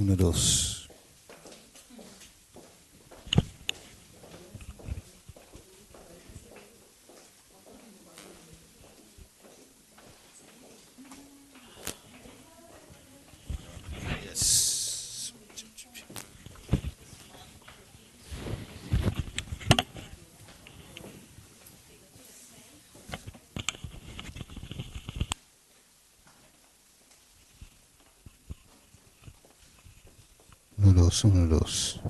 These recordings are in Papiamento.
Uno, dos. Yes. Uno, dos, uno, dos.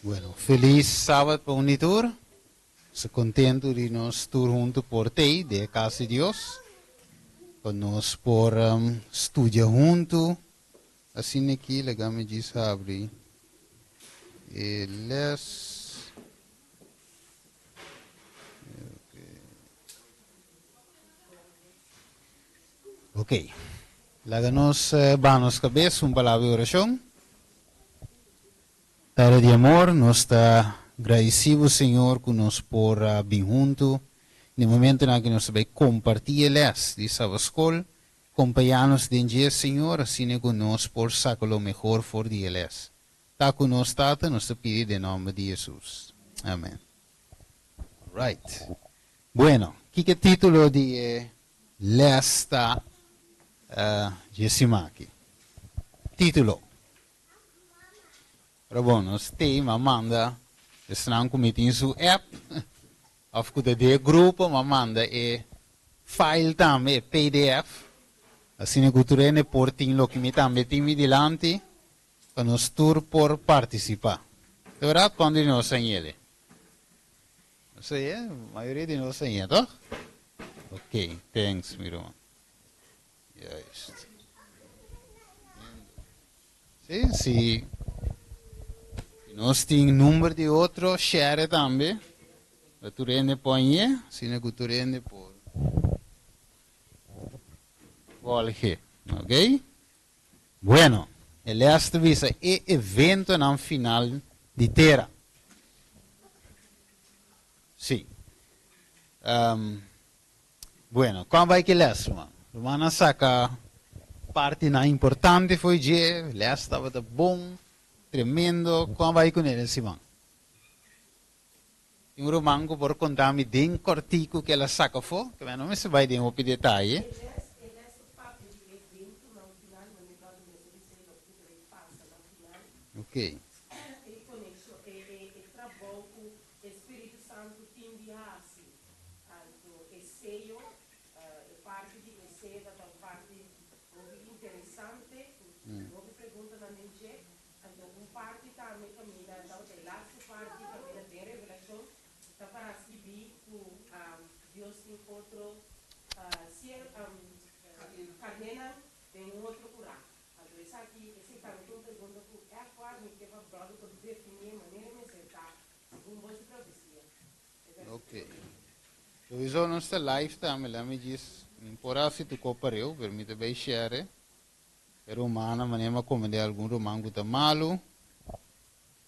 Bueno, felis sabat pa un i tur. Nos kontentu di nos tur huntu por tei den kas di Dios, pa nos por studia huntu. Asina aki laga mi djis habri e les. Ok. Laga nos baha nos kabes un palabra di orashon. Tata di amor, nos ta gradisí bo Señor ku nos por a bin huntu den momentonan aki nos ta bai kompartí e lès di Sabaskol. Kompañá nos den dje, Señor, asina ku nos por saka lo mehor for di e lès. Ta ku nos, Tata, nos ta pidi den nòmber di Hesus. Amen. Right. Bueno, kiko e título di e lès ta dje siman aki? Título. Pero bon, nos team a manda esnan ku mi tin su app òf ku ta den e grupo, mi a manda e file tambe, e pdf, asina ku tur hende por tin loke mi tambe tin mi dilanti pa nos tur por partisipá. Ta bèrdat? Kuantu di nos a ñele? Nos a ñe? Mayoria di nos a ñe, tòg? Ok, thanks mi ruman. Juist. Sí, si nos tin number di otro, share tambe. Pa tur hende por ñe, asina ku tur hende por volge. Ok? Bueno, e les ta bisa e eventonan final di tera. Sí. Um, bueno, kon bai ki les, ruman? Rumannan saka partinan importante fo'i dje, les tabata bon, tremendo. Kon bai kuné den siman? Tin un ruman ku por konta mi den kòrtiku ku el a saka afó? Ke mi no mester bai den hopi detaye. Ok. Ok. Sowieso nos ta live tambe, laat me djis, mi por hasi tu ko pareu, pero mi ta bay share. E rumannan, manera mi a komend'é algun ruman ku ta malu,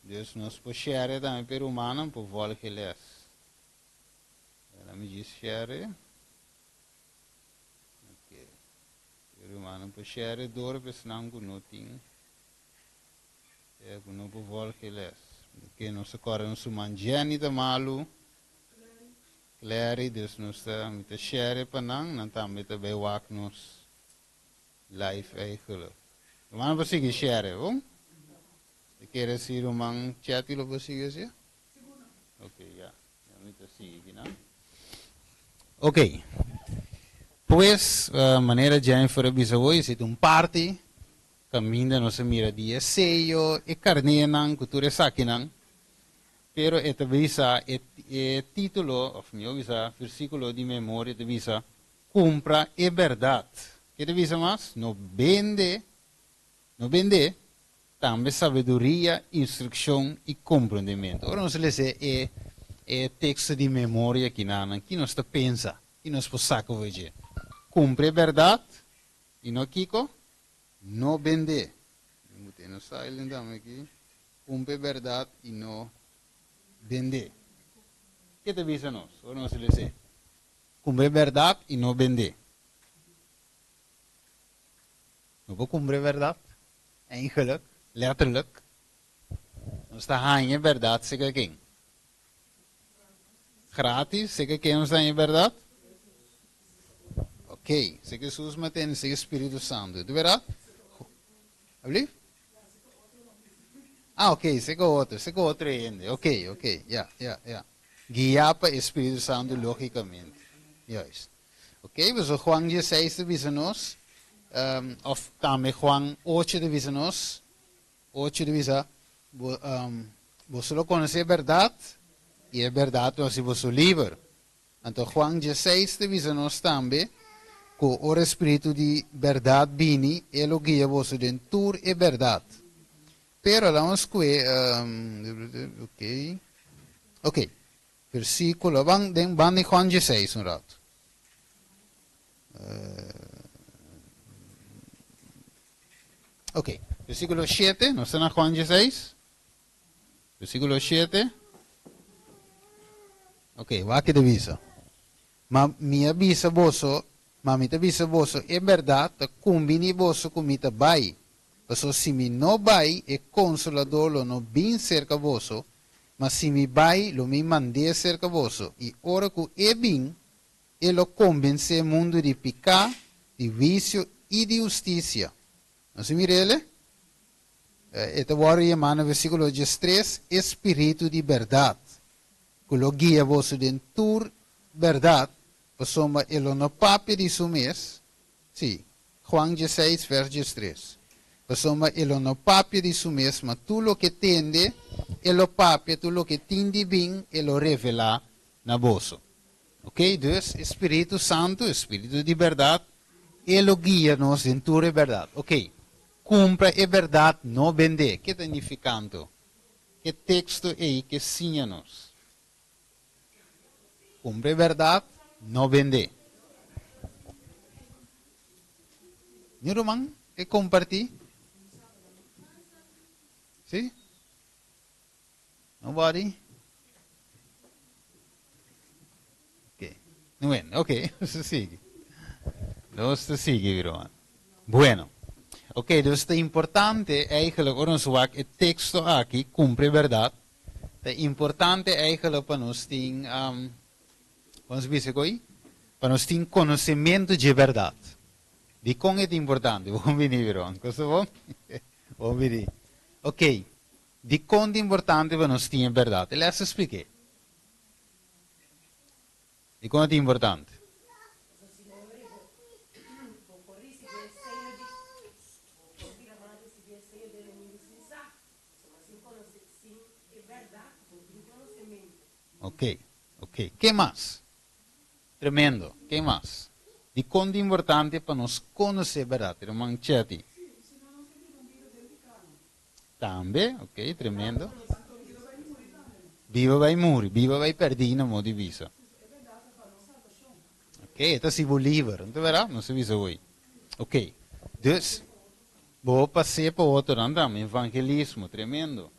dus nos por share tambe pa e rumannan por volg e les. Laat mi djis share. Ok. E rumannan por share dor pa esnan ku no tin, ku no por volg e les. Ok, nos ta kòrda nos ruman Jenny ta malu. Clary, dus nos ta, mi ta share pa nan, nan tambe ta bai wak nos live eigenlijk. Ruman por sigui share, bon? Te kere si ruman Chetty lo por sigui así? Ok, ya. Ya mi ta sigui aquí nan. Ok. Pues, manera Jennifer a bisa hoy, esei ta un party kaminda nos a mira di e seyo, e karnénan ku tur esakinan. Pero e ta bisa e e título, òf mihó bisa versíkulo di memoria ta bisa, Kumpra e bèrdat. Ke ta bisa mas? No bende, no bende tambe sabiduria, instrukshon i komprondementu. Ora nos lesa e e teksto di memoria akinan, ki nos ta pensa? Ki nos por saka for dje? Kumpra e bèrdat i no kiko? No bende. Mi mute no silent tambe aki. Kumpra e bèrdat i no bende. Ke ta bisa nos ora nos lesa? Kumpra e bèrdat i no bende. No por kumpra e bèrdat, eigenlijk, letterlijk. Nos ta haña e bèrdat serka ken? Gratis, serka ken nos ta haña e bèrdat? Ok, serka Hesus ma tende, serka Spiritu Santu. Ta bèrdat? Alblief? Ah, ok, serka otro, serka otro hende. Ok, ok, ya, ya, ya. Guiá pa e Spiritu Santu, lógikamente. Juist. Ok, pasobra Juan dieseis ta bisa nos, òf tambe Juan ocho ta bisa nos, ocho ta bisa, Bo, boso lo konosé e bèrdat, i e bèrdat lo hasi boso liber. Anto Juan dieseis ta bisa nos tambe ku ora e Spiritu di bèrdat bini, e lo guia boso den tur e bèrdat. Pero laga nos kue, ok, ok, versíkulo, ban den ban di Juan dieseis un ratu. Ok, versíkulo shete, nos ta na Juan dieseis, versíkulo shete. Ok, wak ke ta bisa. Ma mi a bisa boso, ma mi ta bisa boso e bèrdat, ta kumbiní boso ku mi ta bai, pasobra si mi no bai, e Konsolador lo no bin serka boso, ma si mi bai, lo mi mand'é serka boso, i ora ku e bin, e lo kombensé mundu di piká, di huisio i di hustisia. Nos a mir'el? E ta wòrdu yamá na versíkulo diestres e spiritu di bèrdat, ku lo guia boso den tur bèrdat, pasobra e lo no papia di su mes, sí, Juan dieseis, vèrs diestres, pasobra e lo no papia di su mes, ma tur loke tende, e lo papia, tur loke tin di bin, e lo revelá na boso. Oké, dus e spiritu santu, e spiritu di bèrdat, e lo guia nos den tur e bèrdat. Oké, Kumpra e bèrdat, no bend'é. Ke ta nifiká anto? Ke teksto ei ke siña nos? Kumpra e bèrdat, no bend'é. Mi ruman ke kompartí? Sí? Nobody? Ok. Bueno, ok, nos ta sigui. Nos ta sigui, mi ruman. Bueno. Ok, dus ta importante eigenlijk ora nos wak e teksto aki, Kumpra e Bèrdat, ta importante eigenlijk pa nos tin, um, kon nos bisa ko'i? Pa nos tin konosementu dje bèrdat. Dikon e ta importante? Bon bini, mi ruman. Kosa bon? Bon bini. Ok. Dikon ta importante pa nos tin e bèrdat? E lès ta splik'é. Dikon ta importante? Ok, ok. Ke mas? Tremendo. Ke mas? Dikon ta importante pa nos konosé bèrdat? Ruman Chetty. Tambe, ok, tremendo. Biba bai muri, biba bai perdí na modo di bisa. Ok, e ta si bo liber, no ta berdad? Nos a bisa hoy. Ok, dus, bo pas'é pa otronan tambe, evangelismo, tremendo.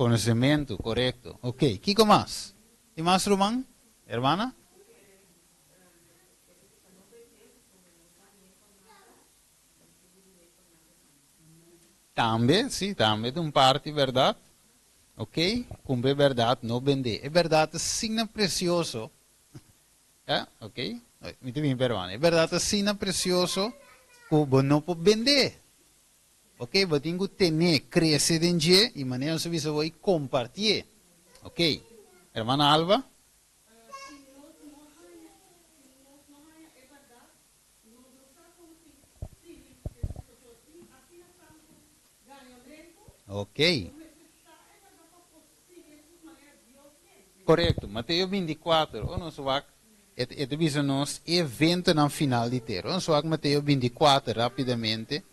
Konosementu, korekto. Ok, kiko mas? Tin mas ruman? Hermana? Tambe, sí, tambe ta un parti bèrdat. Ok, kumpra e bèrdat, no bend'é. E bèrdat ta asina presioso, ya, ok, mi ta bin peruano. E bèrdat ta asina presioso ku bo no por bend'é. Ok, bo tin ku ten'é, krese den dje, i manera nos a bisa bo, i kompartié. Ok, hermana Alba? Si nos no haña, si nos no haña e bèrdat, nos no sa kon si sigui Hesus pasobra tin asina tantu gañamentu Ok. ku mester sa e bèrdat pa por sigui Hesus manera Dios ke. Korekto. Mateo bintikuater, o nos wak. E ta bisa nos e eventonan final di tera. Nos wak Mateo 24 rápidamente.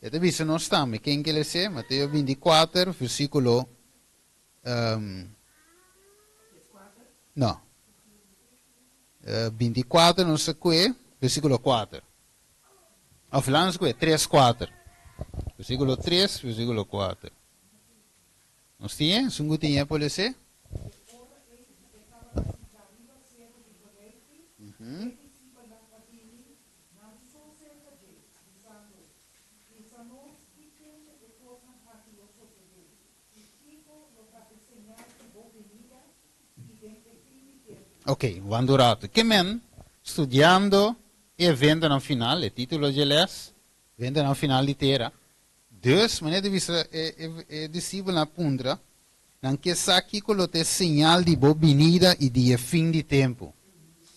E ta bisa nos tambe. Ken ke lesa? Mateo 24, versíkulo. No. 24 nos a kue, versíkulo 4. Òf laga nos kue 3, 4. Versíkulo 3, versíkulo 4. Nos tin? Esun ku tin por lesa? Ok, wak un ratu. Ke men, studiando e eventonan final, e título di les, eventonan final di tera. Dus, manera di bisa, e disipelnan a puntra, nan ke sa kiko lo ta e señal di bo binida i di e fin di tempu.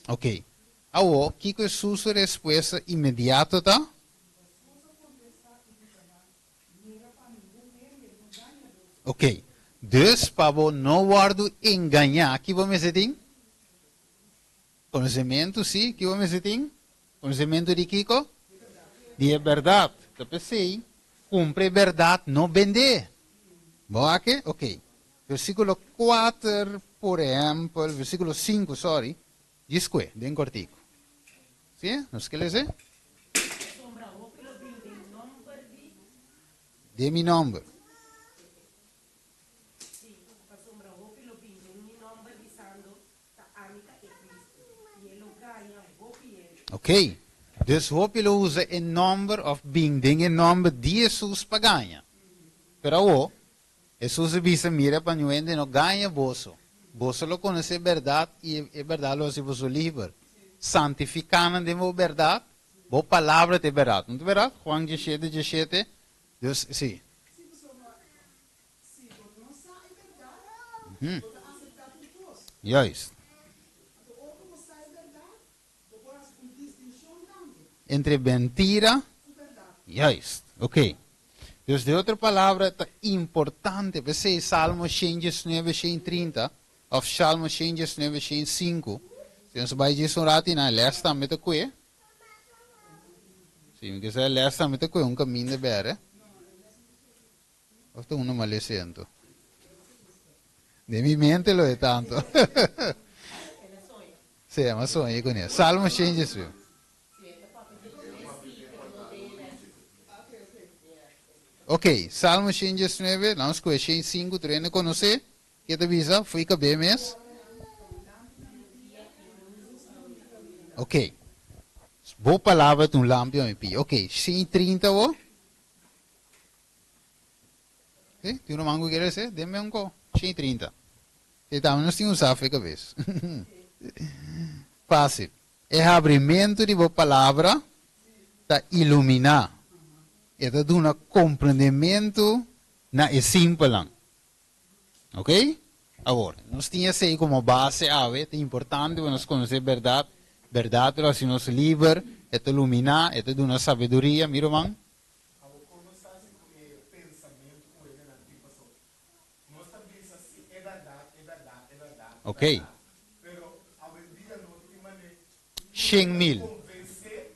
Ok. Awo, kiko Hesus su respuesta inmediato ta? Ok. Dus, pa bo no wòrdu engañá, ki bo mester tin? Konosementu, sí, ki bo mester tin? Konosementu di kiko? Di e bèrdat. Ta p'esei, kumpra e bèrdat, no bend'é. Bo wak? Ok. Versíkulo 4, por ehèmpel, versíkulo 5, sorry, djis kue, den kòrtiku. Sí? Nos ke lesa? Sombra hopi lo bin den nòmber di. Den mi nòmber. Sí, pasobra hopi lo bin den mi nòmber bisando, Ta ami ta e Cristo, i e lo gaña hopi hende. Ok. Dus hopi lo usa e nòmber òf bin den e nòmber di Hesus pa gaña. Pero awor, Hesus a bisa, Mira pa niun hende no gaña boso. Boso lo konosé bèrdat i e bèrdat lo hasi boso liber. Santifiká nan den bo bèrdat, bo palabra ta e bèrdat. No ta bèrdat? Juan 17, 17. Dus, sí. Sí, pasobra si bo no sa e bèrdat, bo ta aseptá tur kos. Juist. Anto ora ku bo sa e bèrdat, bo por hasi un distinshon tambe. Entre mentira. Ku bèrdat. Juist. Ok. Dus den otro palabra ta importante, p'esei Salmo 119, 130, òf Salmo 119, 105, si nos bai djis un ratu einan, lès tambe ta kue. Si mi ke sa lès tambe ta kue un kaminda bèrdè. Òf ta unu mal lese anto? Den mi mente lo e tanto. Sí, m'a soña kuné. Salmo 119. Ok, Salmo 119, laga nos skohe 105, tur hende konosé. Ke ta bisa? Fo'i kab'é mes. Ok. Bo palabra ta un lampi pa mi pia. Ok, 130 awor. Sí, tin un ruman ku kier hesé? Denme un ko. 130. Sí, tambe nos tin usá fo'i kabes. Fásil. E habrimentu di bo palabra ta iluminá. E ta duna komprendementu na e simpelnan. Ok? Awor, nos tin esei komo base awe. Ta importante pa nos konosé bèrdat. Bèrdat lo hasi nos liber, e ta luminá, e ta duna sabiduria. Mi ruman? Awor, kon nos hasi ku e pensamentu ku hendenan tin pasobra Nos ta bisa si e bèrdat, e bèrdat, e bèrdat, e bèrdat. Pero awendia no tin manera 100.000. Konvensé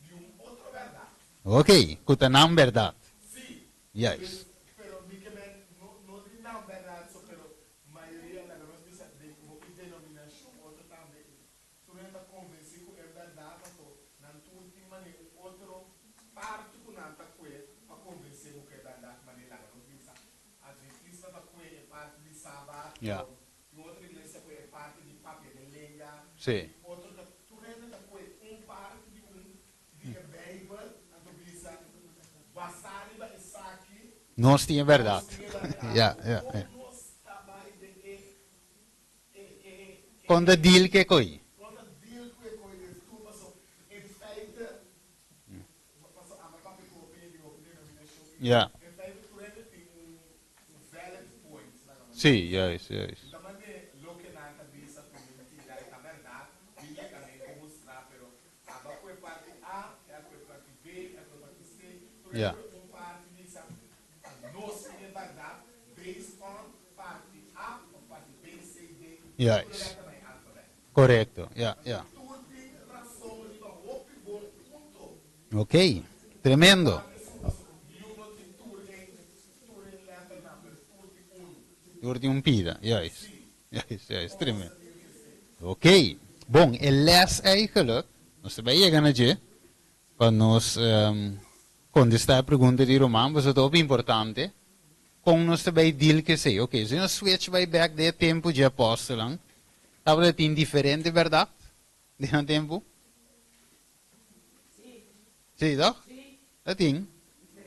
di un otro bèrdat. Ok, ku ta nan bèrdat. Sí. Juist. Pero mi ke men no no di nan bèrdat so pero mayoria laga nos bisa den hopi denominashon otro tambe Tur hende ta konvensí ku e bèrdat, paso nan tur tin manera un otro parti ku nan ta kue pa konvensé bo ku e bèrdat. Manera laga nos bisa, Adventista ta kue e parti di Sabat, pero tin otro iglesia kue e parti di papia den lenga, tin otro ta, tur hende ta kue un parti di un di e Beibel, anto bisa, basá riba esaki, Nos tin e bèrdat. nos tin e bèrdat. Kon nos ta bai den e Kon ta deal ku e koi? Ya. Sí, juist, juist. Ya. Juist. Korekto, ya, ya. Tur tin rason riba hopi bon punto. Ok, tremendo. Yu no tin tur en tur en letternan, pero tur tin unu. Tur tin un pida, juist. Juist, juist, tremendo. Ok, bon, e les eigenlijk, nos ta bai yega na dje, pa nos kontestá e pregunta di Roman, pasobra ta hopi importante, kon nos ta bai deal ku esei. Ok, si nos switch bai bèk den e tempu dje apòstelnan, tabata tin diferente bèrdat den nan tempu? Sí, tòg? Ta tin.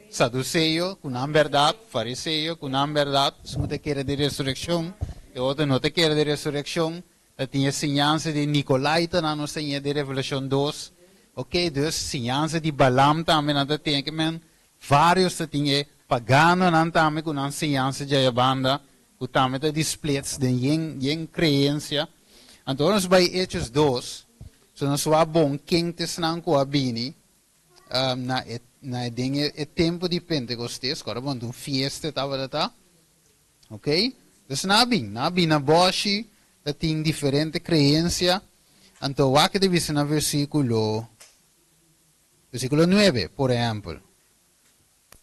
Saduseo ku nan bèrdat, fariseo ku nan bèrdat, esun ku ta kere den resurekshon, e otro no ta kere den resurekshon. Ta tin e siñansa di Nikolaitanan, nos ta ña den Revelashon 2. Ok, dus siñansa di Balaam tambe nan ta tin. Ke men vários ta tin e paganonan tambe ku nan siñansa djaya banda, ku tambe ta di splits den yen yen kreensia. Anto ora nos bai Hechos 2, so nos wak bon ken ta esnan ku a bini na e na e den e tempu di Pentekostes, ku ora bon ta un fiesta e tabata ta. Ok, dus nan a bin, nan a bin na bòshi, ta tin diferente kreensia. Anto wak ta bisa na versíkulo versíkulo nuebe, por ehèmpel.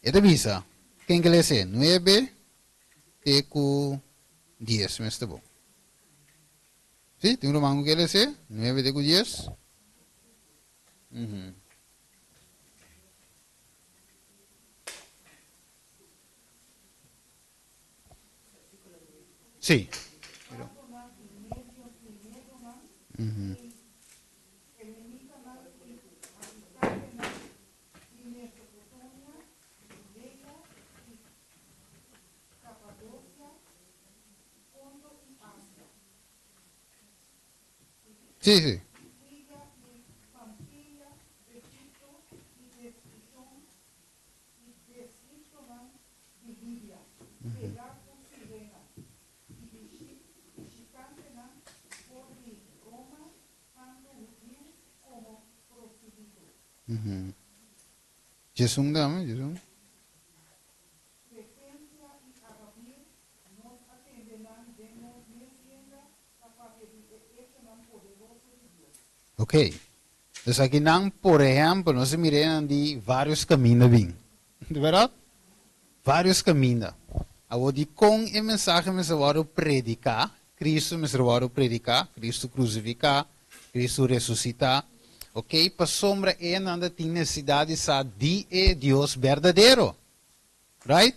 E ta bisa, ken ke lesa e? Nuebe te ku dies mester bo. Sí, tin un ruman ku ke lesa e? Nuebe te ku dies? Sí. Sí, sí. Djesun dame, djesun. Ok. Dus akinan, por ehèmpel, nos a mira nan di vários kaminda bin. Di bèrdat? Vários kaminda. Awor, dikon e mensahe mester wòrdu prediká? Kristu mester wòrdu prediká, Kristu krusifiká, Kristu resusitá. Ok, pasobra e nan ta tin nesesidat di sa di e Dios berdadero. Right?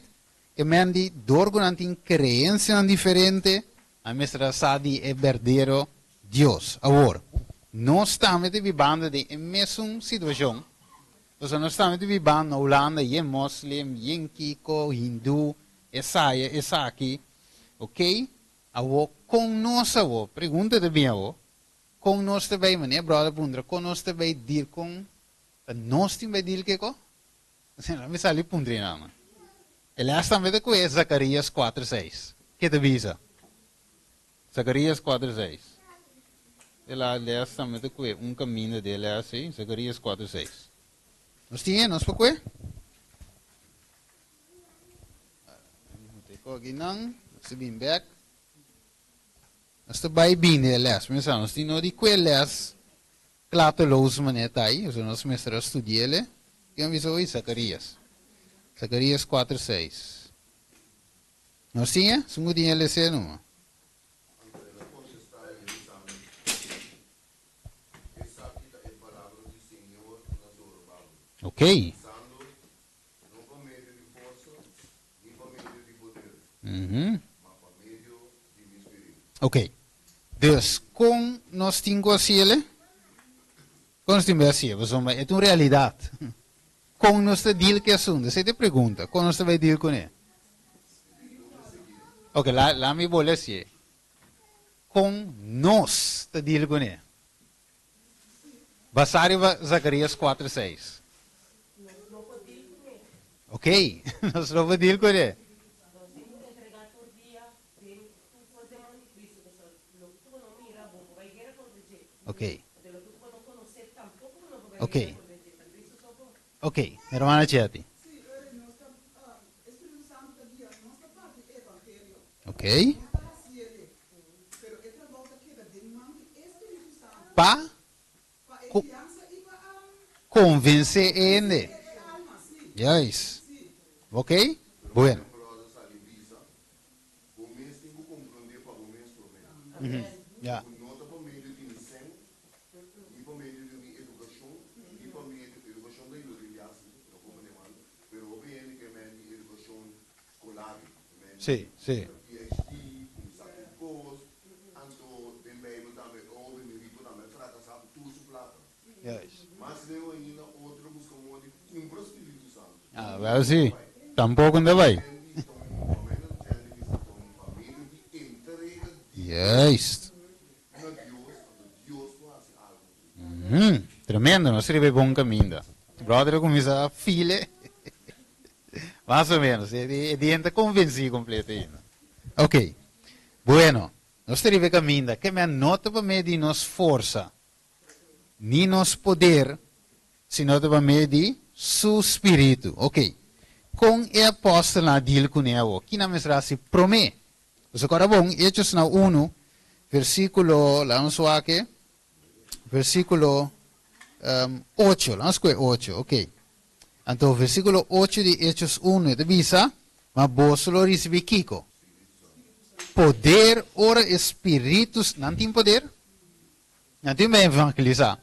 E men di dor ku nan tin kreensianan diferente, nan mester a sa di e berdero Dios. Awor, nos tambe ta bibando den e mesun situashon. Pasobra nos tambe ta bibando na Hulanda, yen moslim, yen kiko, hindú, esaya, esaki. Ok? Awor, kon nos awor? Pregunta ta bin awor. Kon nos ta bai, manera bròder puntra, kon nos ta bai deal kon ta nos tin bai deal kiko? Asina mi sali puntra e nan. E lès tambe ta kue Zakarias kuater seis. Ke ta bisa? Zakarias kuater seis. E la lès tambe ta kue un kaminda di e lès ei, Zakarias kuater seis. Nos tin e? Nos por kue? Nos aki nan, nos ta bin bèk. Nos ta bai bini e lès. Mesa, nos tin no di kue lès Klateloos manera ta ei, pasobra nos mester a studi'el. Ken a bisa hoy? Zacarías. Zacarías kuater seis. Nos tin e? Sun ku tin e les'é numa. Anto el a kontestá i a bisa mi, Esaki ta e palabra di Señor na Zorobabel, Ok. bisando, No pa medio di forsa, ni pa medio di poder, ma pa medio di mi spiritu. Ok. Dus, kon nos tin ku hasiel e? Kon nos tin bai hasiel? Pasobra e ta un realidat. Kon nos ta deal ku e asuntu? Esei ta e pregunta. Kon nos ta bai deal kuné? Ok, la la mi bolbe hasié. Kon nos ta deal kuné? Basá riba Zacarías kuater seis. Nos no por deal kuné. Ok, nos no por deal kuné. Nos tin ku entregá tur dia den tur kos den man di Cristo, pasobra loke ku bo no mira, bo por bai guera kontra dje. Ok. Anto loke ku bo no konosé, tampoko bo no por bai Ok. guera kontra dje. Ta Cristo so por. Ok, hermana Chetty. Sí, ora nos ta, e Spiritu Santu ta guia nos ta parti e evangelio. Ok. Nos ta hasiele, pero e trabou ta keda den man di e Spiritu. Konvensé e hende. Juist. Ok? Bueno. Ja. Sí, sí. Juist. Ah, wel sí. Tampoko no bai. Juist. Tremendo, nos riba e bon kaminda. Brother a kuminsá file. Mas o menos, e di ta konvensí kompleto ainda. Ok. Bueno, nos ta riba e kaminda. Ke men no ta pa medio di nos forsa, ni nos poder, sino ta pa medio di su spiritu. Ok. Kon e apòstelnan a deal kuné awor? Ki nan mester hasi promé? Pasobra kòrda bon, Hechosnan unu, versíkulo, laga nos wak, versíkulo ocho, laga nos kohe ocho, ok. Anto versíkulo ocho di Hechos unu e ta bisa, Ma boso lo risibí kiko? Poder ora e spiritu, nan tin poder? Nan tin pa evangelisá,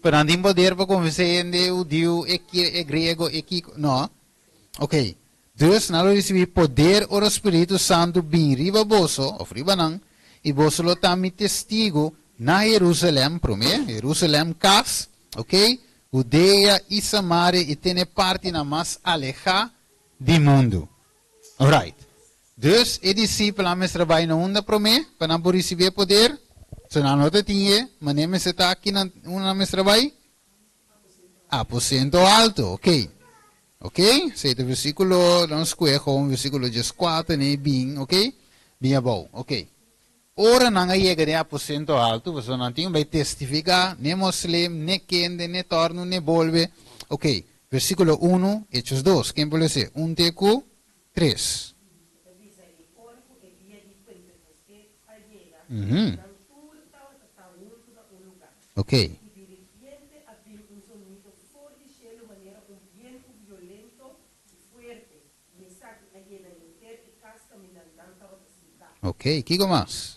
pero nan tin poder pa konvensé hende hudiu, e e griego, e kiko? No. Ok. Dus nan lo risibí poder ora spiritu santu bin riba boso, òf riba nan, i boso lo ta mi testigu na Herusalèm, promé, Herusalèm, kas, ok, Hudea i Samaria i te n'e partinan mas alehá di mundu. Alright. Dus e disipelnan mester a bai na unda promé pa nan por risibí e poder? So nan no ta tin e, manera mester ta aki nan unda nan mester a bai? Aposento alto, ok. Ok, esei ta versíkulo, nos skohe gewoon versíkulo dieskuater n'e bin, ok, bin abou, ok. Ora nan a yega den aposento alto, pasobra nan tin bai testifiká, ne moslim, ne kende, ne tòrnu, ne bolbe. Ok, versíkulo unu, Hechos dos, ken por lese? Un te ku tres. E ta bisa, I ora ku e dia di Pentekosté a yega, nan tur tabata ta huntu na un lugá. Ok. I di ripiente a bin un zonido for di shelu manera un bientu violento i fuerte, i esaki a yena henter e kas kaminda nan tabata sintá. Ok, kiko mas?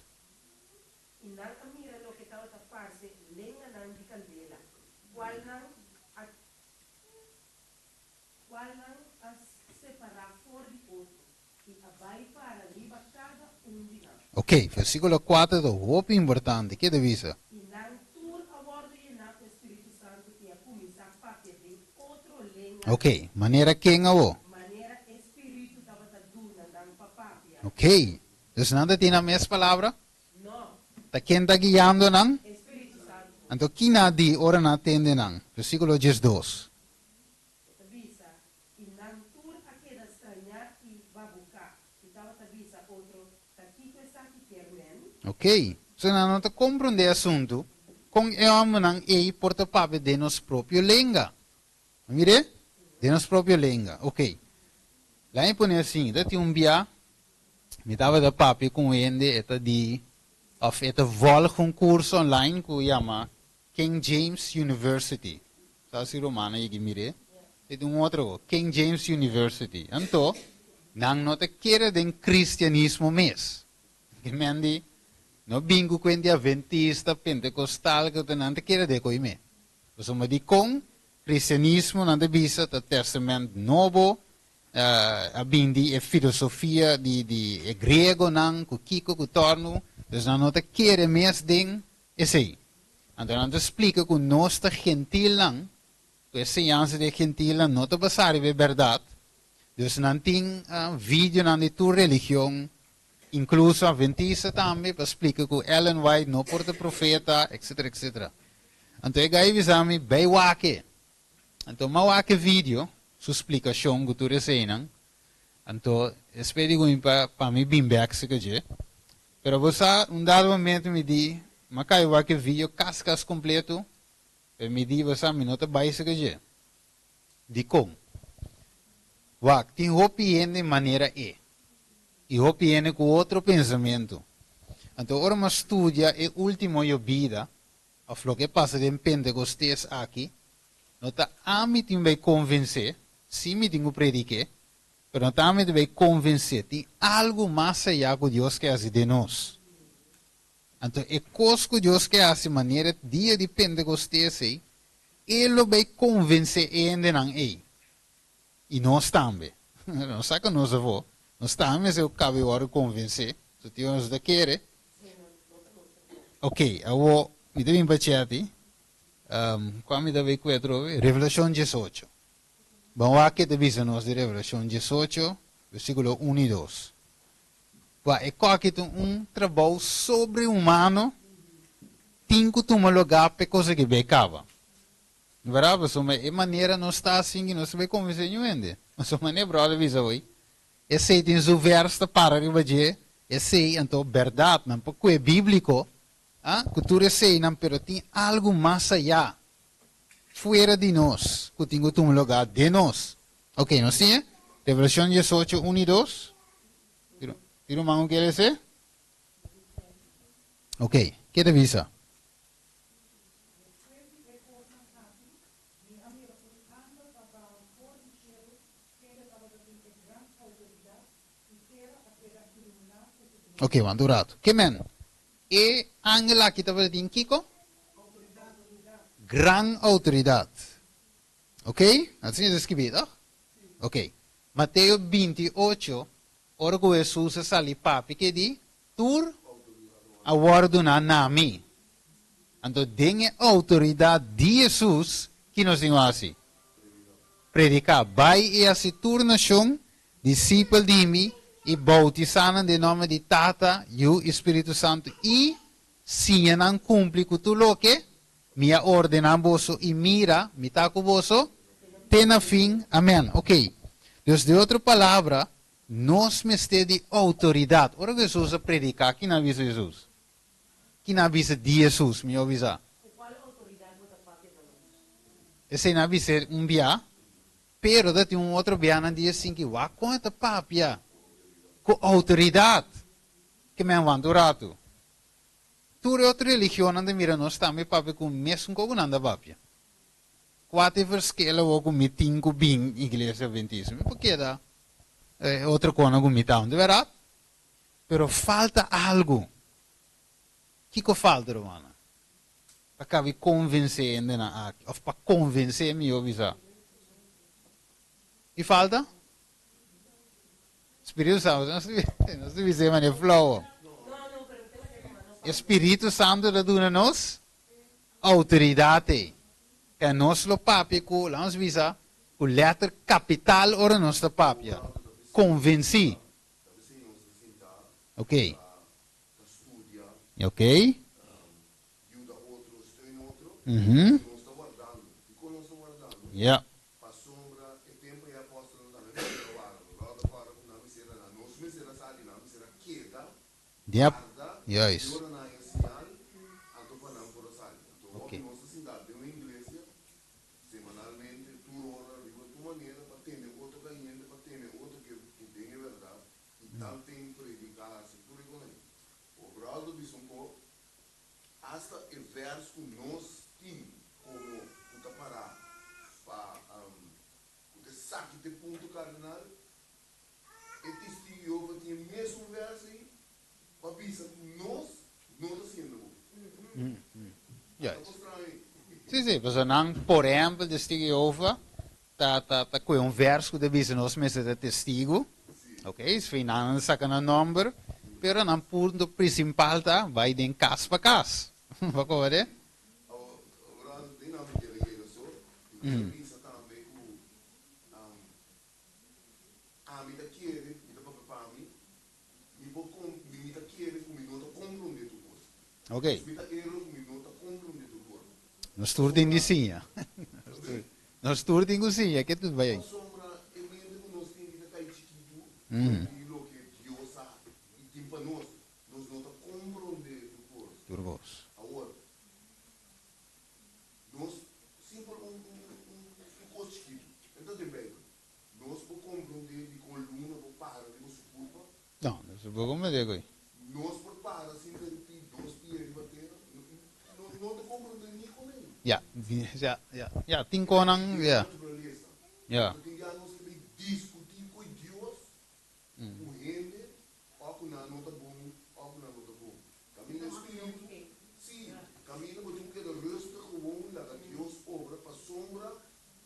I nan a mira loke tabata parse lenganan di kandela, kualnan a kualnan a separá for di otro, i a bai para riba kada un di nan. Ok, versíkulo kuater ta hopi importante. Ke ta bisa? I nan tur a wòrdu yená ku e Spiritu Santu i a kuminsá papia den otro lenga. Ok, manera ken awor? Manera e Spiritu tabata duna nan pa papia. Ok, dus nan ta tin nan mes palabra? No. Ta ken ta guiando nan? E Spiritu Santu. Anto kina di ora nan a tende nan? Versíkulo diesdos. E ta bisa, I nan tur a keda strañá i babuká, i tabata bisa otro, Ta kiko esaki kier men? Ok, so nan no ta komprondé e asuntu, kon e hòmbernan ei por ta papia den nos propio lenga. A mir'é? Den nos propio lenga. Ok. Laat mi pone asin, ta tin un bia mi tabata papia ku un hende, e ta di, òf e ta vòlg un kurso online ku yama King James University. Sa si Romana yegi mir'é. E tin un otro ko, King James University. Anto, nan no ta kere den kristianismo mes. Ke men di, no bin ku kuent di Adventista, Pentekostal, ku nan ta kere den ko'i me. Pasobra dikon kristianismo nan ta bisa ta Testament Nobo, a bin di e filosofia di di e griegonan ku kiko ku tòrnu, dus nan no ta kere mes den esei. Anto nan ta splika ku nos ta gentilnan, ku e señansa di e gentilnan no ta basá riba e bèrdat. Dus nan tin videonan di tur religion, inkluso adventista tambe, pa splika ku Ellen White no por ta profeta, etsetera, etsetera. Anto e gai bisa mi, Bai wak e. Anto m'a wak e video, su splikashon ku tur eseinan. Anto espe di ku mi pa pa mi bin bèk sika dje. Pero bo sa, un dado momento mi di, m'a kai wak e video kas kas kompleto, pero mi di, bo sa, mi no ta bai sika dje. Dikon? Wak, tin hopi hende manera e, i hopi hende ku otro pensamentu. Anto ora m'a studia e ultimo yobida, òf loke pasa den Pentekostes aki, No ta ami tin bai konvensé, sí mi tin ku predik'é, pero no ta ami ta bai konvensé. Tin algu mas ayá ku Dios ke hasi den nos. Anto e kos ku Dios ke hasi manera e dia di Pentekostes ei, E lo bai konvensé e hendenan ei. I nos tambe. Nos sa ku nos afó. Nos tambe mester kabe wòrdu konvensé. So tin nos ta kere. Oké, awor mi ta bin pa chèti. Kua mi ta bai kue atrobe? Revelashon 18. Ban wak ke ta bisa nos di Revelashon 18, versíkulo 1 i 2. Kua e koki ta un trabou sobrehumano tin ku tuma lugá pa e kos aki bai kaba. Berdad? Pasobra e manera nos ta asin ki nos ta bai konvensé niun hende. Pasobra manera bròder bisa hoy, esei tin su vèrs ta para riba dje, esei anto bèrdatnan pa kue bíbliko, ah, ku tur eseinan, pero tin algu mas ayá, fuera di nos, ku tin ku tuma lugá den nos. Ok, nos tin e? Revelashon 18, 1 i 2. Tin ruman ku kier esei? Ok, ke ta bisa? Despues di e kosnan aki, mi a mira un angel ta baha for di shelu, kende tabata tin e gran outoridat, i tera a keda iluminá ku su gloria. Ok, wanta un ratu. Ke men? E angel aki tabata tin kiko? Gran outoridat. Ok? Asina ta skibí, tòg? Ok. Mateo 28, ora ku Hesus a sali papia ke di, Tur a wòrdu duná na mi. Anto den e outoridat di Hesus, ki nos tin ku hasi? Prediká. Bai i hasi tur nashon disipel di mi i boutisá nan den nòmber di Tata, Yu i Spiritu Santu i siña nan kumpli ku tur loke mi a ordená boso i mira, mi ta ku boso te na fin. Amèn. Oké. Dus den otro palabra, Nos mester di outoridat. Ora ku Hesus a prediká, kina a bisa Hesus? Kina a bisa di Hesus, mihó bisa? Ku kual outoridat bo ta papia pa nos? Esei nan a bis'é un bia, pero ta tin un otro bia nan di esei ki wak kon e ta papia ku outoridat. Ke men wanta un ratu. Tur e otro religionnan ta mira nos tambe papia ku mesun kos ku nan ta papia. Kua ta e verschil awor ku mi tin ku bin Iglesia Adventista? Mi por keda e otro kona ku mi ta, di bèrdat? Pero falta algu. Kiko falta, rumannan? Pa kabi konvensé hendenan aki, òf pa konvensé mi, yo bisa. Ki falta? Spiritu Santu. Nos ta bisa e manera flou. E Spiritu Santu ta duna nos outoridat ei. Ke nos lo papia ku, laga nos bisa, ku lèter kapital ora nos ta papia. Konvensí. Ok. Ok. Mhm. Ja. Pasobra e tempu ei apòstelnan tambe mester a warda. No tabata kòrda ku nan mester a nos mester a sali, nan mester a keda Yep, warda juist. i ora nan haña siñal, anto pa nan por a sali. Anto hopi Oké. nos ta sintá den un iglesia semanalmente, tur ora, riba tur manera pa tene otro kayente, pa tene otro ke ke den e bèrdat i tanten prediká, hasi tur e kos ei. Overal ta bisa un kos. Asta e vers ku nos tin komo ku ta pará pa ku ta esaki ta e punto kardinal, e Testigu Jehova tin e mesun vers ei pa bisa ku nos no ta siendo bon. Ta Juist. straño ei. Sí, sí, pasobra nan, por ehèmpel, Testigu Jehova ta ta ta kohe un vers ku ta bisa nos mester ta testigu, ok, esei nan a saka nan nòmber, pero nan punto prinsipal ta bai den kas pa kas. Bo kòrda? Awor, den nan mi kere yega so, mi kier bisa tambe ku ami ta kere, mi ta papia pa mi, mi por mi ta kere ku mi no ta komprondé tur kos. Ok. Mi ta ero ku mi no ta komprondé tur kos. Nos tur tin di siña. Nos tur tin ku siña. Ke tur bai ei? Pasobra e mente ku nos tin di ta kai chikitu for di loke Dios sa i tin pa nos. Nos no ta komprondé tur kos. Tur kos. Awor, nos simpel un un kos chikitu. E ta den Beibel. Nos por komprondé dikon luna por para riba su kurpa? No, nos no por komprondé koe. Nos por para sin deripí dos pia riba tera? No, no ta komprondé ni kon ei. Ja, tin konan, ja. Naturalesa. Tin dia nos ke diskutí ku Dios, ku hende, òf ku nan no ta bon, òf ku nan no ta bon. Kaminda Spiritu, si, kaminda bo tin ku keda rustig gewoon, laga Dios obra pasobra,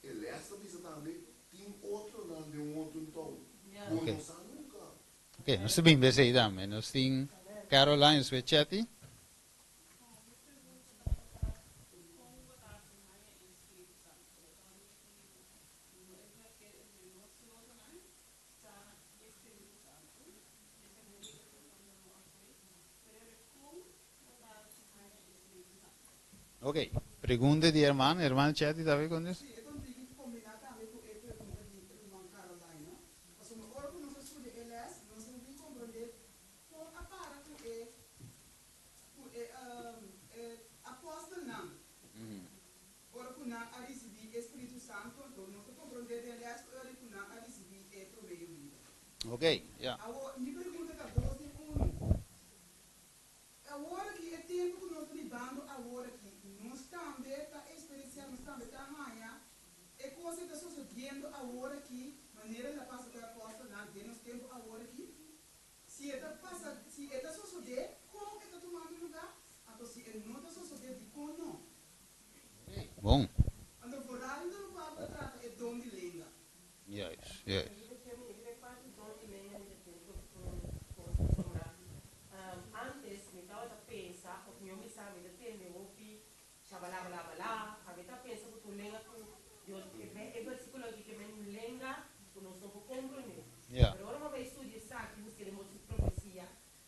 e les ta bisa tambe, tin otronan den un otro tou. Bo no sa nunka. Ok, nos ta bin bes ei tambe. Nos tin Caroline Swetchetti. Ok, pregunta di ruman, ruman Chetty, tambe ku Si, anto tin ku kombiná tambe ku e pregunta di ruman Caroline, no? Pasobra ora ku nos a studia e les, nos a bin komprondé kon a para ku e apòstelnan. Ora ku nan a risibí e Spiritu Santu, anto nos a komprondé den les ora ku nan a risibí e promé yobida. Awor, mi pregunta ta dos den unu. Awor aki, e tempu ku nos ta bibando awor aki, nos tambe ta eksperensiá, nos tambe ta haña e kos ku ta susediendo awor aki, manera el a pasa ku e apòstelnan den nos tempu awor aki. Si e ta pasa, si e ta susedé, kon e ta tumando lugá? Anto si e no ta susedé, dikon no? Bon. Anto vooral den lokual ta trata e don di lenga. Parti don di lenga mi tin ku antes mi tabata pensa, òf mi mi sa, mi tende hopi shabala bla bla, ami ta pensa ku tur lenga ku Dios e versíkulo aki ke men lenga ku nos no por komprondé. Pero ora mi bai studia esaki, buska den su profesia,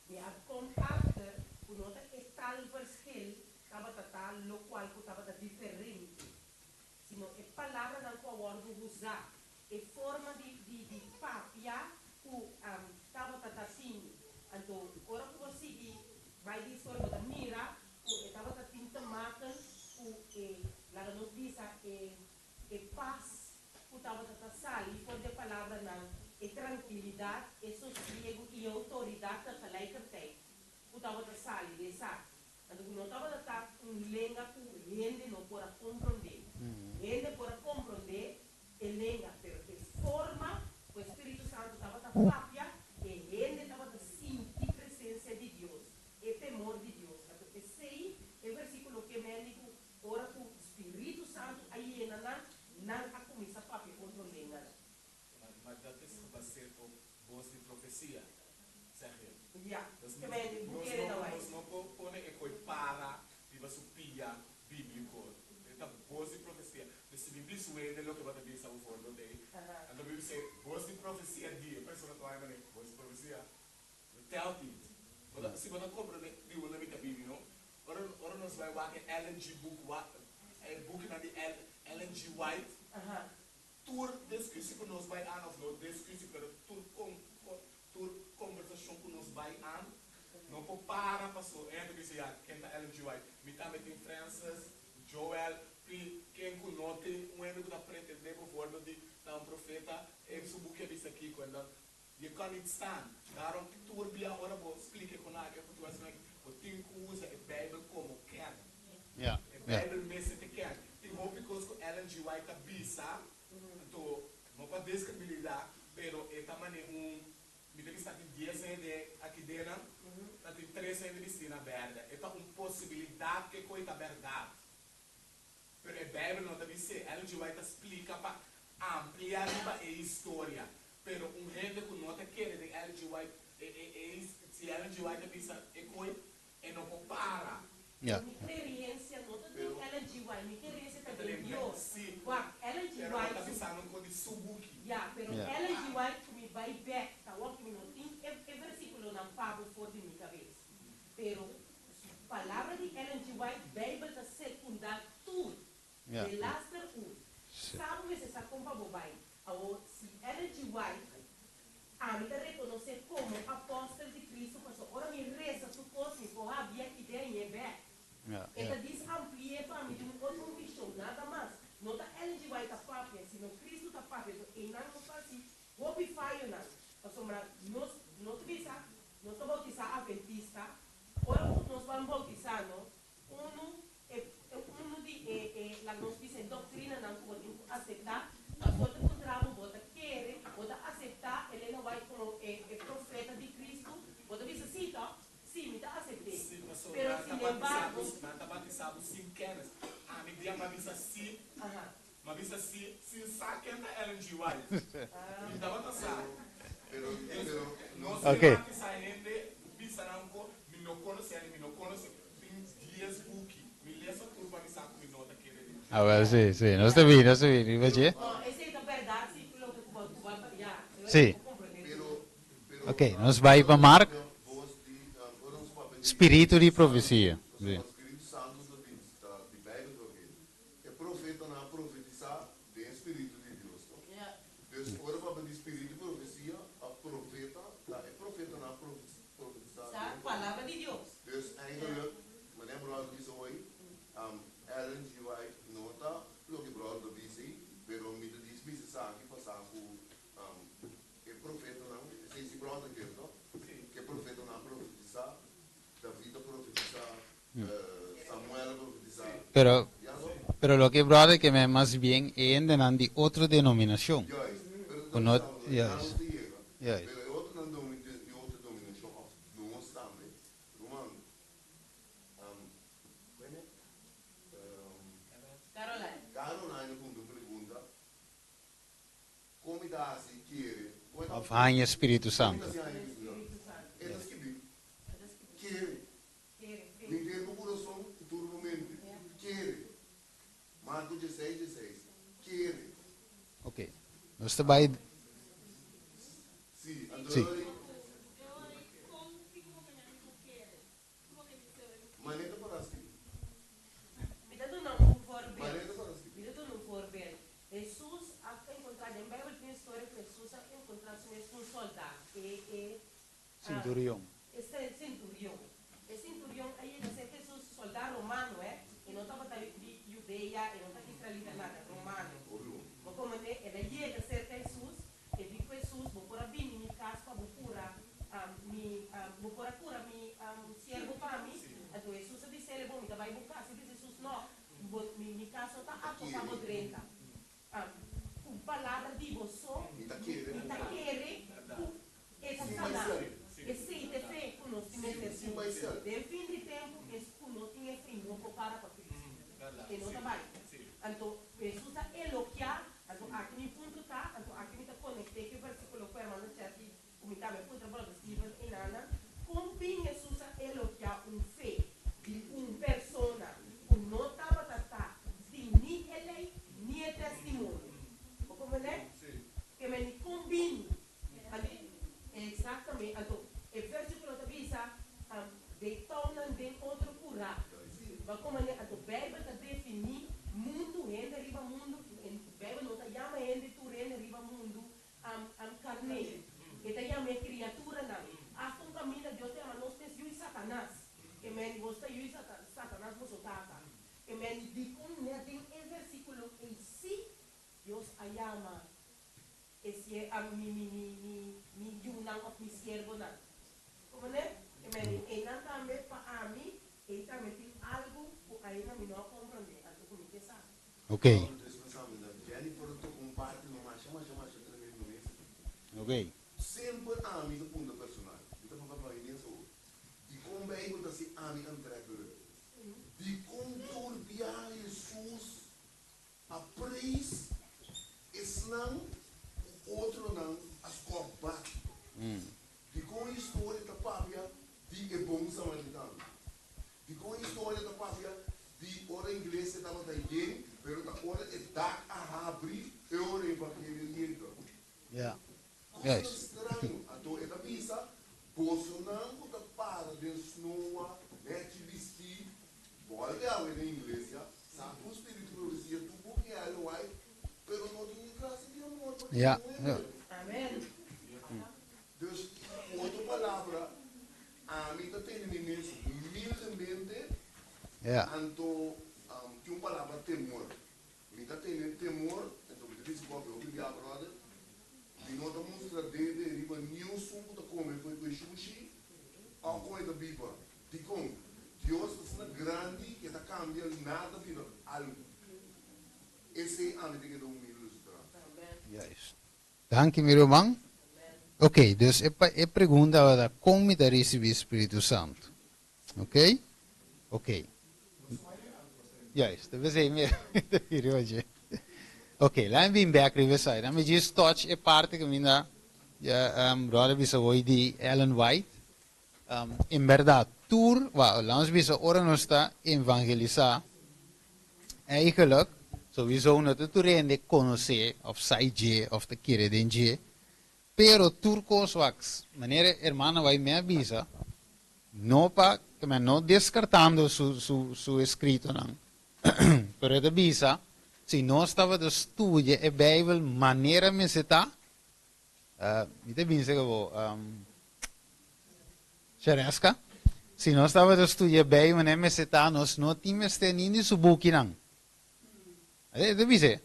mi a kom achter ku no ta e tal verschil tabata tal lokual ku tabata diferente, sino e palabranan ku a wòrdu usá, e forma di papia ku tabata ta tin. Anto, ora ku bo sigui bai di historia, bo ta mira ku e tabata tin te maken ku e, laga nos bisa, e pas ku tabata ta sali for di palabranan, e trankilidat, e sosiegu i outoridat tegelijkertijd ku tabata sali di esaki. Anto, no tabata ta un lenga ku hende no por a komprondé. Hende por a komprondé e lenga, pero e forma ku Spiritu Santu tabata papia, e hende tabata sinti presensia di Dios, e temor di Dios. Anto, esei, e versíkulo ke men di ku ora ku Spiritu Santu a yena nan, nan a kuminsá papia otro lenga. Maar dat is gebaseerd op voz di profesia, zeg je. Ja, Dus ke men nos bukere no, na nos wijs. no por pone e kos para riba su pia bíbliko. Ta voz di profesia. Dus si mi bisa loke bo ta bisa bijvoorbeeld, en dan wil je voz di profesia di, e persona ta bai voz di profesia. Telt niet. Want si bo no komprondé di unda mi ta bini, no? Ora nos bai wak Ellen G. Book, e book na di Ellen G. White, tur diskussie ku nos bai aan, òf no diskussie, pero tur kombersashon ku nos bai aan, no por para pasó. En dan ja, ken ta Ellen G. White? Mi tambe tin Francis, Joel, P, ken ku no tin, un hende ku ta pretendé bijvoorbeeld di ta un profeta, en su boek bisa kiko, en dan je kan niet staan. Daarom tur bia ora bo splika ku na ke tu asina bo tin ku usa e Bijbel komo kern. E Bijbel mes ta kern. Tin hopi kos ku Ellen G. White ta bisa, anto no pa deskredibilidat, pero e ta mane un mi ta bisa tin 10 hende aki dena, ta tin 3 hende di na bèrde. E ta un posibilidat ku kos ta bèrdat. Pero e Bijbel no ta bisa, Ellen G. White ta splika pa ampliá riba e historia. Pero un hende ku no ta kere den Ellen G. White, e, si Ellen G. White ta bisa e kos, e no por para. Mi kreyensia no ta den Ellen G. White, mi kreyensia ta den Dios. Wak, Ellen G. Pero White, ta bisando un di su buki. Ja, pero Ellen G. White, ku mi bai back, ta wak mi no tin e versíkulonan pa bo for di mi kabes. Pero palabra di Ellen G. White, Bijbel ta sekundá tur. De laatste un. Sabe você sa kompa bo bai. Awo, si Ellen G. White, ami ta rekonosé komo apòstel di Cristo, paso ora mi resa su kos, mi por habia idea i e bek. E ta dis amplié pa mi di un otro vishon, nada mas. No ta Ellen G. White ta papia, sino Cristo ta papia. So, einan no fasi, hopi fayonan. Pasobra nos, no ta bisa, nos ta boutisá adventista, ora nos ban boutisá, no, unu, e, unu di e, e, Ellen G. White. Mi tabata sa. Pero, pero, No stigmatisa hende, bisa nan ko, mi no konosé ani mi no konosé. Tin 10 buki, mi lesa tur pa mi sa ku mi no ta kere den dje. Ah, wel, si, si. Nos ta bini, nos ta bini riba dje. No, esei ta bèrdat si ku loke ku bo ku bo a ya. Si. Bo komprendé Pero, tur. pero, Ok, nos bai pa Mark. Vos di, ora nos papia di Spiritu di profesia. Si. Pasobra Spiritu Santu ta di, ta di Bijbel ta papia. E profetanan a profetisá den e Spiritu di Dios, no? Dus ora papia di spiritu di profesia, a profeta, ta e profetanan a profetisá Sa den palabra di Dios. Dus eigenlijk, manera brother bisa hoy, Ellen G. White no ta loke brother ta bisa ei, pero mi ta dis bisa esaki pasá ku e profetanan, esei si brother kier to? Ku e profetanan a profetisá, David a profetisá, Samuel a profetisá, Pero, ya no? pero loke brother ke men mas bien e hendenan di otro denominashon. Juist, pero Ku ta no, bisando, ya juist, nos ta yega, juist. pero e otronan di otro denominashon òf nos tambe, ruman, wene, Caroline. Caroline a punta un pregunta, Kon mi ta hasi kere? Kon e ta Òf haña Spiritu Kon mi ta Santu. hasi haña Spiritu Santu? E ta skibí, Kere. Henter bo kurason i tur bo mente. Kere. Marko dieseis, dieseis. Kere. Ok. Nos ta bai. Sí, anto Sí. e ora ei. Manera para skibí. Mi ta duna un voorbeeld. Manera para skibí. Mi ta duna un voorbeeld. Hesus a encontra, den Bijbel tin historia cu Hesus a encontra su mes cu un solda, e e Cinturion. E centurion. E centurion a yega ser Hesus, solda romano, eh, e no tabata di Judea, e no ta israelita, nada, romano. Bo comprende? El a yega cerca Hesus, e di cu Hesus, Bo por a bini mi cas pa bo cura mi, bo por a cura mi siervo pa mi? Anto Hesus a bis'el, Bo, mi ta bai bo cas. E bisa Hesus, No, bo, mi cas no ta apto pa bo drenta. Ku palabra di bo so, Mi ta kere. Mi ta kere ku e ta sana. Esei ta e fe ku nos tin mester tin. Den fin di tempu, es ku no tin e fe no por para pa Cristo. E no ta bai. Anto, Hesus a elogiá, anto aki mi punto ta, anto aki mi ta konekt'é ku e versíkulo ku hermano Chetty ku mi tambe puntra brother Steven i Nana, kon bin Hesus a elogiá un fe di un persona ku no tabata ta sin ni e lei ni e testimonio? Bo komprendé? Ke men di kon bini? Anto, eksaktamente, anto e versíkulo ta bisa, De tounan den otro kurá. Bo a komprendé? Anto Beibel ta definí mundu, hende riba mundu, Beibel no ta yama hende tur hende riba mundu Am karné. E ta yama e kriaturanan. Asta un kaminda Dios ta yama nos mes yu i Satanas. E men bos ta yu i Satanas boso tata. E men dikon nèt den e versíkulo ei sí Dios a yama e sier a mi mi mi mi mi yunan òf mi siervonan. Komo nèt? E men einan tambe pa ami ei tambe tin algu ku ainda mi no a komprondé anto ku mi ke sa. Ok. Ok. Semper ami ta punta personal. Mi ta papia pa mi mes awor. Dikon Bijbel ta si ami aantrekkelijk? Dikon tur biaha Hesus a preis esnan ku otronan a skòp bak? Dikon historia ta papia di e bon samaritano? Dikon historia ta papia di ora iglesia tabata yen, pero ta ora e dak a habri e ora evangelio yega? Kosnan straño. Anto e ta bisa, Bosonan ku ta para den snoa, nèchi bistí, bòlbe awe den iglesia, sa ku spiritu profesia tur bo ke a lo wai, pero no tin e klase di amor pa ningun hende. Dus, ku otro palabra, Ami ta tene mi mes humildemente, anto tin un palabra temor. Mi ta tene temor, anto mi ta bisa ku hopi hopi bia, brother, mi no ta mustra dede riba niun sun ku ta kome fo'i ku e shushi òf kon e ta biba. Dikon? Dios ta asina grandi ku e ta kambia nada bira algu. Esei ami ta keda humilde su tras. Juist. Danki mi ruman. Ok, dus e e pregunta tabata kon mi ta risibí Spiritu Santu. Ok? Ok. Juist, ta pesei mi ta pidi oye. Ok, laat me back riverside. Laat me just touch e parti ku mi na ja, brother bisa hoy di Ellen White. En bèrdat, tur, well, laat bisa ora nos ta evangelisá, eigenlijk, sowieso no ta tur hende konosé, òf sa dje, òf ta kere den dje, pero tur kos wax, manera hermana White mes a bisa, no pa, no deskartando su eskritonan, pero e ta bisa, si nos tabata studia e Beibel manera mester ta, mi ta bisa ku Shereska, si nos tabata studia e Beibel manera mester ta, nos no tin mester ni di su bukinan. E ta bisa.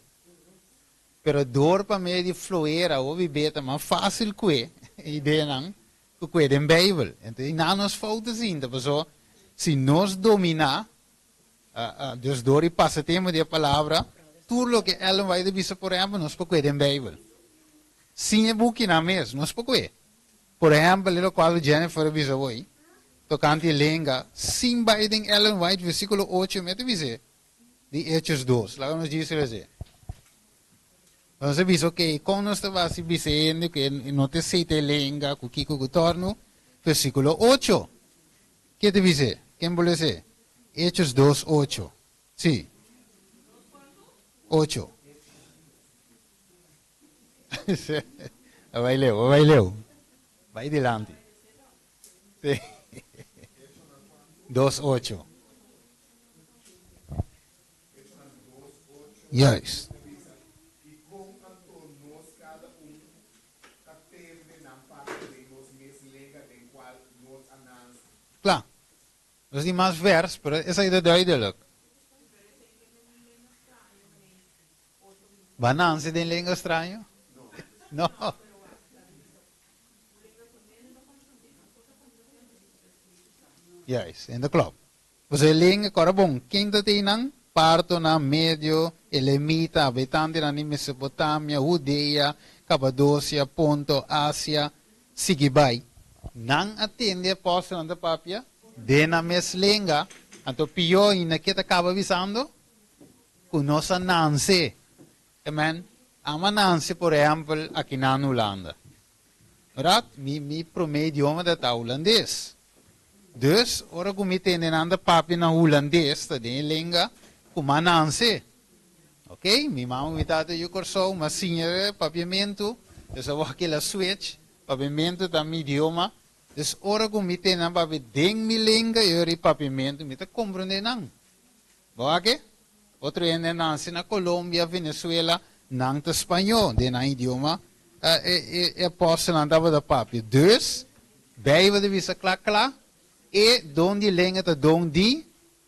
Pero dor pa medio di floera o bibeta mas fásil ku e ideanan ku kue den Beibel. Anto nan nos fout sinta, paso si nos dominá, dus dor di pasa tempu den e palabra, tur loke Ellen White a bisa, por ehèmpel, nos por kue den Beibel. Sin e bukinan mes, nos por kue. Por ehèmpel, e lokual Jennifer a bisa hoy, tokante lenga, sin bai den Ellen White, versíkulo 8, mes ta bisa di Hechos 2. Laga nos djis lesa. Nos a bisa, ok, kon nos ta hasi bisa hende ku no ta seita e lenga, ku kiko ku torno? Versíkulo 8. Ke ta bisa? Ken por lesa? Hechos 2, 8. Sí. 8. Bai leu, bai leu. Bai dilanti. Sí. 2, 8. Juist. I kon anto nos kada un ta tende nan papia den nos mes lenga den kual nos a nase? Kla. Nos tin mas vers, pero esei ta duidelijk. Bo a nase den lenga straño? No. Juist, en dat klopt. Pasobra e lenga kòrda bon, ken ta tin nan? Partonan, Medio, Elemita, habitantenan di Mesopotamia, Hudea, Kapadosia, Ponto, Asia, sigui bai. Nan a tende e apòstelnan ta papia den nan mes lenga, anto pió ainda ke ta kaba bisando? Ku nos a nanse. Amen. Amo a nanse, por ehèmpel, akinan na Hulanda. Bèrdat? Mi promé idioma ta ta hulandes. Dus, ora ku mi tende nan ta papia na hulandes, ta den e lenga ku m'a nanse. Ok, mi mama ku mi tata yu Kòrsou, m'a siña papiamentu, dus awor kila switch, papiamentu ta mi idioma. Dus ora ku mi tende nan papia den mi lenga, e ora di papiamentu, mi ta komprendé nan. Bo wak e? Otro hende a nanse na Colombia, Venezuela, nan ta spañó den nan idioma. E e apòstelnan tabata papia. Dus, Beibel ta bisa kla kla, e don di lenga ta don di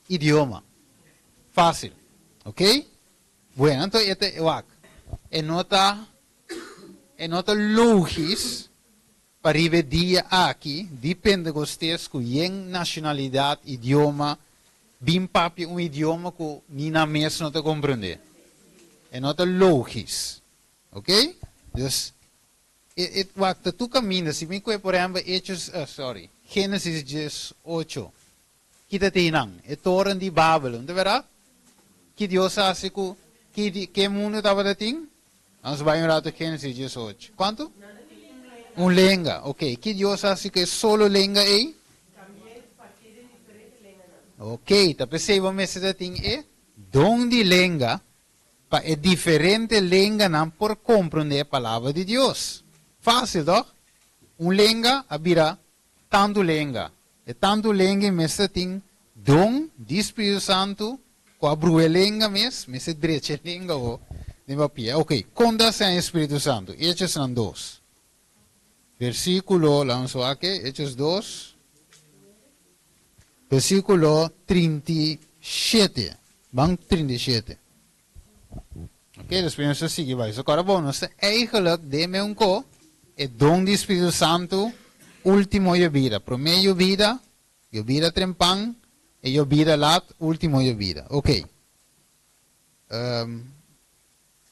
idioma. Fásil. Oké? Bueno, anto e ta, wak, e no ta, e no ta lógis pa riba e dia aki di Pentecostes ku yen nashonalidat, idioma, bin papia un idioma ku ni nan mes no ta komprendé. E no ta lógis. Oké? Dus, e e wak ta tur kaminda. Si mi kue por ehèmpel Hechos, sorry, Génesis 18, ki ta tin nan? E toren di Babel, no ta bèrdat? Ki Dios a hasi ku ki ke mundu tabata tin? Nos bai un ratu Génesis 18. Kuantu? Un lenga. Ok. Ki Dios a hasi ku e solo lenga ei? Ok. Ta p'esei bo mester ta tin e don di lenga pa e diferente lenganan por komprondé e Palabra di Dios. Fásil, tòg? Un lenga a bira tantu lenga. E tantu lenga ei mester tin don di Spiritu Santu ku a brua e lenga mes, mester drecha e lenga ho den papia. Ok, kon ta haña e Spiritu Santu? Hechosnan 2, versíkulo, laga nos wak e, Hechos 2, versíkulo 37. Ban 37. Ok, despues nos ta sigui bai. So kòrda bon, nos ta eigenlijk den meun ko e don di Spiritu Santu último yobida. Promé yobida, yobida trempan, e yobida lat, último yobida. Ok. Um,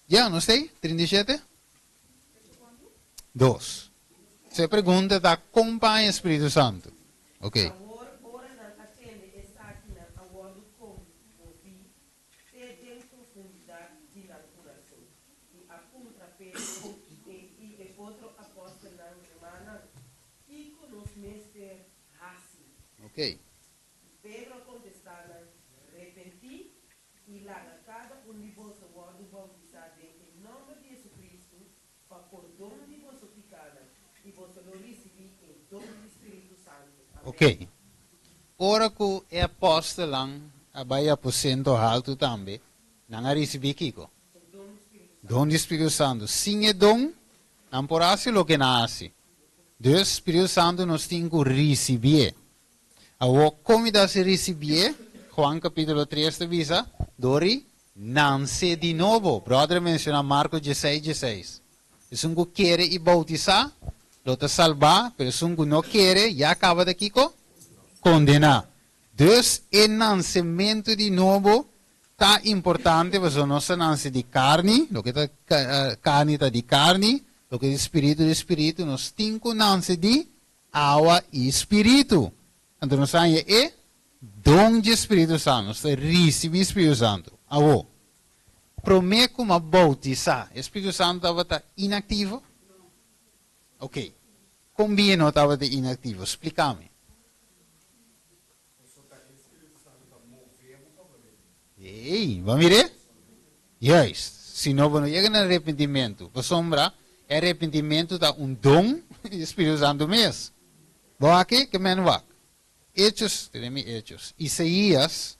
ya, nos ta ei? 37? 2. So e pregunta ta, kon pa haña Spiritu Santu? Ok. Awor, ora nan a tende esakinan a wòrdu konmoví te den profundidat di nan kurason. Ok. Pedro a kontestá nan, Repentí i laga kada un di boso wòrdu boutisá den e nòmber di Jesucristo pa pordon di boso pikánan, i boso lo risibí e don di Spiritu Santu. Amèn. Ok. Ora ku e apòstelnan a bai aposento haltu tambe, nan a risibí kiko? Don di Spiritu Santu. Sin e don, nan por hasi loke nan a hasi. Dus, Spiritu Santu nos tin ku risibié. Awor, kon mi ta hasi risibié? Juan kapítulo tres ta bisa, Dor i nanse di nobo. Bròder a menshoná Marko dieseis, dieseis. Esun ku kere i boutisá lo ta salbá, pero esun ku no kere ya kaba ta kiko? Kondená. Dus, e nansementu di nobo ta importante pasobra nos ta nanse di karni, loke ta karni ta di karni, loke di spiritu di spiritu, nos tin ku nanse di awa i spiritu. Anto nos haña e don dje Spiritu Santu, nos ta risibí Spiritu Santu. Awor, promé ku mi a boutisá, e Spiritu Santu tabata inaktivo? Oké, kon bien no tabata inaktivo? Splika mi. Ei, bo a mir'é? Juist. Si no, bo no yega na arepentimentu. Pasobra e arepentimentu ta un don di Spiritu Santu mes. Bo wak e? Ke men wak? Hechos, tene mi Hechos. Isaías,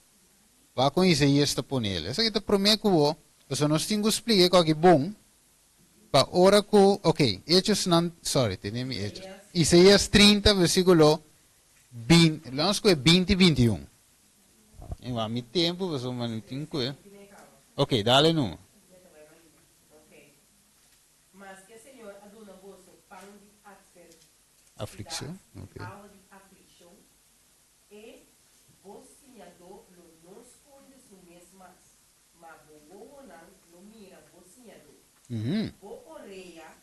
wak kon Isaías ta pone el. Esaki ta promé ku bo, pasobra nos tin ku splika e koki bon, pa ora ku, ok, Hechos nan, sorry, tene mi Hechos. Isaías 30, versíkulo 20, nos koe 20 i 21. E wak mi tempu pasobra mi tin koe. Ok, dale numa. Maske Señor a duna boso pan di Aflikshon, ok. awa di aflikshon, e bo siñadó lo no skonde su mes mas, ma bo wowonan lo mira bo siñadó. Bo orea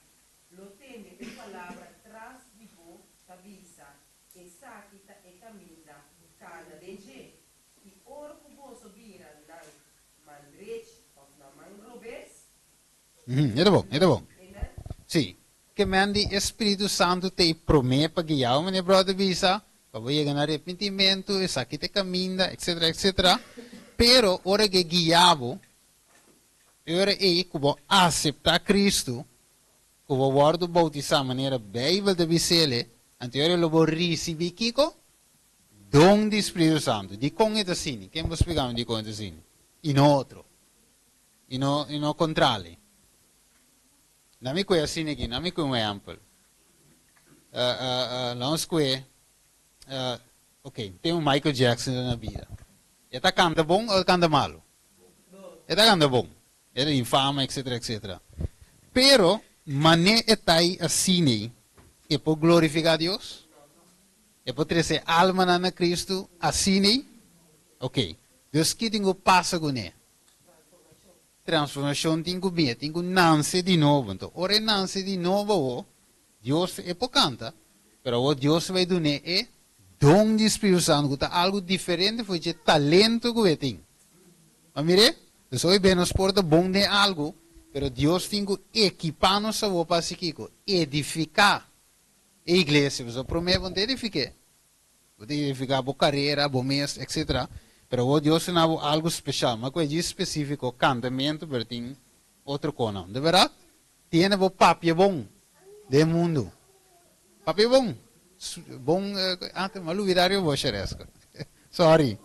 lo tende un palabra tras di bo ta bisa, Esaki ta e kaminda, kana den dje. I ora ku boso bira nan man drechi òf nan man robes, E ta bon, e ta bon. Amen. Sí. Ke men di e Spiritu Santu ta e promé pa guia bo, manera bròder bisa, pa bo yega na arepentimentu, esaki ta e kaminda, etsetera, etsetera. Pero ora ku e guia bo, e ora ei ku bo aseptá Kristu, ku bo wòrdu boutisá manera Beibel ta bis'el, anto e ora lo bo risibí kiko? Don di Spiritu Santu. Dikon e ta asina? Ken por splika mi dikon e ta asina i no otro? I no i no kontrali? Na mi kue asina aki, na mi kue un ehèmpel. Nos kue, ok, tin un Michael Jackson na bida. E ta kanta bon o e ta kanta malu? E ta kanta bon. E ta tin fama, etcetera, etcetera. Pero, man'é e ta ei asin'ei, e por glorifiká Dios? E por trese almanan na Kristu asin'ei? Oké. Dus ki tin ku pasa kuné? Transformashon tin ku bini, e tin ku nanse di nobo. Anto, ora e nanse di nobo awor, Dios, e por kanta, pero awor Dios ta bai dun'é e don di Spiritu Santu, ku ta algu diferente for dje talento ku e tin. Bo a mir'é? Dus hopi bes nos por ta bon den algu, pero Dios tin ku ekipá nos awor pa hasi kiko? Edifiká e iglesia. Pasobra promé bo no ta edifik'é. Bo ta edifiká bo karera, bo mes, etsetera. Pero awor Dios ta duna bo algu speshal. Ma ku e djis spesífiko, kantamentu, pero tin otro konan. De bèrdat? Tiene bo papia bon den mundu. Papia bon. Bon, antes mi a lubida riba bo, Shereska. Sorry.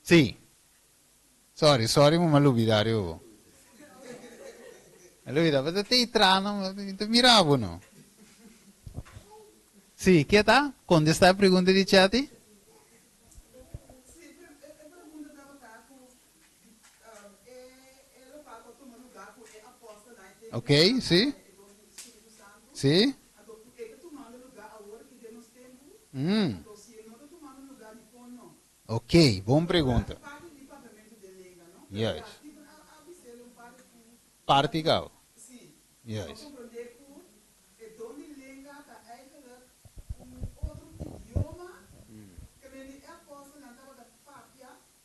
Sí. Sorry, sorry mi a lubida riba bo. Mi a lubida, bo ta tei trano, mi ta mira bo no. Sí, ke ta? Kontesta e pregunta di Chetty. Sí, e pregunta tabata ku Ok, si. Si. Mm. Ok, bon pregunta. Juist. Parti gau. Juist.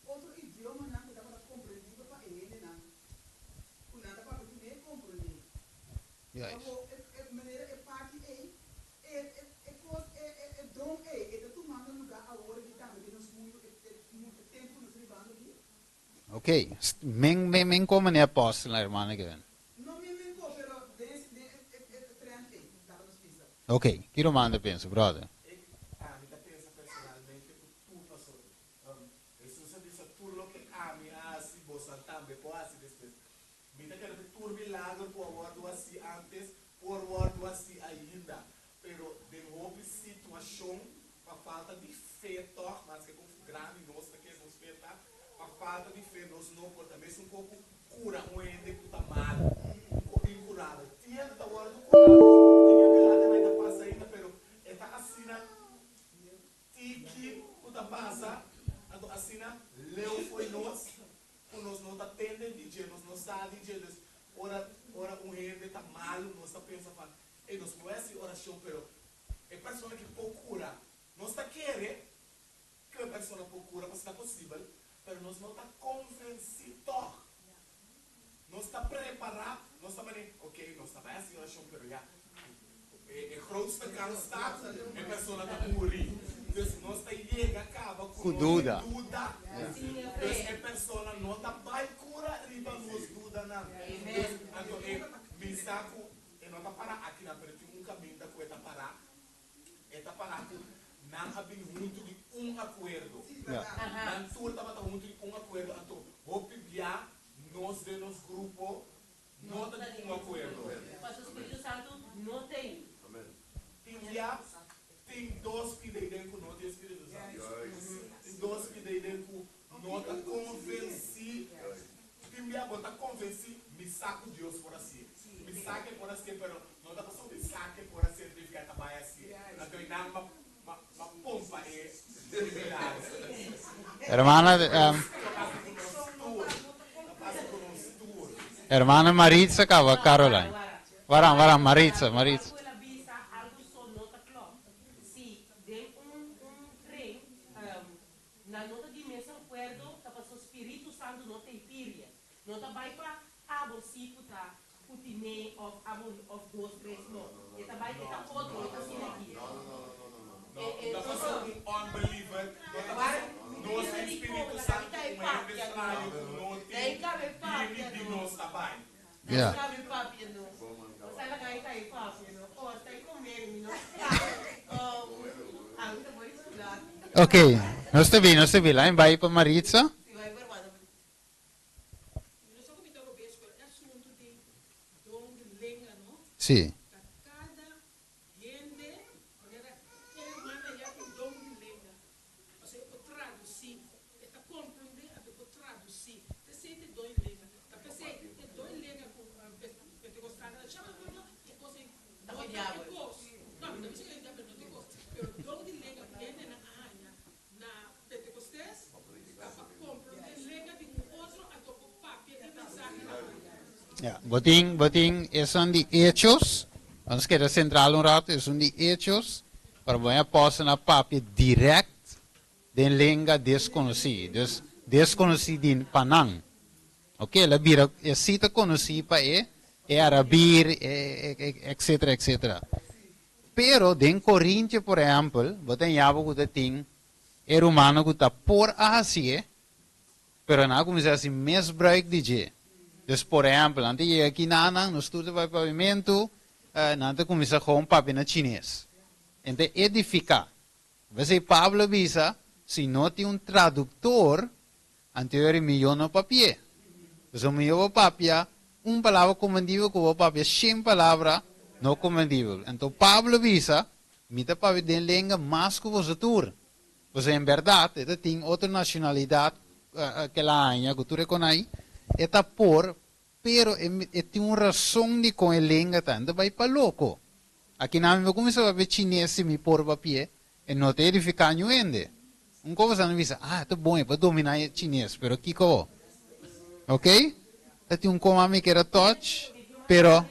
Otro idiomanan ku tabata komprendibel pa e hendenan ku nan ta papia kuné komprendé. Juist. Awor, e manera e parti ei, e e kos, e e don ei, e ta Ok, men men men como ne apostel na hermana que ven. No mi men ko, pero den den e e e trend ei, laga nos bisa. Ok, ki ruman ta pensa, brother? Ik, ami ta pensa personalmente ku tur paso Hesus a bisa tur loke ami a hasi bosan tambe por hasi despues. Mi ta kere ku tur milagro ku a wòrdu hasí ántes por wòrdu hasí ainda, pero den hopi situashon pa falta di fe tòg, maske kon grandi nos ta kere nos fe ta, pa falta di fe nos no por ta mesun kon ku kura un hende ku ta malu, ku inkurabel. Tin hende ta wòrdu kurá, tin e milagernan ta pasa ainda, pero e ta asina tiki ku ta pasa, anto asina leu fo'i nos. Ku nos no ta tende di dje, nos no sa di dje. Dus ora ora un hende ta malu nos ta pensa van, ey nos por hasi orashon pero e persona ki por kura, nos ta kere ku e persona por kura pasobra ta posibel, pero nos no ta konvensí tòg. Nos ta prepará, nos ta manera, ok, nos ta bai hasi orashon pero ya e grootste kans ta ku e persona ta muri. Dus nos ta yega kaba ku Ku nos duda. duda, dus e persona no ta bai kura riba nos dudanan. Dus anto e mi sa ku e no ta para akinan pero tin un kaminda ku e ta para, e ta para ku nan a bin huntu di un akuerdo. Nan tur tabata huntu di un akuerdo anto hopi bia nos den nos grupo no ta di un akuerdo. Pasobra Spiritu Santu no ta ei. Tin bia tin dos pida ei den ku no tin Spiritu Santu. Tin dos pida ei den ku no ta konvensí. Tin bia bo ta konvensí, mi sa ku Dios por hasié. Mi sa ku e por hasié, pero no ta pasobra mi sa ku e por hasié signifiká e ta bai hasié. Anto ei nan ma ma ma pompa e milagro. Hermana, Ta pasa ku nos tur. Ta pasa ku nos tur. Hermana Maritza kaba Caroline. Waran, waran, Maritza, Maritza. Algu el a bisa, algu so no ta klòp. Si den un un kring nan no ta di mes akuerdo, ta pasobra Spiritu Santu no ta e piria. No ta bai pa abo si ku ta ku tine òf abo òf dos tres no. E ta bai e ta otro, e ta asina aki. No, ta pasobra un unbeliever no ta pasobra nos tin Spiritu Santu un hende straño ku no tin bini di nos ta bai. Ja. Ok, nos ta bin, nos ta bin. Laat me bai pa Maritza. Sí. Ja, bo tin, bo tin esun di Hechos. Nos keda sentral un rato, esun di Hechos, para bo apòstel a papia direct den lenga deskonosí. Dus deskonosí di pa nan. Ok, el a bira, e sí ta konosí pa e, e arabir, e, e, etcétera, etcétera. Pero den Corintio, por ehèmpel, bo ta haña bo ku ta tin e rumannan ku ta por a hasié, pero nan a kuminsá hasi misbruik di dje. Dus, por ehèmpel, nan ta yega aki na nan, nos tur ta bai pavimentu, nan ta kuminsá gewoon papia na chines. En ta edifiká. P'esei Pablo a bisa, si no tin un traduktor, anto e mihó no papi'é. Pasobra mihó bo papia un palabra komprendibel ku bo papia shen palabra no komprendibel. Anto Pablo a bisa, Mi ta papia den lenga mas ku boso tur. Pasobra en bèrdat e ta tin otro nashonalidat ku el a haña ku tur e konai, e ta por, pero e tin un rason dikon e lenga ta. Nan ta bai pa loko. Aki nan mi por kuminsá papia chines si mi por papi'é, e no ta edifiká niun hende. Un kos nan ta bisa, ah, ta bon e por dominá e chines, pero kiko bo? Ok? Ta tin un koma mi kier a touch, pero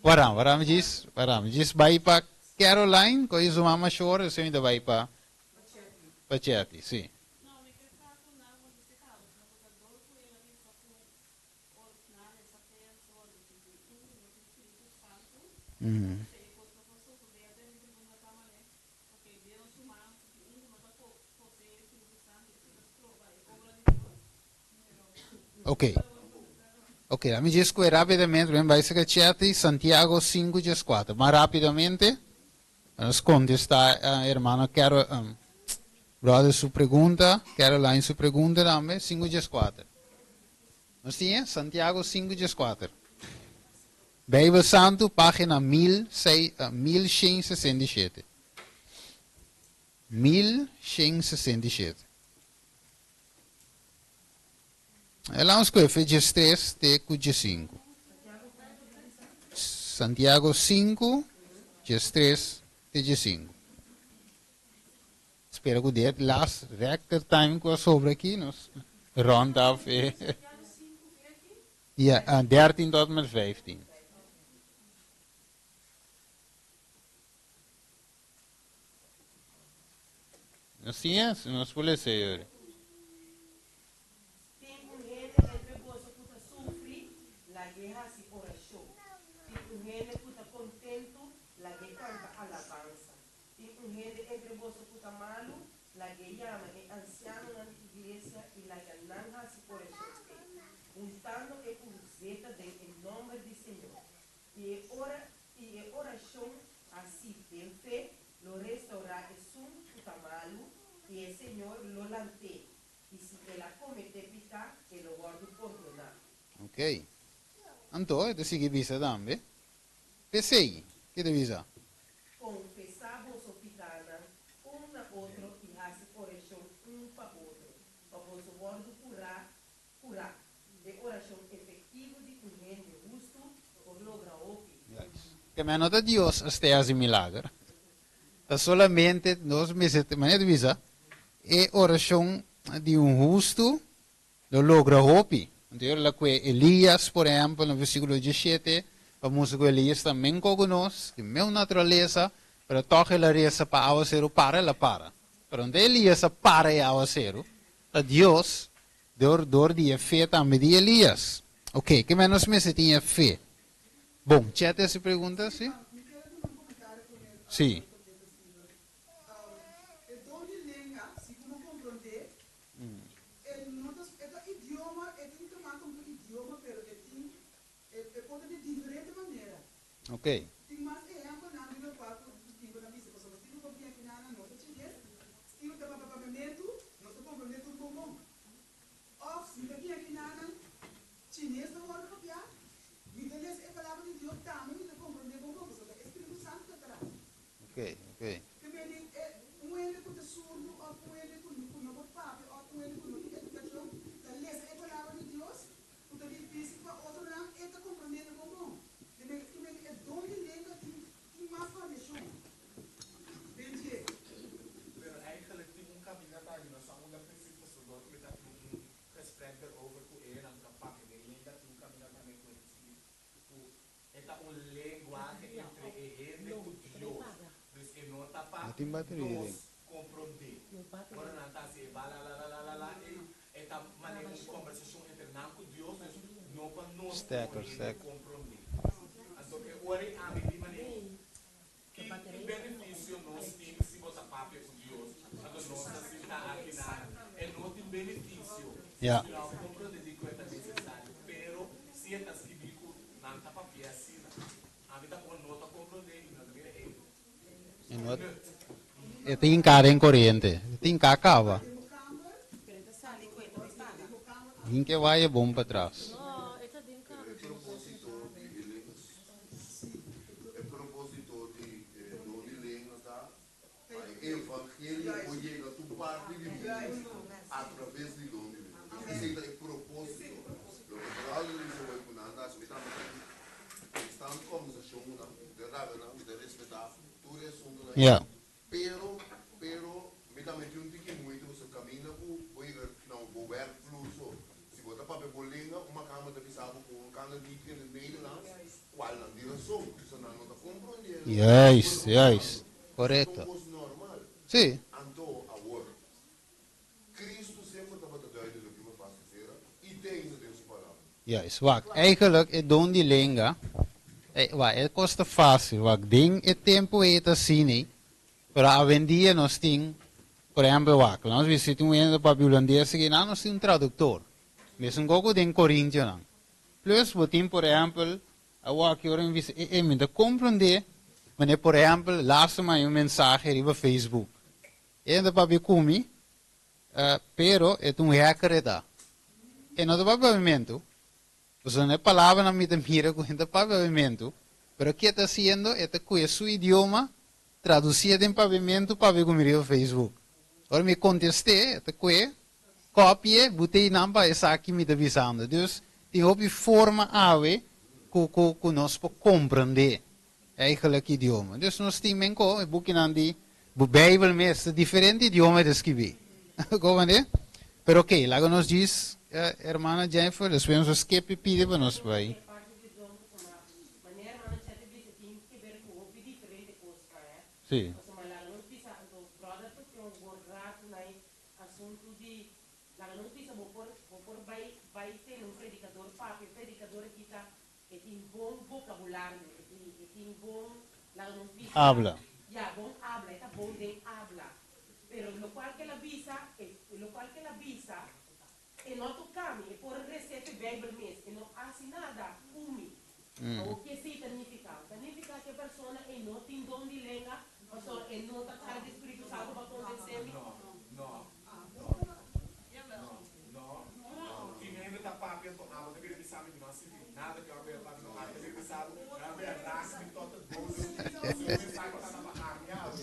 waram, waram mi djis, waram mi djis bai pa Caroline, ku e su mama shor, esei mi ta bai pa pa Chetty, si. Ok. Ok, ami djes kue rápidamente, ben bai saka chat Santiago 5 14. Mas rápidamente, nos kontestá hermano Carol, brother su pregunta, Caroline su pregunta tambe, 5 14. Nos tin Santiago 5 14. Bijbel Santu, página 1167. 1167. Laga nos kue 3 te ku 5. Santiago 5, 3 te 5. Spera ku dit last record time ku sobre aki, nos rond af. Ja, 13 tot en met 15. Asina e, nos por lesa. Tin un hende entre boso ku ta sufri, lag'é hasi orashon. Tin un hende ku ta kontentu, lag'é kanta alabansa. Tin un hende entre boso ku ta malu, lag'é yama e ansianonan di iglesia i laga nan hasi orashon p'e, huntando e ku zeta den e nòmber di Señor. I e ora i e orashon hasí den fe lo restourá esun ku ta malu, i e Señor lo lant'é, i si el a kometé piká, e lo wòrdu pordoná. Ok. Anto, e ta sigui bisa tambe. P'esei, ke ta bisa? Konfesá boso pikánan un na otro i hasi orashon un pa otro, pa boso wòrdu kurá, kurá. E orashon efektivo di un hende hustu por logra hopi. Ke men no ta Dios a stay hasi milager. Ta solamente nos mester, manera ta bisa, e orashon di un hustu lo logra hopi. Anto la kue Elias, por ehèmpel, na versíkulo 17, pa mustra ku Elias ta men ku nos, ku mes naturalesa, pero tòg el a resa pa awaseru para, el a para. Pero no Elias a para e awaseru, ta Dios, dor dor di fe tambe di Elias. Ok, ke men nos mester tin fe? Bon, chat e pregunta, si? Si. E don di lenga, segun mi a komprondé, e no ta, e ta idioma, e tin te maken ku idioma, pero e tin, e por ta di diferente manera. Tin mas ehèmpelnan di lokual ku Steven a bisa, pasobra Steven por bin aki nan no ta chines, Steven ta papia papiamentu, nos ta komprondé tur bon bon. Òf si mi ta bin aki nan chines ta wòrdu papiá, mi ta lesa e palabra di Dios tambe mi ta komprondé bon bon, pasobra e Spiritu Santu ta tras. Ke mende e un hende ku ta surdu òf un hende ku ku no por papia òf un hende ku no tin edukashon ta lesa e palabra di Dios ku ta difísil pa otronan, e ta komprondé bon bon. Ke mende ke mende e don di lenga tin tin mas variashon den dje. Pero eigenlijk tin un kaminda ta no sa unda precies pasobra mi ta tin un gesprek erover ku e nan ta papia den lenga, tin un kaminda tambe ku e ta ku e ta un lenguahe entre e hende ku Dios. Dus e no ta pa No tin bateria nos den. komprondé. Ora nan ta hasi ba la la la la la la e e ta manera un kombersashon entre nan ku Dios, dus no pa nos Stekker, komo hende stekker. komprondé. Anto e ora ami di manera ki ki benefisio nos tin si bo ta papia ku Dios, anto nos ta sinta aki nan e no tin benefisio. Si no komprondé di ku e ta nesesario, pero si e ta skibí ku nan ta papia asina, ami ta no ta komprondé i no ta mira e E no e tin kara en koriente. Tin ka kaba. Tin ke vaya bom pa tras. E propósito di e lenga, e propósito di e don di lenga ta pa e evangelio por yega tur parti di mundu a traves di don di lenga. Esei ta e propósito. Loke vooral di bisa ku nan ta hasi, mi tambe tin constant kombersashon ku nan, mi ta rabia nan, mi ta respetá tur e asuntunan. Pero mi tambe tin un tiki moeite pasobra kaminda ku bo yega na bo werkvloer so, si bo ta papia bo lenga, un makamba ta bisa bo ku un kan het niet in het Nederlands, kual nan tin rason, pasobra nan no ta komprondé Juist, juist. Korekto. kos normal. Anto, awor, Cristo semper tabata duidelijk in mijn vast i tin den su palabra. Juist. Wacht, eigenlijk e don di lenga, wacht, e kos ta fásil. Wacht, den e tempu ei ta asina, pero awendia nos tin, por ehèmpel, wacht, nos visita un hende papia hulandes ku nos tin un traduktor. Mesun kos ku den Korintionan. Plus bo tin por ehèmpel, awor aki ora mi bisa e e mi ta komprondé manera por ehèmpel laatste mi haña un mensahe riba Facebook. E ta papia ku mi, pero e ta un hacker e ta. E no ta papia papiamentu, pasobra na e palabranan mi ta mira ku e ta papia papiamentu, pero ke e ta hasiendo e ta kuye su idioma tradusié den papiamentu papia ku mi riba Facebook. Ora mi kontest'é e ta kuye Kopie buteinan pa esaki mi ta bisando. Dus tin hopi forma awe ku ku ku nos por komprendé eigenlijk idioma. Dus nos tin men ko e bukinan di bu Bijbel mes ta diferente idioma e ta skibí. Komprendé? Pero oké, laga nos djis hermana Jennifer, despues nos a skip e pide pa nos bai. E parti di don pasobra manera hermana Chet a bisa tin keber ku hopi diferente kos, eh. Sí. Pasobra laga nos bisa anto brother ta tin un bon ratu na e Asuntu di laga nos bisa bo por bo por bai bai tene un predikador papia e predikador aki ta e tin bon bokabulario e tin e tin bon laga nos bisa Habla. ya bon habla e ta bon den habla pero lokual ke el a bisa e lokual ke el a bisa e no a toka mi e por resete beibel mes e no hasi nada ku mi Awor ke esei ta nifiká? Ta nifiká ku e persona ei no tin don di lenga pasobra e no ta kara di spiritu santu pa konvensé mi? No, no, no, no, no. Tin hende ta papia anto abo ta bira bisa mi, mi no a sinti nada ku abo a papia, no, abo ta bira bisa bo, nan a bira ras mi tot e bodem, pasobra e mensahe ta na pa ami awe.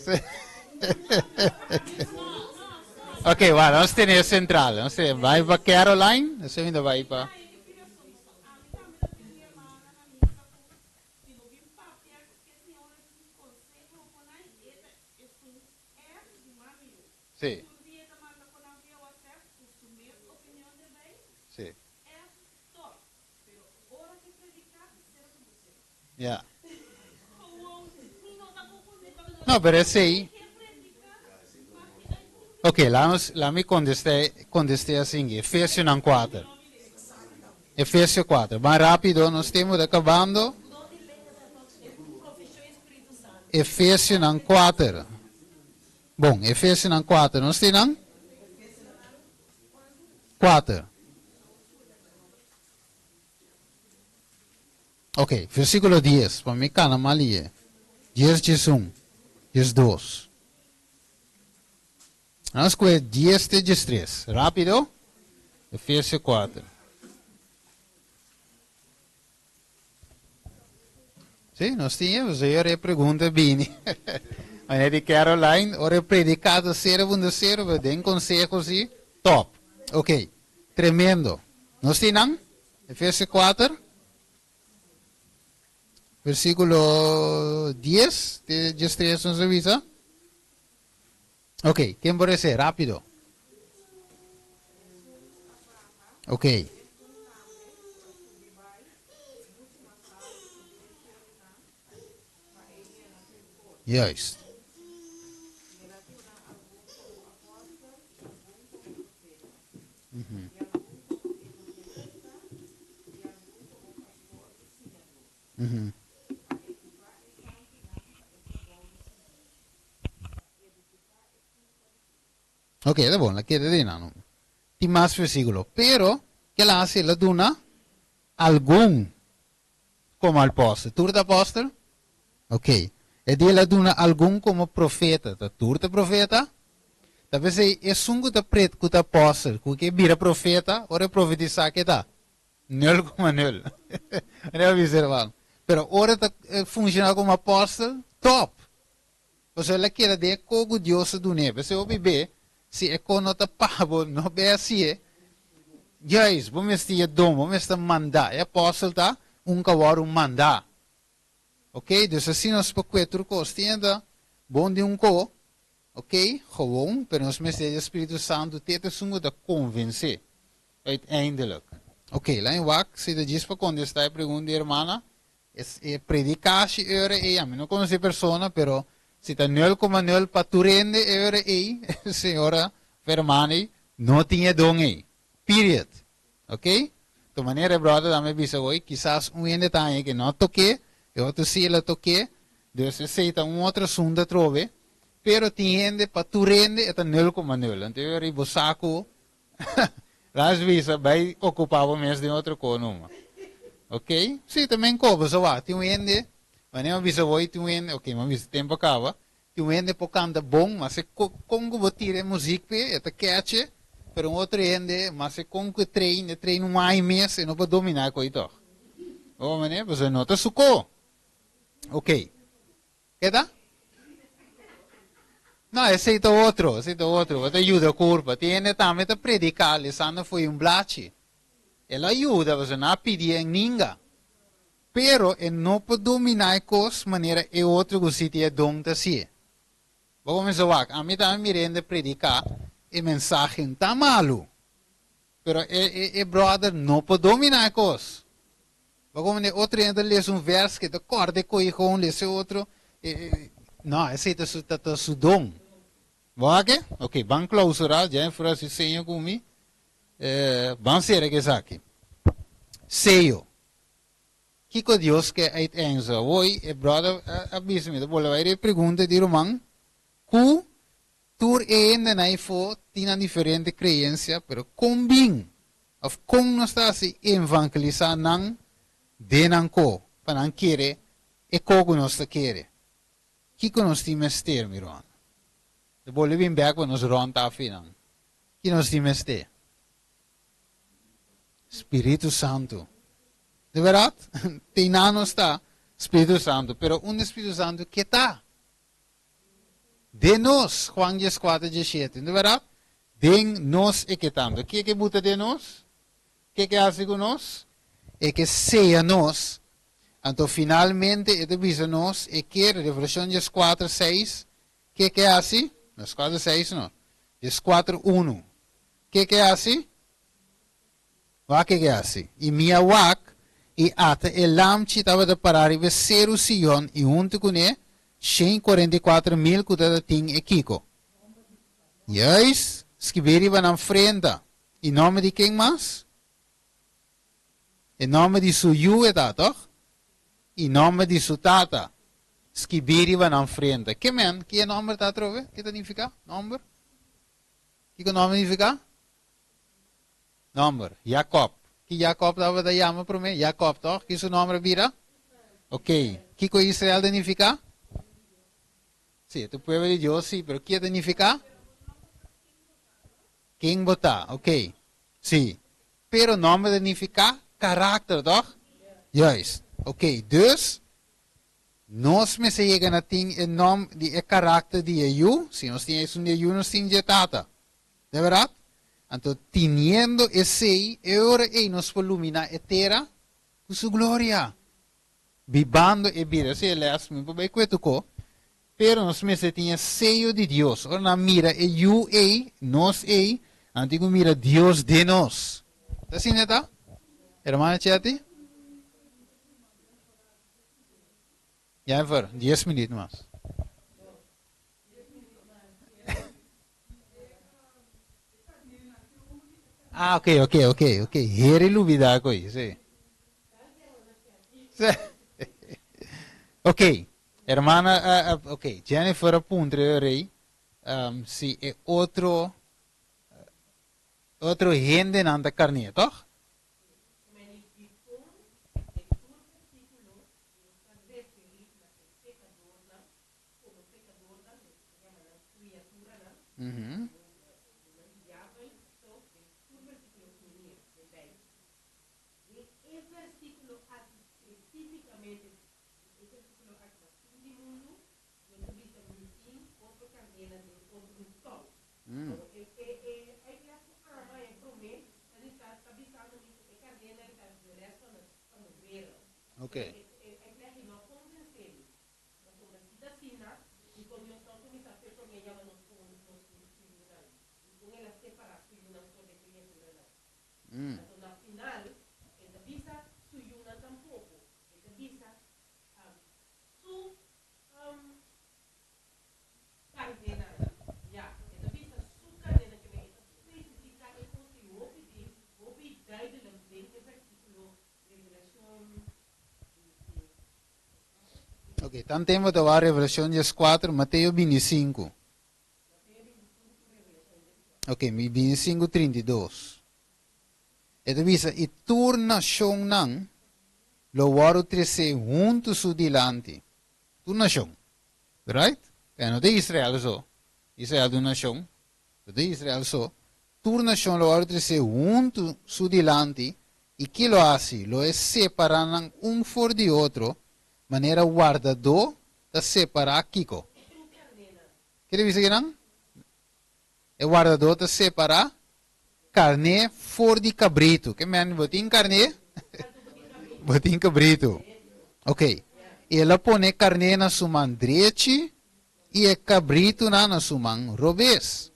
Ok, wak, nos tene e sentral. Nos tene, bai pa Caroline, nos ta bai pa. Ami tambe ta tin mi hermana na misa ku si bo bin papia ke señora tin konseho ku nan e ta esun ègt di mami yo. Tur dia e ta manda ku nan via whatsapp ku su mes opinion derbei. Ègt top. Pero ora ke prediká sera ku bo sera. Gewoon mi no ta konfundí pasobra No, pero esei. ke prediká papia ai tur Ok, laat nos, laat mi kontest'é, kontest'é asingi. Efesionan kuater. Efesio 4. Ban rápido, nos tempu ta kabando. Efesionan 4. Bon, Efesionan 4. Nos tin nan? 4. Ok, versíkulo 10. Pa mi kana mal ie. 10, 11, 12. Nos kue dies te diestres. Rápido. Efesio kuater. Sí, nos tin e, pasobra ora e pregunta bini. Manera di Caroline, ora e prediká ta sero bunda sero, pero den konseho sí, top. Ok, tremendo. Nos tin nan? Efesio kuater, versíkulo dies te diestres nos a bisa. Ok, ken por esei? Rápido. Ok. Juist. Ok, ta bon, la keda den nan. Tin mas versíkulo. Pero, ke el a hasi? El a duna algun komo apòstel. Tur ta apòstel? Ok. E di el a duna algun komo profeta. Ta tur ta profeta? Ta p'esei esun ku ta pret ku ta apòstel, ku ke bira profeta, ora e profetisá ke ta? Nul koma nul. Manera bisa hermano. Pero ora ta funshoná komo apòstel, tòp. Pasobra el a keda den e ko ku Dios a dun'é. P'esei hopi be, si e ko no ta pa bo, no be hasié. Juist, bo mester e don, bo mester mandá. E apòstel ta un ku a wòrdu mandá. Oké, dus asina nos por kue tur kos. Tin hende bon di un ko, oké, gewoon, pero nos mester di e Spiritu Santu te ta esun ku ta konvensé, uiteindelijk. Oké, laat mi wak si ta djis pa kontestá e pregunta di hermana. E predikashi e ora ei, ami no konosé e persona, pero si ta nul koma nul pa tur hende e ora ei, señora of hermana ei no tin e don ei. Period. Ok? To manera e brother tambe bisa hoy, kisas un hende ta haña ke no a tok'é, e otro si el a tok'é, dus esei ta un otro asunto atrobe, pero tin hende pa tur hende e ta nul koma nul. Anto e ora ei bo sa ku. Las bisa bai okupá bo mes den otro ko numa. Ok? Sí, ta men ko, pasobra wak, tin un hende, wanneer mi bisa bo, tin un hende, ok, mi a bisa tempu a kaba, tin un hende por kanta bon, mas e kon ku bo tira e muzik p'e, e ta keche, pero un otro hende, mas e kon ku e train, e train un aña mes, e no por dominá e koi tòg. Bo manera? Pasobra no ta su ko. Ok. Keda? No, esei ta otro, esei ta otro. Bo ta yuda kurpa. Tin hende tambe ta prediká lesando fo'i un blachi. El a yuda pasobra nan a pidi en ninga. Pero e no por dominá e kos manera e otro ku si tin e don ta hasié. Bo kuminsá wak, ami tambe mira hende prediká e mensahe no ta malu. Pero e e e brother no por dominá e kos. Bo komo e otro hende ta lesa un vers ke ta kòrda e ko'i gewoon lesa e otro. E e no, esei ta su ta ta su don. Bo wak e? Ok, ban klausurá, Jennifer a hasi seña ku mi. Eh, ban sera ku esaki. Seyo. Kiko Dios ke uiteindelijk? Awor e brother a a bisa mi, ta bolbe bai e pregunta di ruman ku Tur e hendenan eyfo tin nan diferente creencia, pero con bin of con nos ta haci evangelisa nan den nan co pa nan kere e co cu nos ta kere? Kico nos tin mester, mi ruman? Ta bolbe bin bek pa nos rond afi nan. Ki nos tin mester? Spiritu Santu. De verdad, tin nan nos ta Spiritu Santu, pero unda Spiritu Santu ke ta? Den nos, Juan dieskuater dieshete, no ta bèrdat? Den nos e ke tantu. Ke ke buta den nos? Ke ke hasi ku nos? E ke seya nos. Anto finalmente e ta bisa nos e ke, Revelashon dieskuater seis, ke ke hasi? No eskuater seis no, dieskuater unu. Ke ke hasi? Wak ke ke hasi. I mi a wak, i ata e Lamchi tabata pará riba e seru Sion, i huntu kuné 144.000 ku tabata tin e kiko? Juist, skibí riba nan frenta. I nòmber di ken mas? E nòmber di su yu e ta, tòg? I nòmber di su tata, skibí riba nan frenta. Ke men? Ki e nòmber ta atrobe? Ke ta nifiká, nòmber? Kiko nòmber nifiká? Nòmber, Jakòb. Ki Jakòb tabata yama promé? Jakòb, tòg? Ki su nòmber a bira? Okey. Kiko Israel ta nifiká? Sí, e ta pueblo di Dios, sí, pero ki e ta nifiká? Ken bo ta? Okey. Sí. Pero nòmber ta nifiká karakter, tòg? Juist. Okey. Dus, nos mester yega na tin e nòm di e karakter di e yu. Si nos tin esun di e yu, nos tin dje tata. De bèrdat? Anto tiniendo esei, e ora ei nos por luminá e tera ku su gloria, bibando e bida. Esei e lès mi por bai kue tokó, pero nos mester tin e seyo di Dios. Ora nan mira e Yu ei, nos ei, nan tin ku mira Dios den nos. Ta asina ta, hermana Chetty? Jennifer, dies minuut mas. Ah, ok, ok, ok, ok. Heri lubida koi, sí. Sí. Ok, hermana, uh, uh, ok, Jennifer a puntra e rey um, si e otro otro hendenan ta carné, toch? Komo pekadornan, nos ta yama nan kriaturanan, nan diabel so den tur versíkulo ku mi mira den Beibel. Den e versíkulo aki spesífikamente, e versíkulo aki na fin di mundu, Dios a bisa mi tin otro kandela den otro tou. Awor e e e uitleg ku ama e promé ta bisa ta bisando mi ku e kandela ei ta de rest van de van de wereld. E e uitleg ei no a konvensé mi. Pasobra si ta asina, dikon Dios no a kuminsá fe promé yama nos komo nos su yunan? Dikon el a separá su yunan for di e kriaturanan? Anto na final, e ta bisa su yunan tampoko, e ta bisa su karnénan. Ya, e ta bisa su karnénan, ke men e ta spesifiká e kos ei hopi di hopi duidelijk den e versíkulo Revelashon Ok, tan tempo ta wak Revelacion 14, Mateo 25. Ok, mi 25, 32. E ta bisa, I tur nashonnan lo wòrdu tresé huntu su dilanti. Tur nashon. Right? E no ta Israel so. Israel ta un nashon. No ta Israel so. Tur nashon lo wòrdu tresé huntu su dilanti, i ki lo hasi? Lo e separá nan un for di otro, manera wardadó ta separá kiko? Ke ta bisa kinan? E wardadó ta separá karné for di kabritu. Ke men bo tin karné, bo tin kabritu. Ok. I el a pone karné na su man drechi i e kabritunan na su man robes.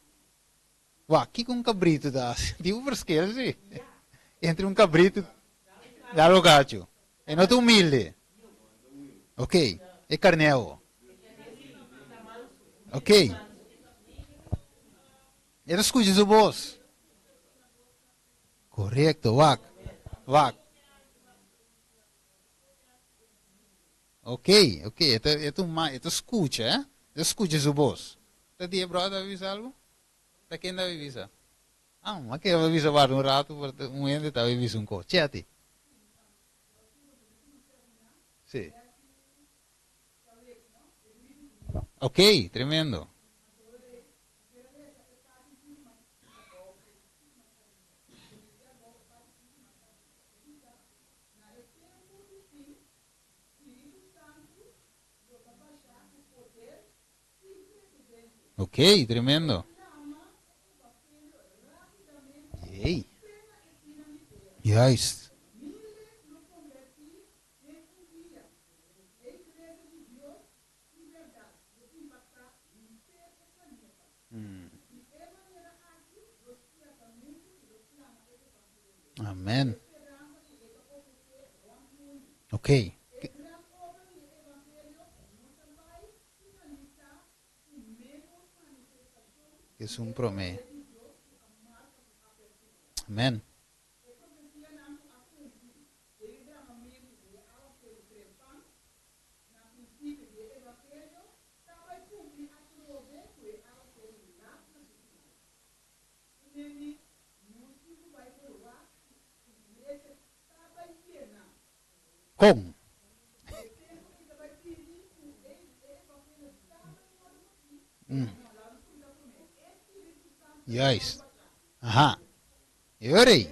Wak, kiko un kabritu ta hasi? Tin un verschil si entre un kabritu i algo gachu. E no ta humilde. Ok, e karné awo. Ok. E ta skucha su bos. Korekto, wak, wak. Ok, ok, e ta, e ta un ma, e ta skucha, eh? E ta skucha su bos. Ta di e brother a bisa algu? Ta ken ta bisa? Ah, ma ke a bisa warda un ratu, pero un hende ta bisa un kos. Chetty. Sí. Ok, tremendo. Ok, tremendo. Hey. Juist. Amen. Ok. Esun promé. Amen. Kon? Juist. Aha. E ora ei.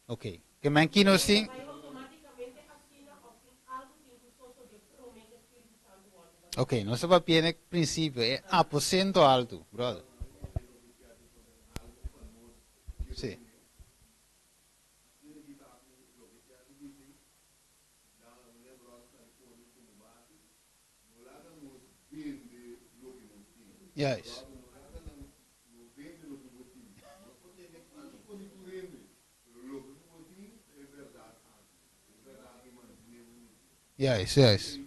Ok. Ke men ki nos tin? Ok, nos ta papia na e prinsipio, e aposento altu, brother. Sí. Juist. Juist, juist.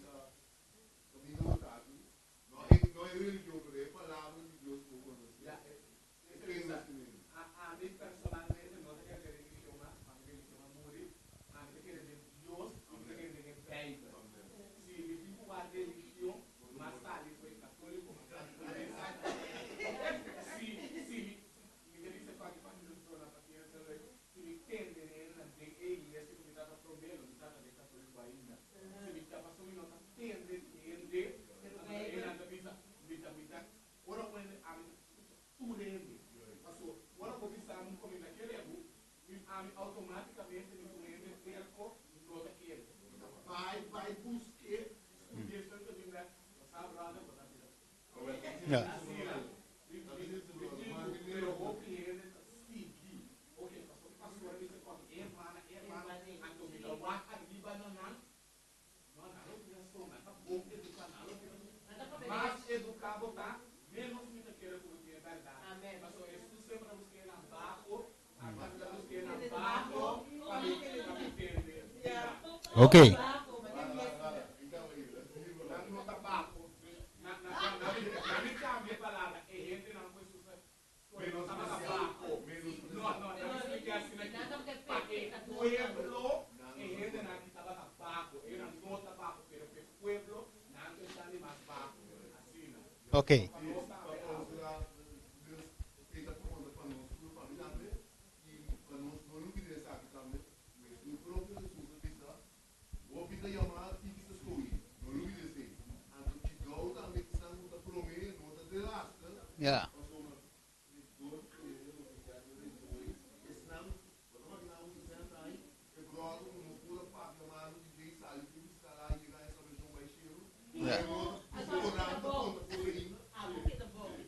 Ja. Ok. Ok. Ja.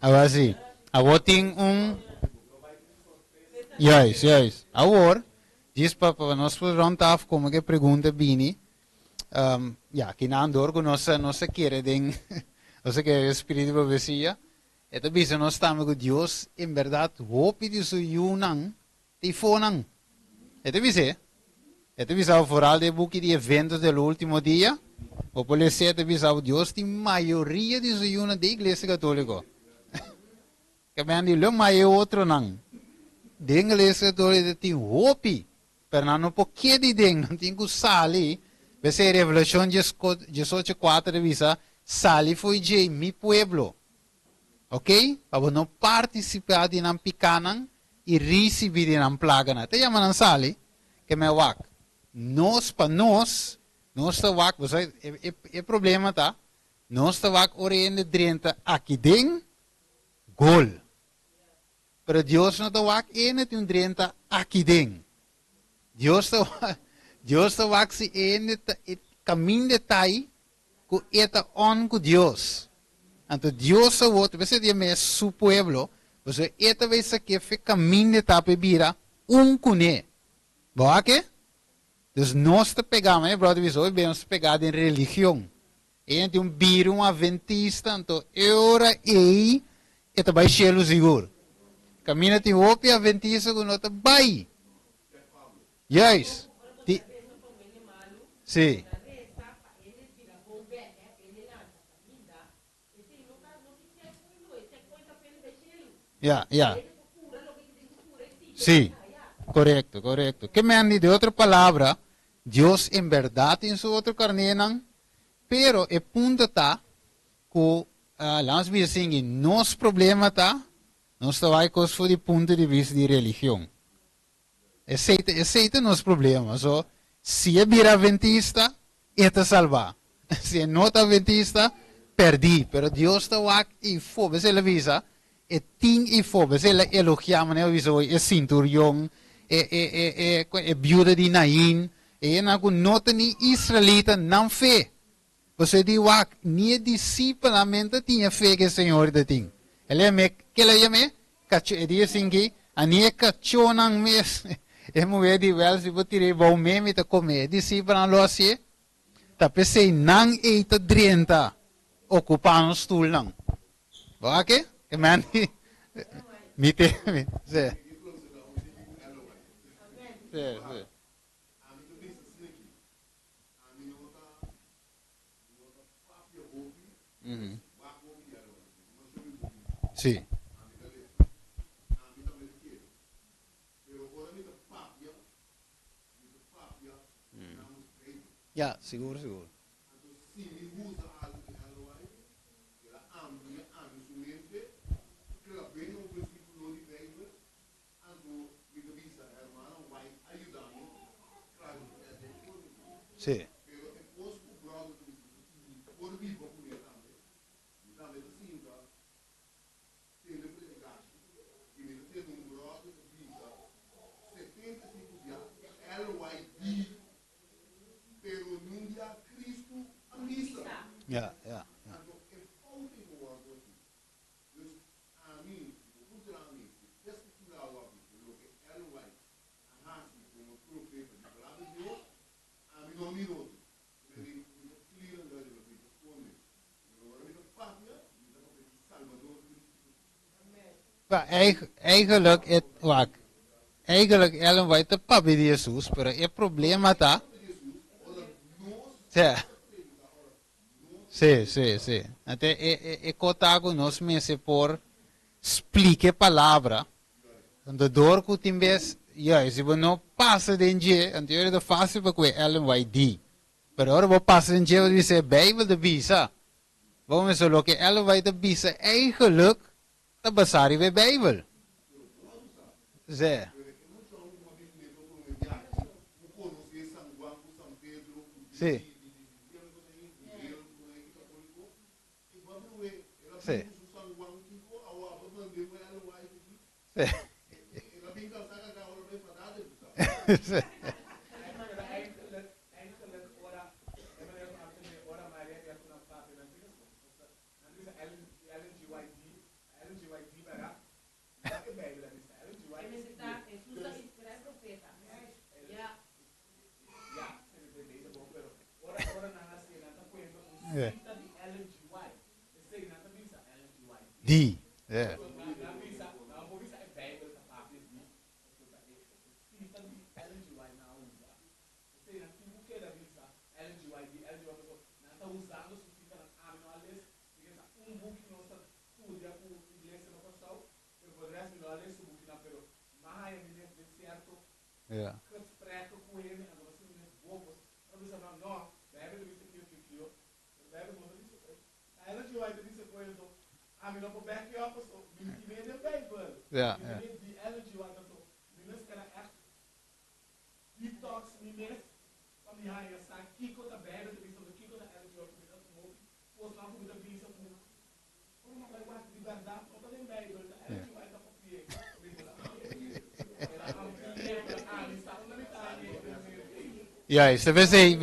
Awor si. Awor tin un. Juist, juist. Awor, djis pa pa nos por rond af como ke pregunta bini. Ja, kinan door ku nos nos a kere den nos a kere den spiritu di profesia. E ta bisa nos tambe ku Dios en berdad hopi di su yunan Tifonan. E ta bis'é. E ta bisa bo foral den e buki di Eventos del Ultimo Dia, bo por les'é, e ta bisa bo Dios tin mayoria di su yunan den Iglesia Katoliko. Ke men di lo mai e otronan den Iglesia Katoliko ta tin hopi, pero nan no por keda den, nan tin ku sali. P'esei Revelashon 18:4 ta bisa, Sali fo'i djei, mi pueblo. Ok, pa bo no partisipá di nan pikánan i risibí di nan plaganan. Ta yama nan sali, ke me wak. Nos pa nos, nos ta wak, bo sa, e, e problema ta, nos ta wak ora hende drenta aki den, gol. Pero Dios no ta wak hende tin drenta aki den. Dios ta wak, Dios ta wak si hende ta, e kaminda tai ku e ta on ku Dios. Anto Dios awor ta bisa di e mes su pueblo, pasobra e ta bay sak'é fe kaminda e ta pa e bira un kuné. Bo wak e? Dus nos ta pegá, mi bròder bisa hopi bes nos ta pegá den religion. E hende tin un bira un aventista, anto e ora ei e ta bai shelu sigur. Kaminda tin hopi aventista ku no ta bai. Juist. Ti. Sí. Ja, ja. Sí. Korekto, korekto. Ke men di, de otro palabra, Dios en bèrdat tin su otro karnénan, pero e punto ta ku, laat nos bisa asina, nos problema ta, nos ta wak kos for di punto di bista di religion. Esei ta, esei ta nos problema. So, si e bira adventista, e ta salbá. Si e no ta adventista, pèrdí. Pero Dios ta wak i fo. Bes el a bisa, e tin i fo. Bes el a elogiá, manera bo bisa hoy, e sinturion, e, e, e, e, e biuda di Nain, e hendenan ku no ta ni israelita, nan fe. Pasobra e di wak, ni e disipelnan men ta tin e fe ku e Señor ta tin. El a yam'é, kel a yam'é? Kachó. E di asin ki, a ni e kachónan mes, e muhé di, wèl, si bo tir'é bou mi, mi ta kom'é. E disipelnan lo hasié. Ta p'esei nan ei ta drenta okupá nos stulnan. Bo wak e? E men di, mi te, mi, sí. Sí, sí. Ami no ta no ta papia hopi, wak hopi ya lo no shobi hopi. Sí. Ami ta lesa. Ami tambe ta kere. Pero ora mi ta papia, mi ta papia namens Bijbel. Ya, sigur, sigur. Anto si mi usa algu di LOI, el a amplia ami su mente, klab'é na un versíkulo di Bijbel, Anto mi ta bisa, Hermano White a yuda mi klarifiká den forma di. Sí. Pero e kos ku bròder ta bisa i mi por biba kuné tambe, mi tambe ta sinta tende predikashi i mi ta tende un bròder ta bisa 75 bia LYD, pero niun bia Kristu a bisa. Ya, ya, ya. Anto e fout ei por wòrdu aki. Dus ami, si bo puntra ami si perspektiva awo aki ku loke Ellen White a hasi komo profeta di Palabra di Dios, ami no a mira otro. Mi ta di, mi ta clear and duidelijk, mi ta skonde. Pero ora mi ta papia, mi ta papia di Salbador Cristo Jesus. Ba, eigenlijk, e, wak, eigenlijk Ellen White ta papia di Jesus, pero e problema ta, Sí. Sí, sí, sí. Ante e, e, e kota ku nos mester por splika e palabra. Anto dor ku tin bes, juist, si bo no pasa den dje, anto yora ta fásil pa ku e Ellen White di. Pero ora bo pasa den dje, bo ta bisa e Bijbel ta bisa. Bo mester loke Ellen White ta bisa eigenlijk ta basá riba e Bijbel. Sí. Sí. Sí. Sí. Sí. Yeah. D. Yeah. Yeah. Ja. Juist, we zijn.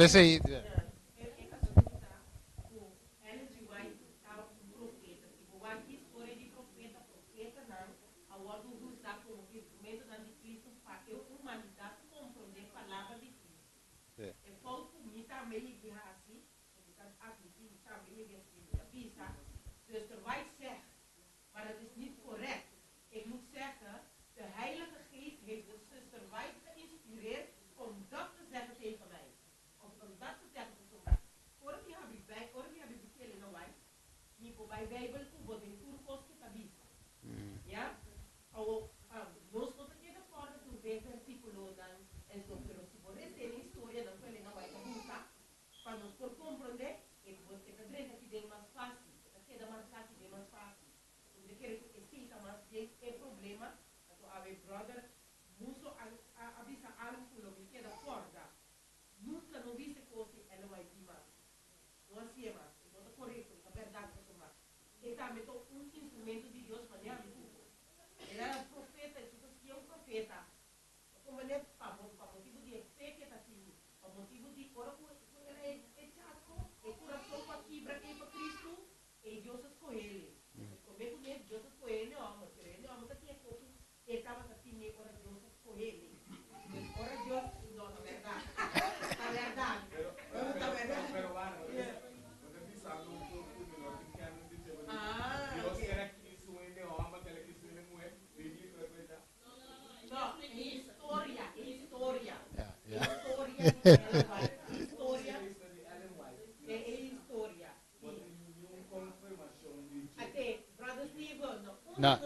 No.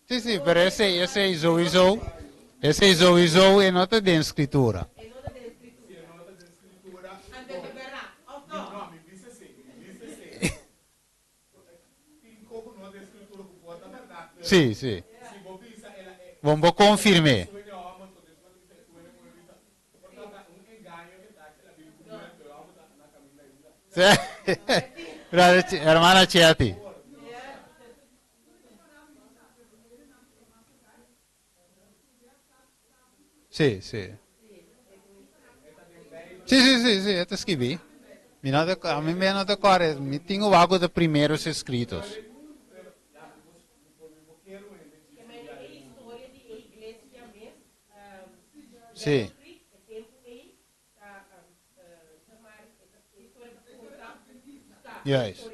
Sí, pero ese sowieso, ese sowieso e no ta den scritura. Sí. Bom, confirme. Sí. Hermana Chiati. Sí. Sí, het escrevi. A mim me não te mi tenho algo de primeiros escritos. Sí. Juist.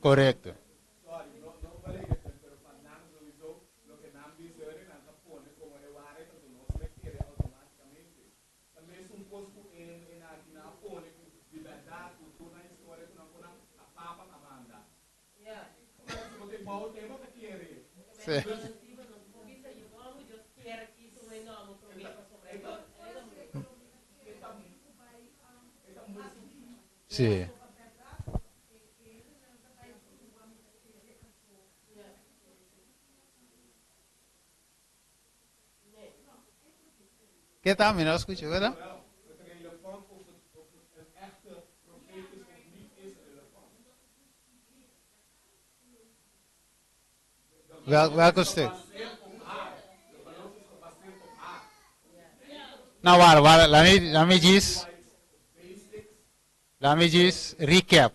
Correcto. Sí. Sí. Ke ta? Mi no a skucha, ke ta? Wel, welke stuk? Nou, waar, waar, laat me, laat me just, laat me just recap.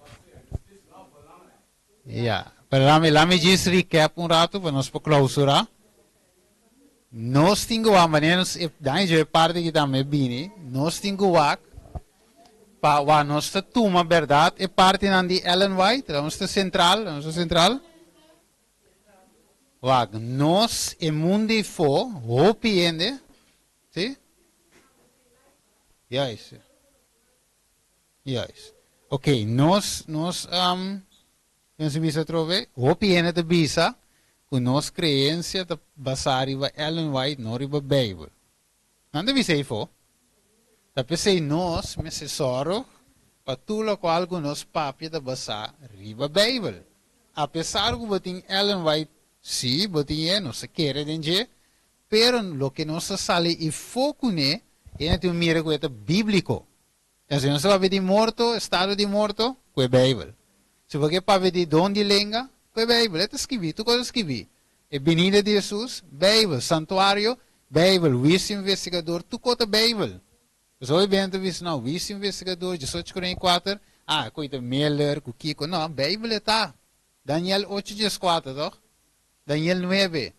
Ja, pero laat me, laat me just recap un rato pa nos por clausura. Nos tin ku wak, manera nos, dan e parti ki tambe bini, nos tin ku wak pa wak nos ta tuma bèrdat e partinan di Ellen White, nos ta sentral, nos ta sentral. Wak, nos e mundu ei fo, hopi hende, si? Juist. Juist. Ok, nos, nos, nos bisa atrobe, hopi hende ta bisa ku nos kreensia ta basá riba Ellen White, no riba Beibel. Nan ta bisa ei fo. Ta p'esei nos mester sòru pa tur lokual ku nos papia ta basá riba Beibel. Apesar ku bo tin Ellen White, sí, bo tin e, nos ta kere den dje, pero loke nos ta sali i fo kuné, e na tin un mira ku e ta bíbliko. Entonces, nos ta papia di morto, estado di morto, ku e Beibel. Si bo ke papia di don di lenga, ku e Beibel. E ta skibí, tur kos ta skibí. E binida di Hesus, Beibel. Santuario, Beibel. Huisio investigador, tur kos ta Beibel. Pasobra hopi bende ta bisa, no, huisio investigador, 1844, ah, e koe ta Miller ku kiko. No, Beibel e ta. Daniel ocho 14, toch? Daniel nuebe.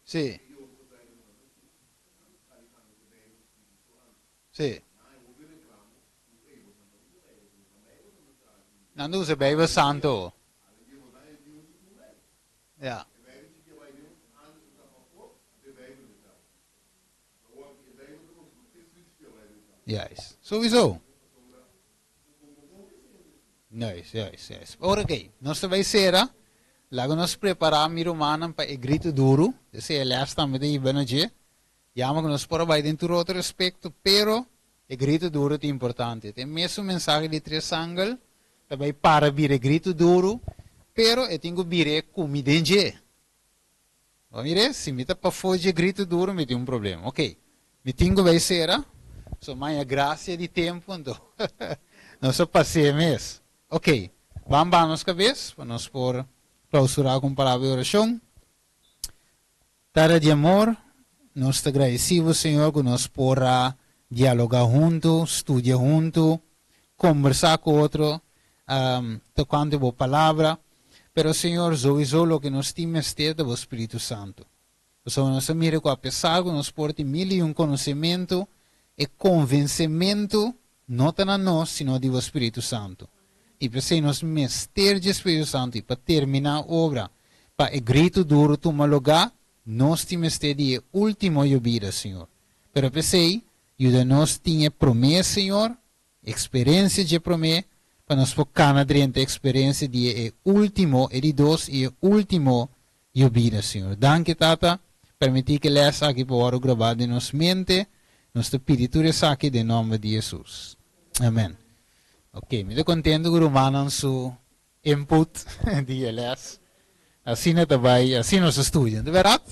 Sí. Sí. Nan ta usa Beibel Santo. Ja. Juist. Sowieso. Juist, juist, juist. Ora oké, nos ta bai sera. Laga nos prepará mi rumannan pa e gritu duru. Esei e lès tambe ta hiba na dje. Yama ku nos por a bai den tur otro aspekto, pero e gritu duru ta importante. Ta e mesun mensahe di tres angel ta bai para bira e gritu duru, pero e tin ku bira e ku mi den dje. Bo mira, si mi ta pafó dje gritu duru mi tin un problema. Ok, mi tin ku bai sera, so maña grasia di tempu anto nos a pas'é mes. Ok, ban baha nos kabes pa nos por klausurá ku un palabra di orashon. Tata di amor, nos ta gradisí bo Señor ku nos por a dialogá huntu, studia huntu, kombersá ku otro tokante bo palabra. Pero Señor, souiso loke nos tin mester ta bo Spiritu Santu. Pasobra nos a mira ku apesar ku nos por tin mil i un konosementu, e konvensementu no ta na nos sino di bo Spiritu Santu. I p'esei nos mester dje Spiritu Santu i pa terminá obra, pa e gritu duru tuma lugá, nos tin mester di e último yobida, Señor. Pero p'esei, yuda nos tin e promé, Señor, eksperensia dje promé, pa nos por kana drenta e eksperensia di e último, e di dos i e último yobida, Señor. Danki, Tata. Permití ku e lès aki por wòrdu grabá den nos mente. Nos ta pidi tur esaki den nòmber di Hesus. Amèn. Ok, mi ta kontentu ku rumannan su input di e lès. Asina ta bai, asina nos ta studia, no ta bèrdat?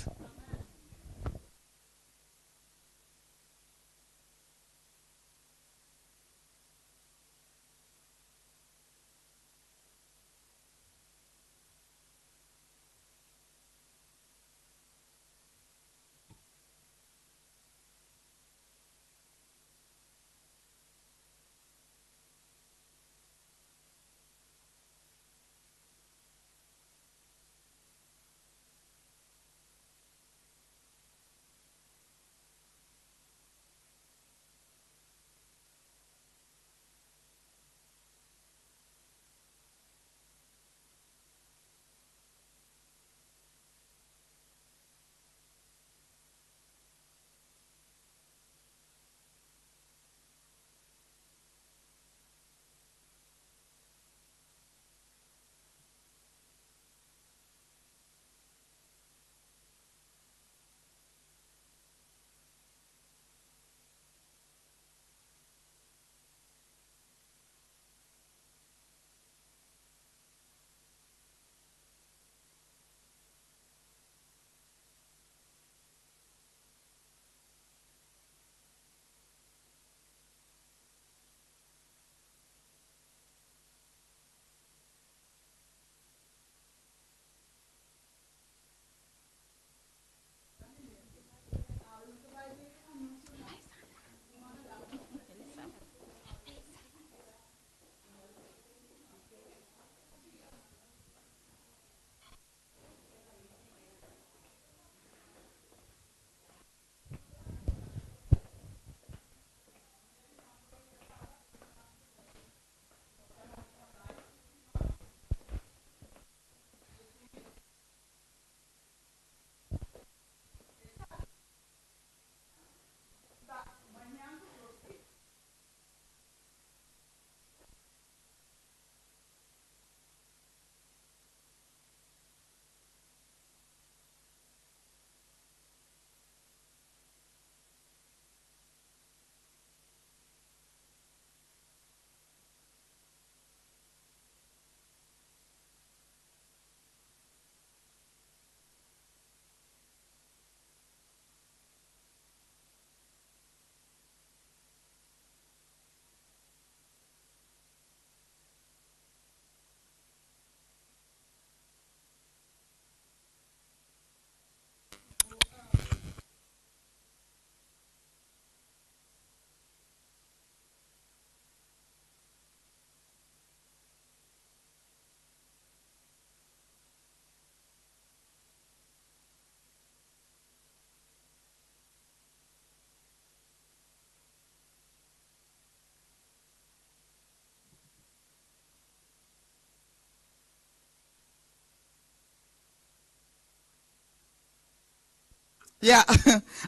Ya,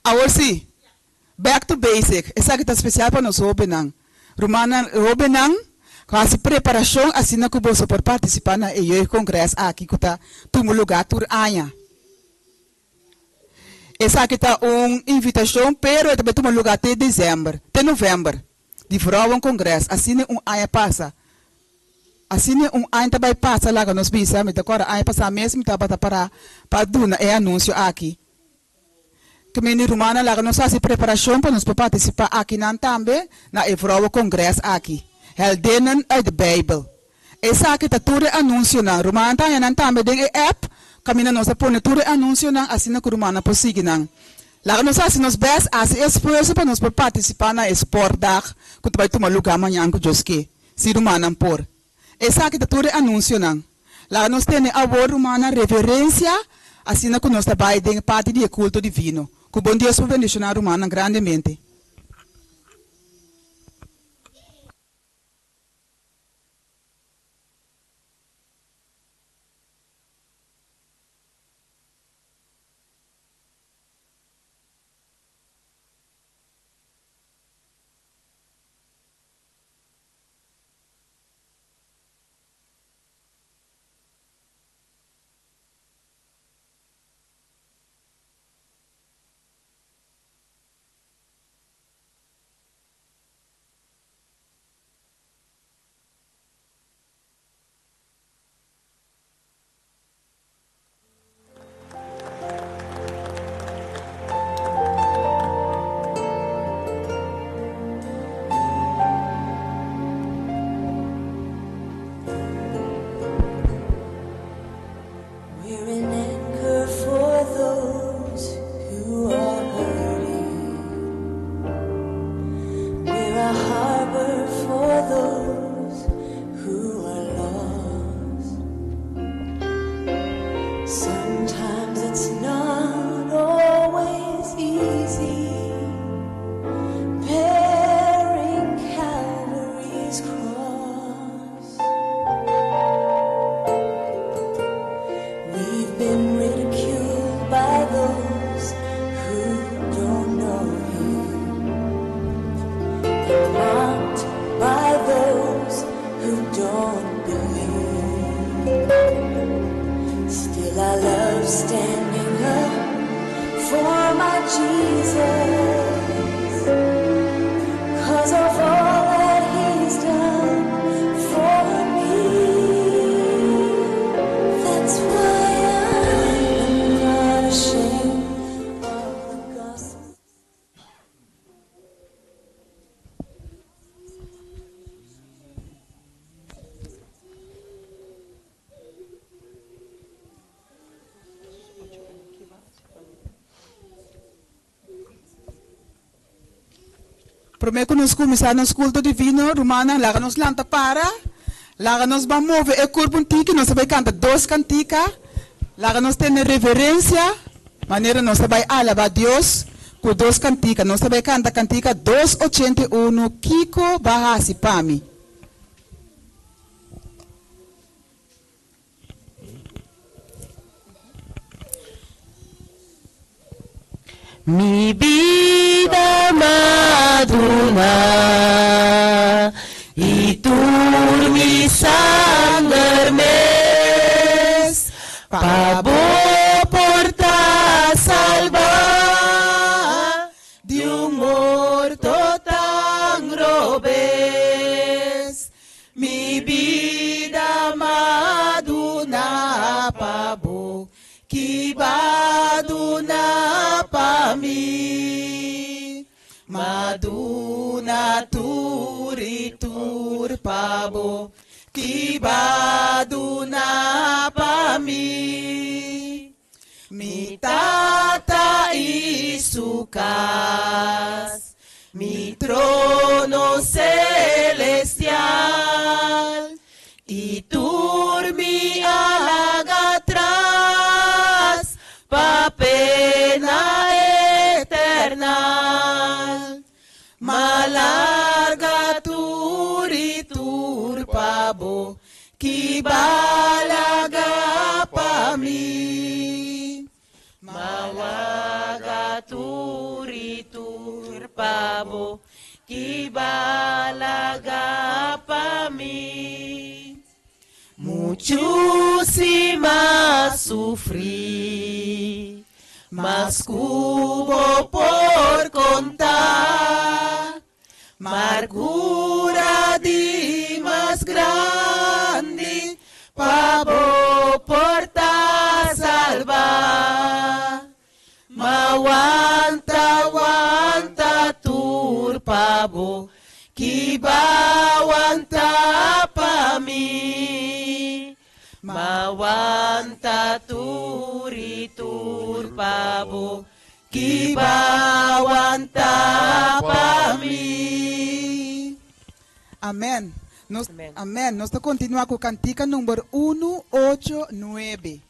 awor sí. Back to basic. Esaki ta spesial pa nos hóbennan. Rumannan, hóbennan, ku hasi preparashon asina ku boso por partisipá na e Jeugdcongres aki ku ta tuma lugá tur aña. Esaki ta un invitashon, pero e ta bai tuma lugá te desèmber, te novèmber, di Vrouwencongres. Asina un aña pasa. Asina un aña ta bai pasa, laga nos bisa, mi ta kòrda aña pasá mes mi tabata pará pa duna e anunsio aki. Ke mende rumannan laga nos hasi preparashon pa nos por partisipá akinan tambe na e Vrouwencongres aki. Heldinnen uit de Bijbel. Esaki ta tur e anunsionan. Rumannan ta haña nan tambe den e app kaminda nos a pone tur e anunsionan asina ku rumannan por sigui nan. Laga nos hasi nos bèst, hasi esfuerso pa nos por partisipá na e sportdag ku ta bai tuma lugá mañan ku Dios ke, si rumannan por. Esaki ta tur e anunsionan. Laga nos tene awor, rumannan, reverensia asina ku nos ta bai den e parti di e kulto divino. Ku bon Dios por bendishoná rumannan grandemente. We're an anchor for those who are hurting. We're a harbor for those who are lost. Sometimes it's not always easy bearing Calvary's cross. We've been ridiculed by those who don't know Him and mocked by those who don't believe. Still, I love standing up for my Jesus. 'Cause of all that He's done for me. That's why I'm not ashamed of the gospel. Promé ku nos kuminsá nos kulto divino, rumannan, laga nos lanta para, laga nos ban move e kurp un tiki, nos ta bai kanta dos kantika, laga nos tene reverensia manera nos ta bai alabá Dios ku dos kantika. Nos ta bai kanta kantika dos 81, Kiko Bo A Hasi Pa Mi? Mi bida m'a duna i tur mi sanger mes pa bo por ta salbá di un morto tan robes. Mi bida m'a duna pa bo, ki b'a duna pa mi. M'a duna tur i tur pa bo, ki b'a duna pa mi. Mi tata i su kas, mi trono selestial, i tur mi a laga atras pa pena eternal. M'a larga tur i tur pa bo, ki b'a laga pa mi. M'a Laga tur i tur pa bo, ki ba laga pa mi. Muchu si m'a sufri, mas ku bo por konta. Margura di mas grandi pa bo por ta salba. Ma wanta, wanta tur pa bo, ki ba wanta pa mi. Ma wanta tur i tur pa bo, Ki ba wanta pa mi. Amen. Nos, amen. Nos ta continua cu cantica number uno, ocho, nuebe.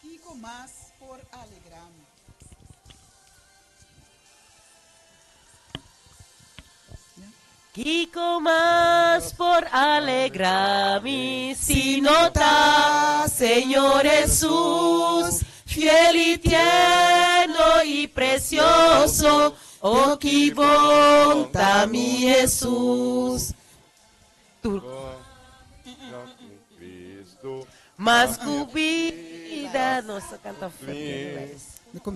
Kiko mas por alegrá mi? Kiko mas por alegrá mi si no ta Señor Hesus, fiel i tierno i precioso, oh ki bon ta mi Hesus. Tur Mas ku bida nos ta kanta fuerte.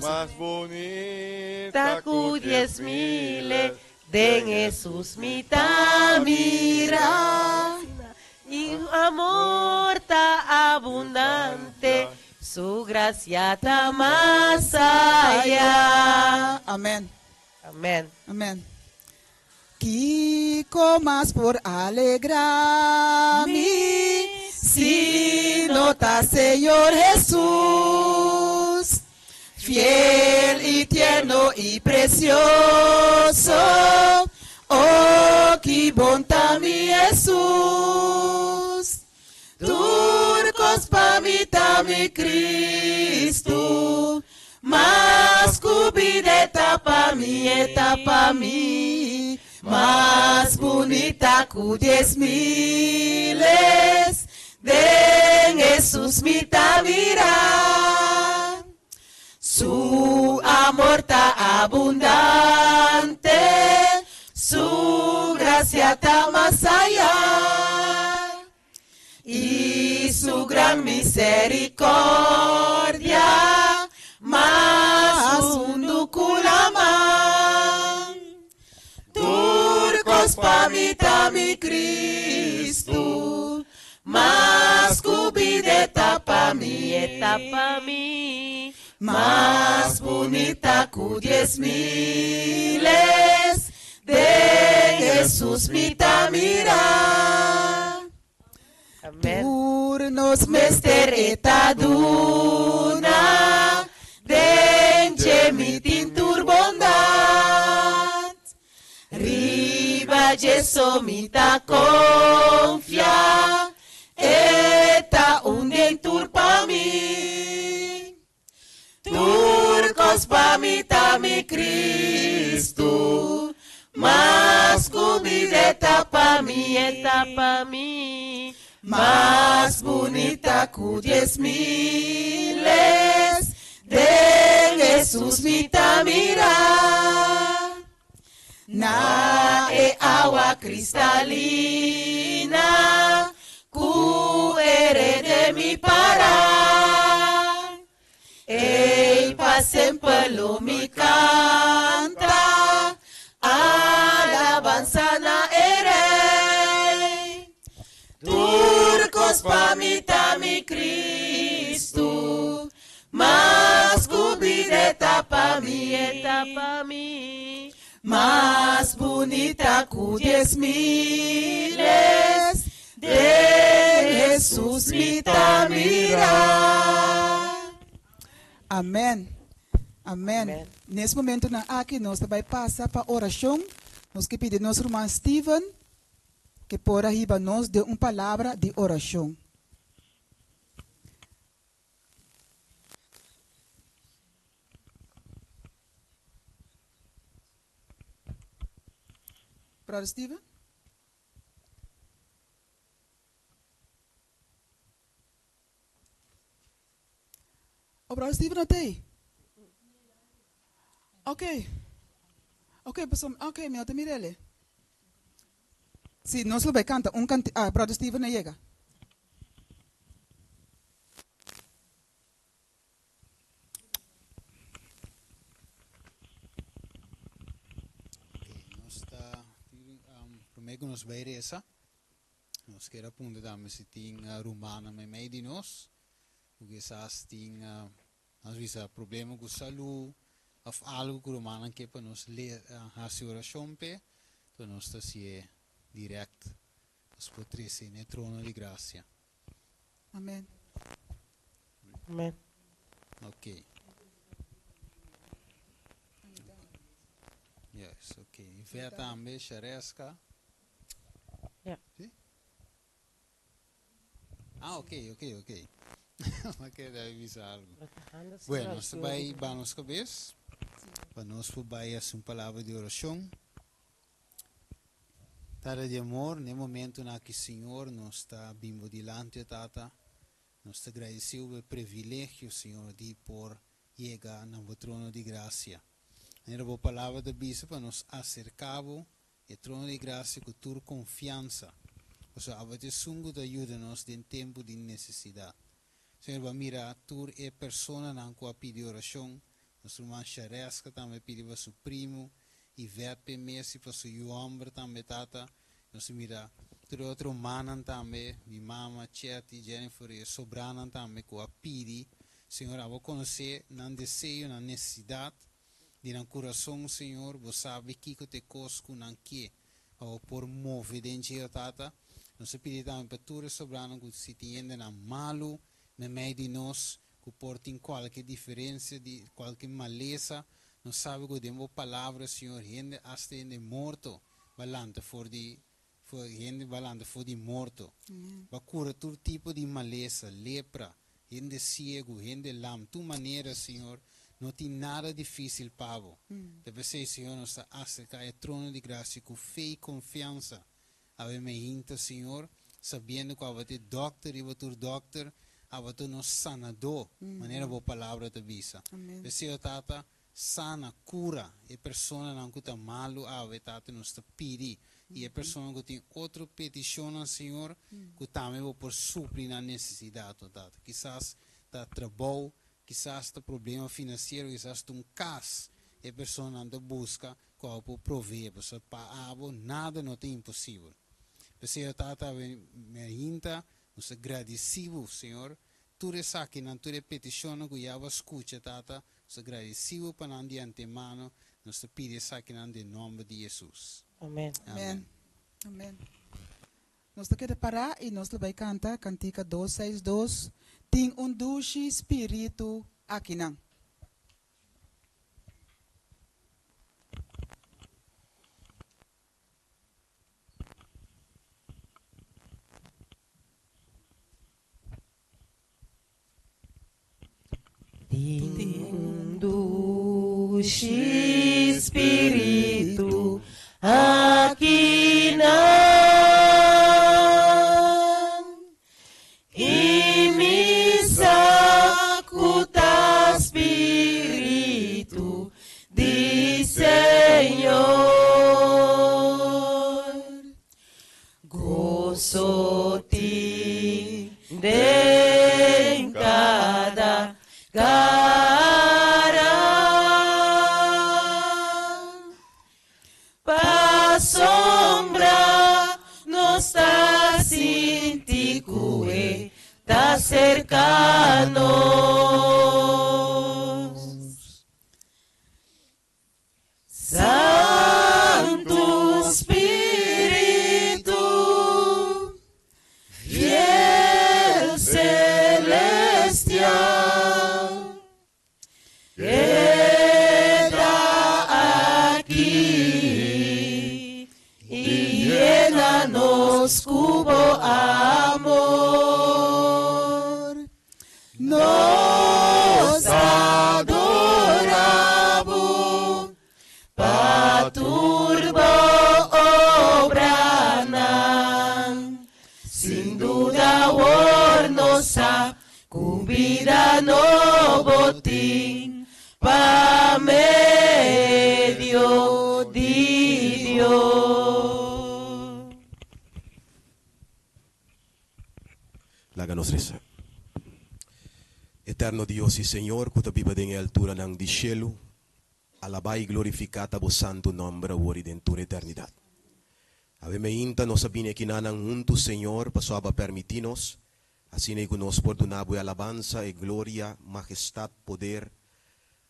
Mas bonita Ta ku dies mile den Hesus mi ta mira. I su amor ta abundante, su gracia ta mas aya. Amen. Amen. Amen. Kiko mas por alegrá mi si no ta Señor Hesus? Fiel i tierno i precioso, oh ki bon ta mi Hesus! Tur kos pa mi ta mi Kristu, mas ku bida e ta pa mi, e ta pa mi, mas bunita ku dies miles, den Hesus mi ta mira. Su amor ta abundante, su gracia ta mas aya, i su gran misericordia mas hundu ku laman. Tur kos pa mi ta mi Kristu, mas ku bida e ta pa mi, e ta pa mi. Mas bunita ku dies miles, den Hesus mi ta mira. Amen. Tur nos mester e ta duna, den dje mi tin tur bondat. Riba dje so mi ta konfia, e ta un den tur pa mi. Tur kos pa mi ta mi Kristu, mas ku bida e ta pa mi, e ta pa mi. Mas bunita ku dies miles, den Hesus mi ta mira. Na e awa kristalina ku ere de mi para. Ei pa semper lo mi kanta alabansa na e Rei. Tur kos pa mi ta mi Kristu, mas ku bida e ta pa mi, e ta pa mi. Mas bunita ku dies miles, den Hesus mi ta mira. Amen. Amen. Nes momentonan aki nos ta bai pasa pa orashon. Nos ke pidi nos ruman Steven ke por a hiba nos den un palabra di orashon. Brother Steven? O brother Steven no t'ei? Ok. Ok, paso, ok, mi no ta mir'el. Si, nos lo bai kanta un kanti, ah, brother Steven a yega. Nos ta promé ku nos bai resa, nos kier a punta tambe si tin rumannan meimei di nos ku kisas tin nos bisa problema ku salú òf algu ku rumannan ke pa nos hasi orashon p'e, enton nos ta hasié dirèkt, nos por trese n'e trono di grasia. Amen. Amen. Ok. Yes, ok. Ivette tambe, Shareska. Ja. Si? Ah, ok, ok, ok. Ma keda bisa algo. Bueno, nos ta bai ba nos kabes pa nos por bai hasi un palabra di orashon. Tata di amor, n'e momentonan aki Señor nos ta bin bo dilanti o Tata, nos ta gradeciu bo e previlegio Señor di por yega na bo trono di gracia. Manera bo palabra ta bisa pa nos acerca bo e trono di gracia cu tur confiansa, pasobra abo ta esun cu ta yuda nos den tempo di necesidad. Señor bo a mira tur e personanan cu a pidi oracion, Nos ruman Shareska tambe pidi pa su primu, Yvette p'e mes i pa su yu hòmber tambe, Tata. Nos a mira tur e otro rumannan tambe, mi mama, Chetty, Jennifer i e sobranan tambe ku a pidi. Señor, abo konosé nan deseo, nan nesesidat di nan kurason, Señor. Bo sabi kiko ta e kos ku nan ke pa bo por move den dje, o Tata. Nos a pidi tambe pa tur e sobranan ku si tin hendenan malu meimei di nos, ku por tin kualke diferensia di kualke malesa, nos sabi ku den bo palabra, Señor, hende asta hende morto ba lanta for di for hende ba lanta for di morto. Ba kura tur tipo di malesa, lepra, hende siegu, hende lam, tur manera, Señor, no tin nada difisil pa bo. Ta p'esei, Señor, nos ta aserká e trono di grasia ku fe i konfiansa. Awe me hinta, Señor, sabiendo ku abo ta e dòkter riba tur dòkter, abo ta nos sanadó, manera bo palabra ta bisa. P'esei, o Tata, sana, kura e personanan ku ta malu awe, Tata, nos ta pidi, i e personanan ku tin otro petishonnan, Señor, ku tambe bo por supli nan nesesidat, o Tata. Kisas ta trabou, kisas ta problema finansiero, kisas ta un kas e personanan ta buska, Ku abo por proveé, pasobra pa abo nada no ta imposibel. P'esei, o Tata, awe merinta nos ta gradisí Bo, Señor, tur esakinan, tur e petishonnan ku ya Bo a skucha, Tata, nos ta gradisí Bo pa nan di antemano, nos ta pidi esakinan den nòmber di Hesus. Amen. Amen. Amen. Nos ta keda pará i nos lo bai kanta kantika 262, Tin un dushi spiritu akinan. Tin un dushi spiritu akinan. I mi sa ku ta Spiritu di Señor. Goso tin den kada kara. Pasobra nos ta sinti ku e ta serka nos. Santu Spiritu, fiel selestial. Keda aki i yena nos ku bo amor. Nos. bo tin pa medio di Dios. Laga nos resa. Eterno Dios i Señor ku ta biba den e alturanan di shelu, alabá i glorifiká ta bo santu nòmber awor i den tur eternidat. Awe meinta nos a bini akinanan huntu, Señor, pasobra bo a permití nos, asina i ku nos por duna bo e alabansa, e gloria, majestat, poder,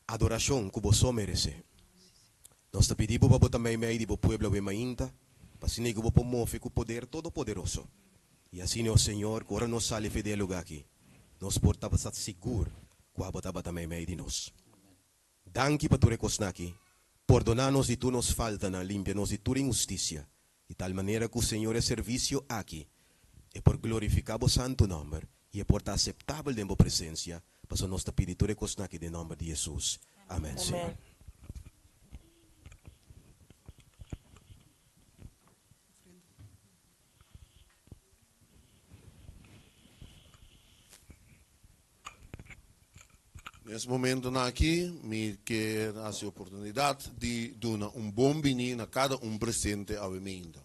adorashon ku bo so meresé. Nos ta pidi bo pa bo ta meimei di bo pueblo awe mainta, pa asina i ku bo por move ku poder todopoderoso. I asina, o Señor, ku ora nos sali fe di e lugá aki, nos por tabata sigur ku abo tabata meimei di nos. Danki pa tur e kosnan aki. Pordoná nos di tur nos faltanan, limpia nos di tur inhustisia, di tal manera ku, Señor, e servisio aki e por glorifiká bo santu nòmber i e por ta aseptabel den bo presensia, pasobra nos ta pidi tur e kosnan aki den nòmber di Hesus. Amèn, Señor. Nes momentonan aki mi ke hasi oportunidat di duna un bon bini na kada un presente awe meinta.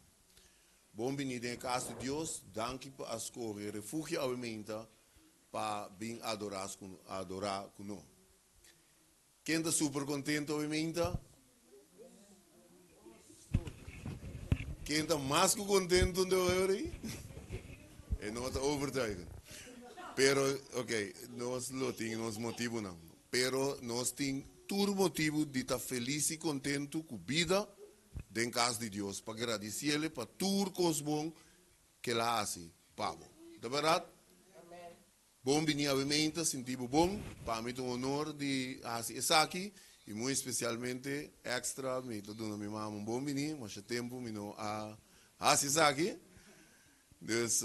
Bon bini den e kas di Dios, danki pa a skohe Refugio awe meinta pa bin adora adora ku no. Ken ta super contento awe meinta? Ken ta mas ku contento de hoor? E no ta overtuigend. Pero, ok, nos lo tin nos motibonan. Pero nos tin tur motibo di ta felis i contento ku bida den kas di Dios. Pa gradisiele pa tur kos bon ke la hasi pa bo. Ta bèrdat? Bon bini awe meinta, sinti bo bon. Pa mi ta un honor di hasi esaki y muy especialmente extra mi ta duna mi mama un bon bini, masha tempo mi no a hasi esaki. Dus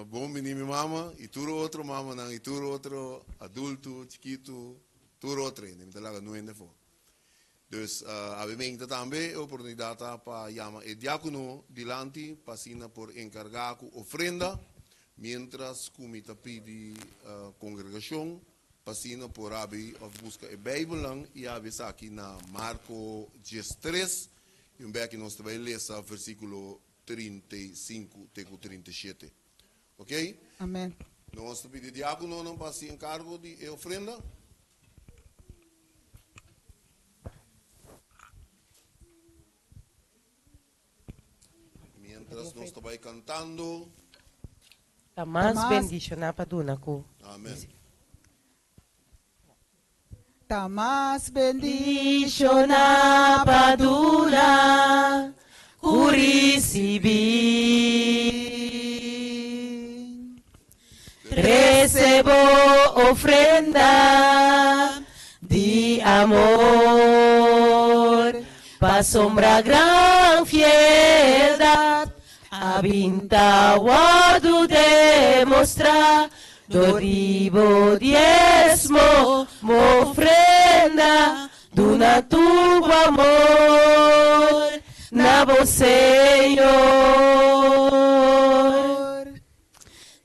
bon bini mi mama y tur otro mamanan y tur otro adulto, chikito, tur otro hende, mi ta laga nu hende afo. Dus awe meinta tambe e oportunidad ta pa yama e diacono dilanti pa asina por encarga cu ofrenda, mientras cu mi ta pidi congregacion pa asina por abi of busca e Bijbelnan y abi esaki na Marco 13 y un beki nos ta bay lesa versiculo 35 te cu 37. Ok? Amen. Nos ta pidi diacononan pa haci encargo di e ofrenda. Mientras nos ta bay cantando. Ta mas bendiciona pa duna cu. Amen. Ta mas bendiciona pa duna cu ricibi. Trece bo ofrenda di amor, pasobra gran fieldad a bin ta wordo demostra dor di bo diesmo, bo ofrenda, duna tur bo amor na bo Señor.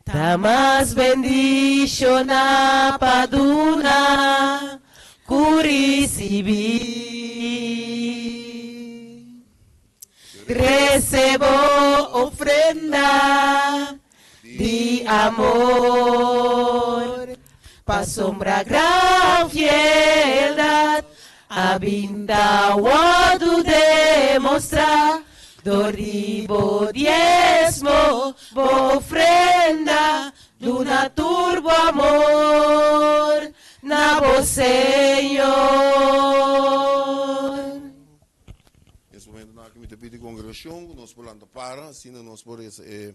Ta mas bendiciona pa duna cu ricibi. Trece bo ofrenda di amor, pasobra gran fieldad a bin ta wordo demostra dor di bo diesmo, bo ofrenda, duna tur bo amor na bo Señor. Nes momento nan aki mi ta pidi congregacion cu nos por lanta para, asina nos por reza e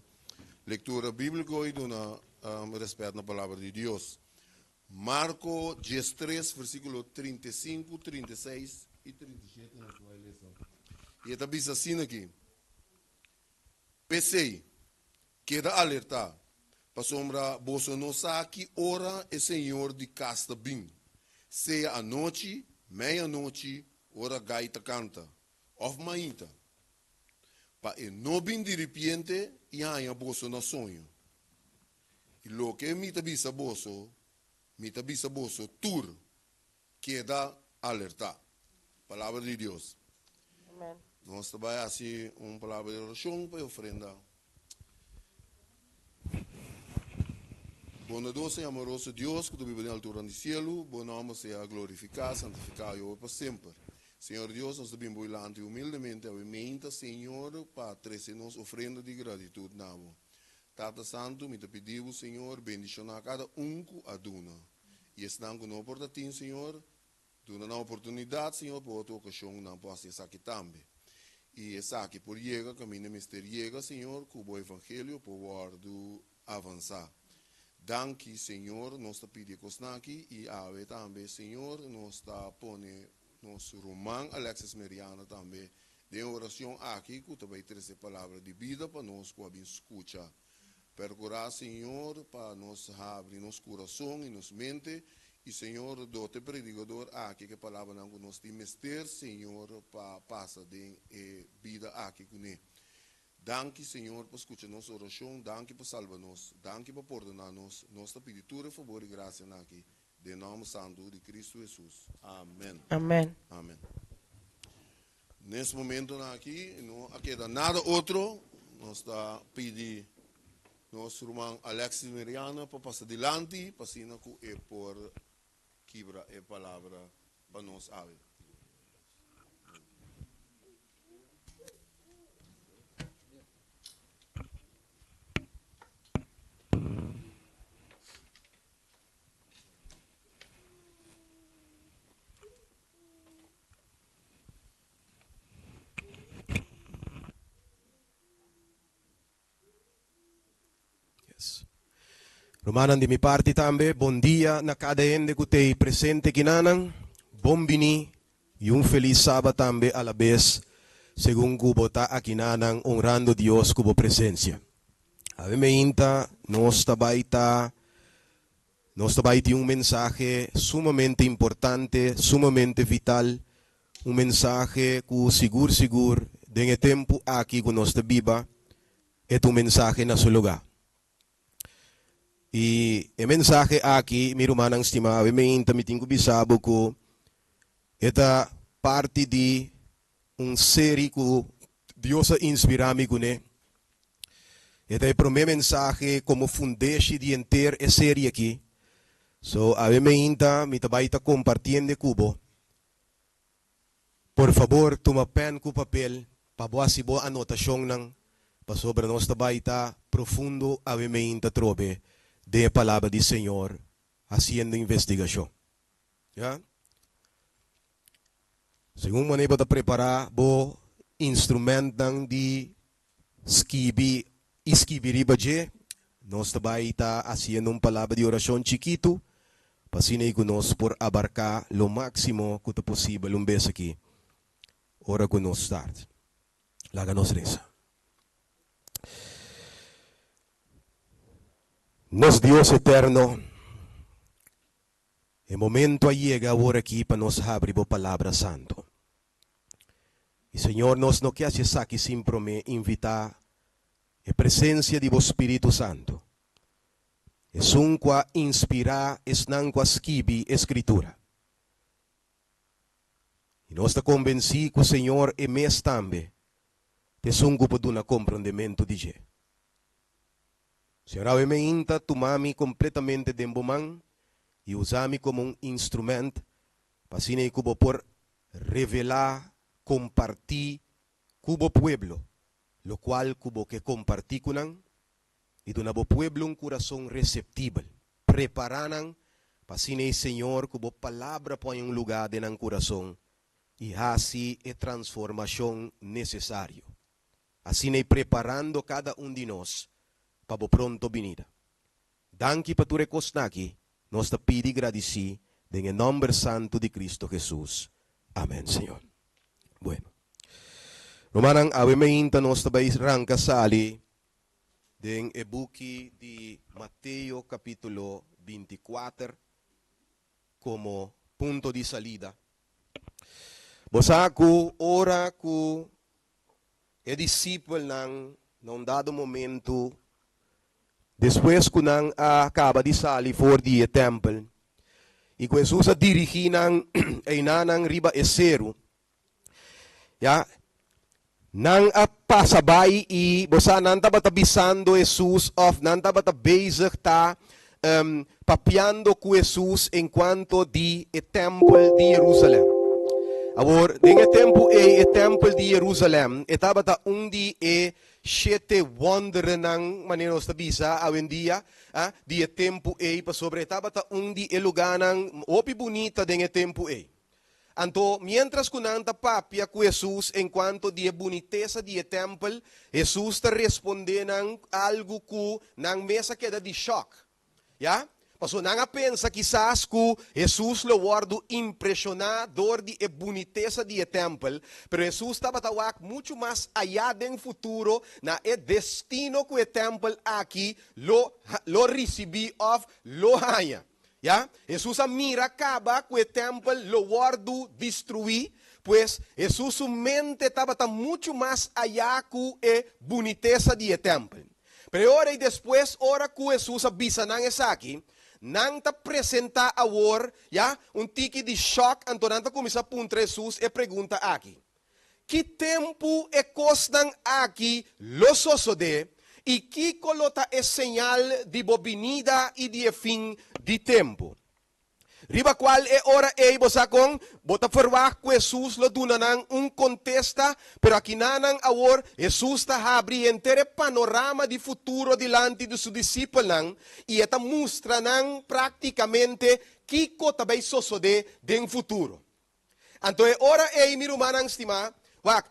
lectura biblico y duna respet na palabra di Dios. Marco 13, versiculo 35, 36 y 37 nos ta bay lesa. Y e ta bisa asina aki, P'esey, keda alerta, pasobra boso no sa ki ora e Señor di cas ta bin, sea anochi, meianochi, ora gai ta canta, of mainta, pa e no bin diripiente y haña boso na soño. Y loke mi ta bisa boso, mi ta bisa boso tur. Keda alerta. Palabra di Dios. Amen. Nos ta bai hasi un palabra di orashon pa e ofrenda. Bondadoso i amoroso Dios ku ta biba den alturan di sielu, bo nòmber sea glorifiká, santifiká i obe pa semper. Señor Dios, nos ta bin bo dilanti humildemente awe meinta, Señor, pa trese nos ofrenda di gratitut na bo. Tata Santu, mi ta pidi bo, Señor, bendishoná kada un ku a duna. I esnan ku no por ta tin, Señor, duna nan oportunidat, Señor, pa otro okashon nan por hasi esaki tambe. I esaki por yega kaminda mester yega, Señor, ku bo evangelio por wòrdu avansá. Danki, Señor, nos ta pidi e kosnan aki, i awe tambe, Señor, nos ta pone nos ruman Alexis Meriana tambe den e oracion aki cu ta bay trece palabra di bida pa nos cu a bin scucha. Percura, Señor, pa nos habri nos curason y nos mente, y Señor, dota e predicador aki cu e palabranan cu nos tin mester, Señor, pa pasa den e bida aki cune. Danki, Señor, pa scucha nos oracion, danki pa salba nos, danki pa pordona nos, nos ta pidi tur e fabor y gracianan aki Den nòmber santu di Kristu Hesus. Amen. Amen. Amen. Nes momentonan aki no a keda nada otro, nos ta pidi nos ruman Alexis Meriana pa pasa dilanti pa asina ku e por kibra e palabra pa nos awe. Yes. Rumannan di mi parti tambe, bon dia na kada hende ku t'ei presente kinanan. Bon bini i un felis Sabat tambe alabes, segun ku bo ta akinanan honrando Dios ku bo presensia. Awe meinta nos ta bai ta nos ta bai tin un mensahe sumamente importante, sumamente vital, un mensahe ku sigur sigur den e tempu aki ku nos ta biba e ta un mensahe na su lugá. I e mensahe aki, mi rumannan stimá, awe meinta mi tin ku bisa bo ku e ta parti di un seri ku Dios a inspirá mi kuné. E ta e promé mensahe komo fundeshi di henter e serie akí. So, awe meinta mi ta bai ta kompartiende ku bo. Por fabor tuma pèn ku papel pa bo hasi bo anotashonnan, pasobra nos ta bai ta profundo awe meinta atrobe den e Palabra di Señor hasiendo investigashon. Ya. Segun manera bo ta prepará bo instrumentnan di skibi i skibi riba dje, nos ta bai ta hasiendo un palabra di orashon chikitu pa asina ei ku nos por abarká lo máksimo ku ta posibel un bes aki ora ku nos start. Laga nos resa. Nos Dios eterno, E momento a yega awor aki pa nos habri bo Palabra Santo. I Señor, nos no ke haci esaki sin prome invita e presencia di bo Spiritu Santo, esun cu a inspira esnan cu a skibi e Scritura. I nos ta convenci cu Señor e mes tambe ta esun cu por duna comprondemento di dje. Señor awe meinta tuma mi completamente den bo man y usa mi como un instrument pa asina y cu bo por revela, comparti cu bo pueblo locual cu bo ke comparti cu nan y duna bo pueblo un curason receptibel. Prepara nan pa asina y Señor cu bo palabra por haña un lugar den nan curason y haci e transformacion necesario. Asina i preparando kada un di nos pa bo pronto binida. Danki pa tur e kosnan aki, nos ta pidi i gradisí den e nòmber santu di Kristu Hesus. Amèn, Señor. Bueno. Rumannan, awe meinta nos ta bai ranka sali den e buki di Mateo kapítulo 24 komo punto di salida. Bo sa ku ora ku E disipelnan na un dado momentu, despues ku nan a kaba di sali for di e tèmpel. I ku Hesus a dirigí nan einanan riba e seru, ya, nan a pasa bai i bo sa nan tabata bisando Hesus òf nan tabata bezig ta papiando ku Hesus enkuanto di e tèmpel di Yerusalèm. Awor, den e tempu ei e tèmpel di Yerusalèm e tabata un di e shete wonderennan, manera nos ta bisa awendia, di e tempu ei, pasobra e tabata un di e lugánan hopi bunita den e tempu ei. Anto, miéntras ku nan ta papia ku Hesus enkuanto di e bunitesa di e tèmpel, Hesus ta respondé nan algu ku nan mes a keda di shòk. Ya, pasobra nan a pensa kisas ku Hesus lo wòrdu impreshoná dor di e bunitesa di e tèmpel, pero Hesus tabata wak muchu mas ayá den futuro na e destino ku e tèmpel aki lo lo risibí òf lo haña. Ya, Hesus a mira kaba ku e tèmpel lo wòrdu destruí, pues Hesus su mente tabata muchu mas ayá ku e bunitesa di e tèmpel. Pero e ora ei despues, ora ku Hesus a bisa nan esaki, nan ta presentá awor, ya, un tiki di shòk, anto nan ta kuminsá puntra Hesus e pregunta aki, Ki tempu e kosnan aki lo sosodé, i kiko lo ta e señal di bo binida i di e fin di tempu? Riba kual e ora ei bo sa kon bo ta ferwagt ku Hesus lo duna nan un kontesta, pero akinanan awor Hesus ta habri henter e panorama di futuro dilanti di su disipelnan i e ta mustra nan práktikamente kiko ta bai sosodé den futuro. Anto e ora ei, mi rumannan stimá, wak,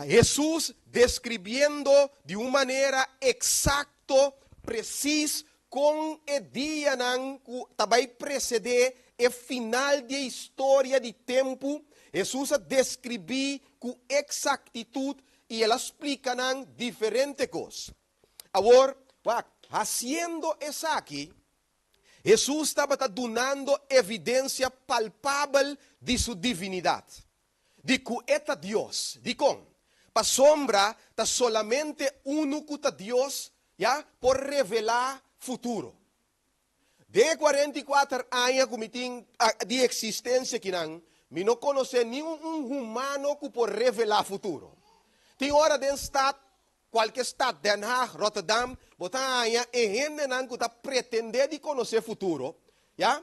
Hesus deskribiendo di un manera eksakto, presis, kon e dianan ku ta bai presedé e final di e historia di tempu, Hesus a deskribí ku eksaktitut i el a splika nan diferente kos. Awor, wak, hasiendo esaki, Hesus tabata dunando evidensia palpabel di su divinidat, di ku e ta Dios. Dikon? Pasobra ta solamente unu ku ta Dios, ya, por revelá futuro. Den e 44 aña ku mi tin di eksistensia akinan, mi no konosé niun un humano ku por revelá futuro. Tin ora den stat Kualke stat, Den Haag, Rotterdam, bo ta haña e hendenan ku ta pretendé di konosé futuro, ya,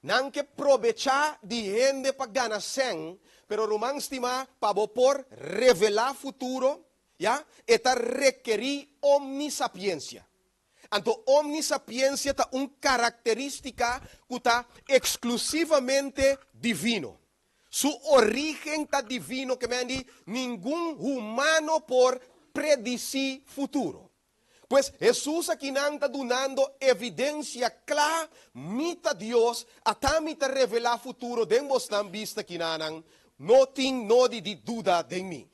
nan ke probechá di hende pa gana sèn, pero ruman stimá, pa bo por revelá futuro, ya, e ta rekerí omnisapiensia. Anto omnisapiensia ta un karakterístika ku ta eksklusivamente divino. Su orígen ta divino ke men di ningun humano por predisí futuro. Pues Hesus akinan ta dunando evidensia kla, Mi ta Dios, ata mi ta revelá futuro den bosnan bista kinanan, no tin nodi di duda den mi.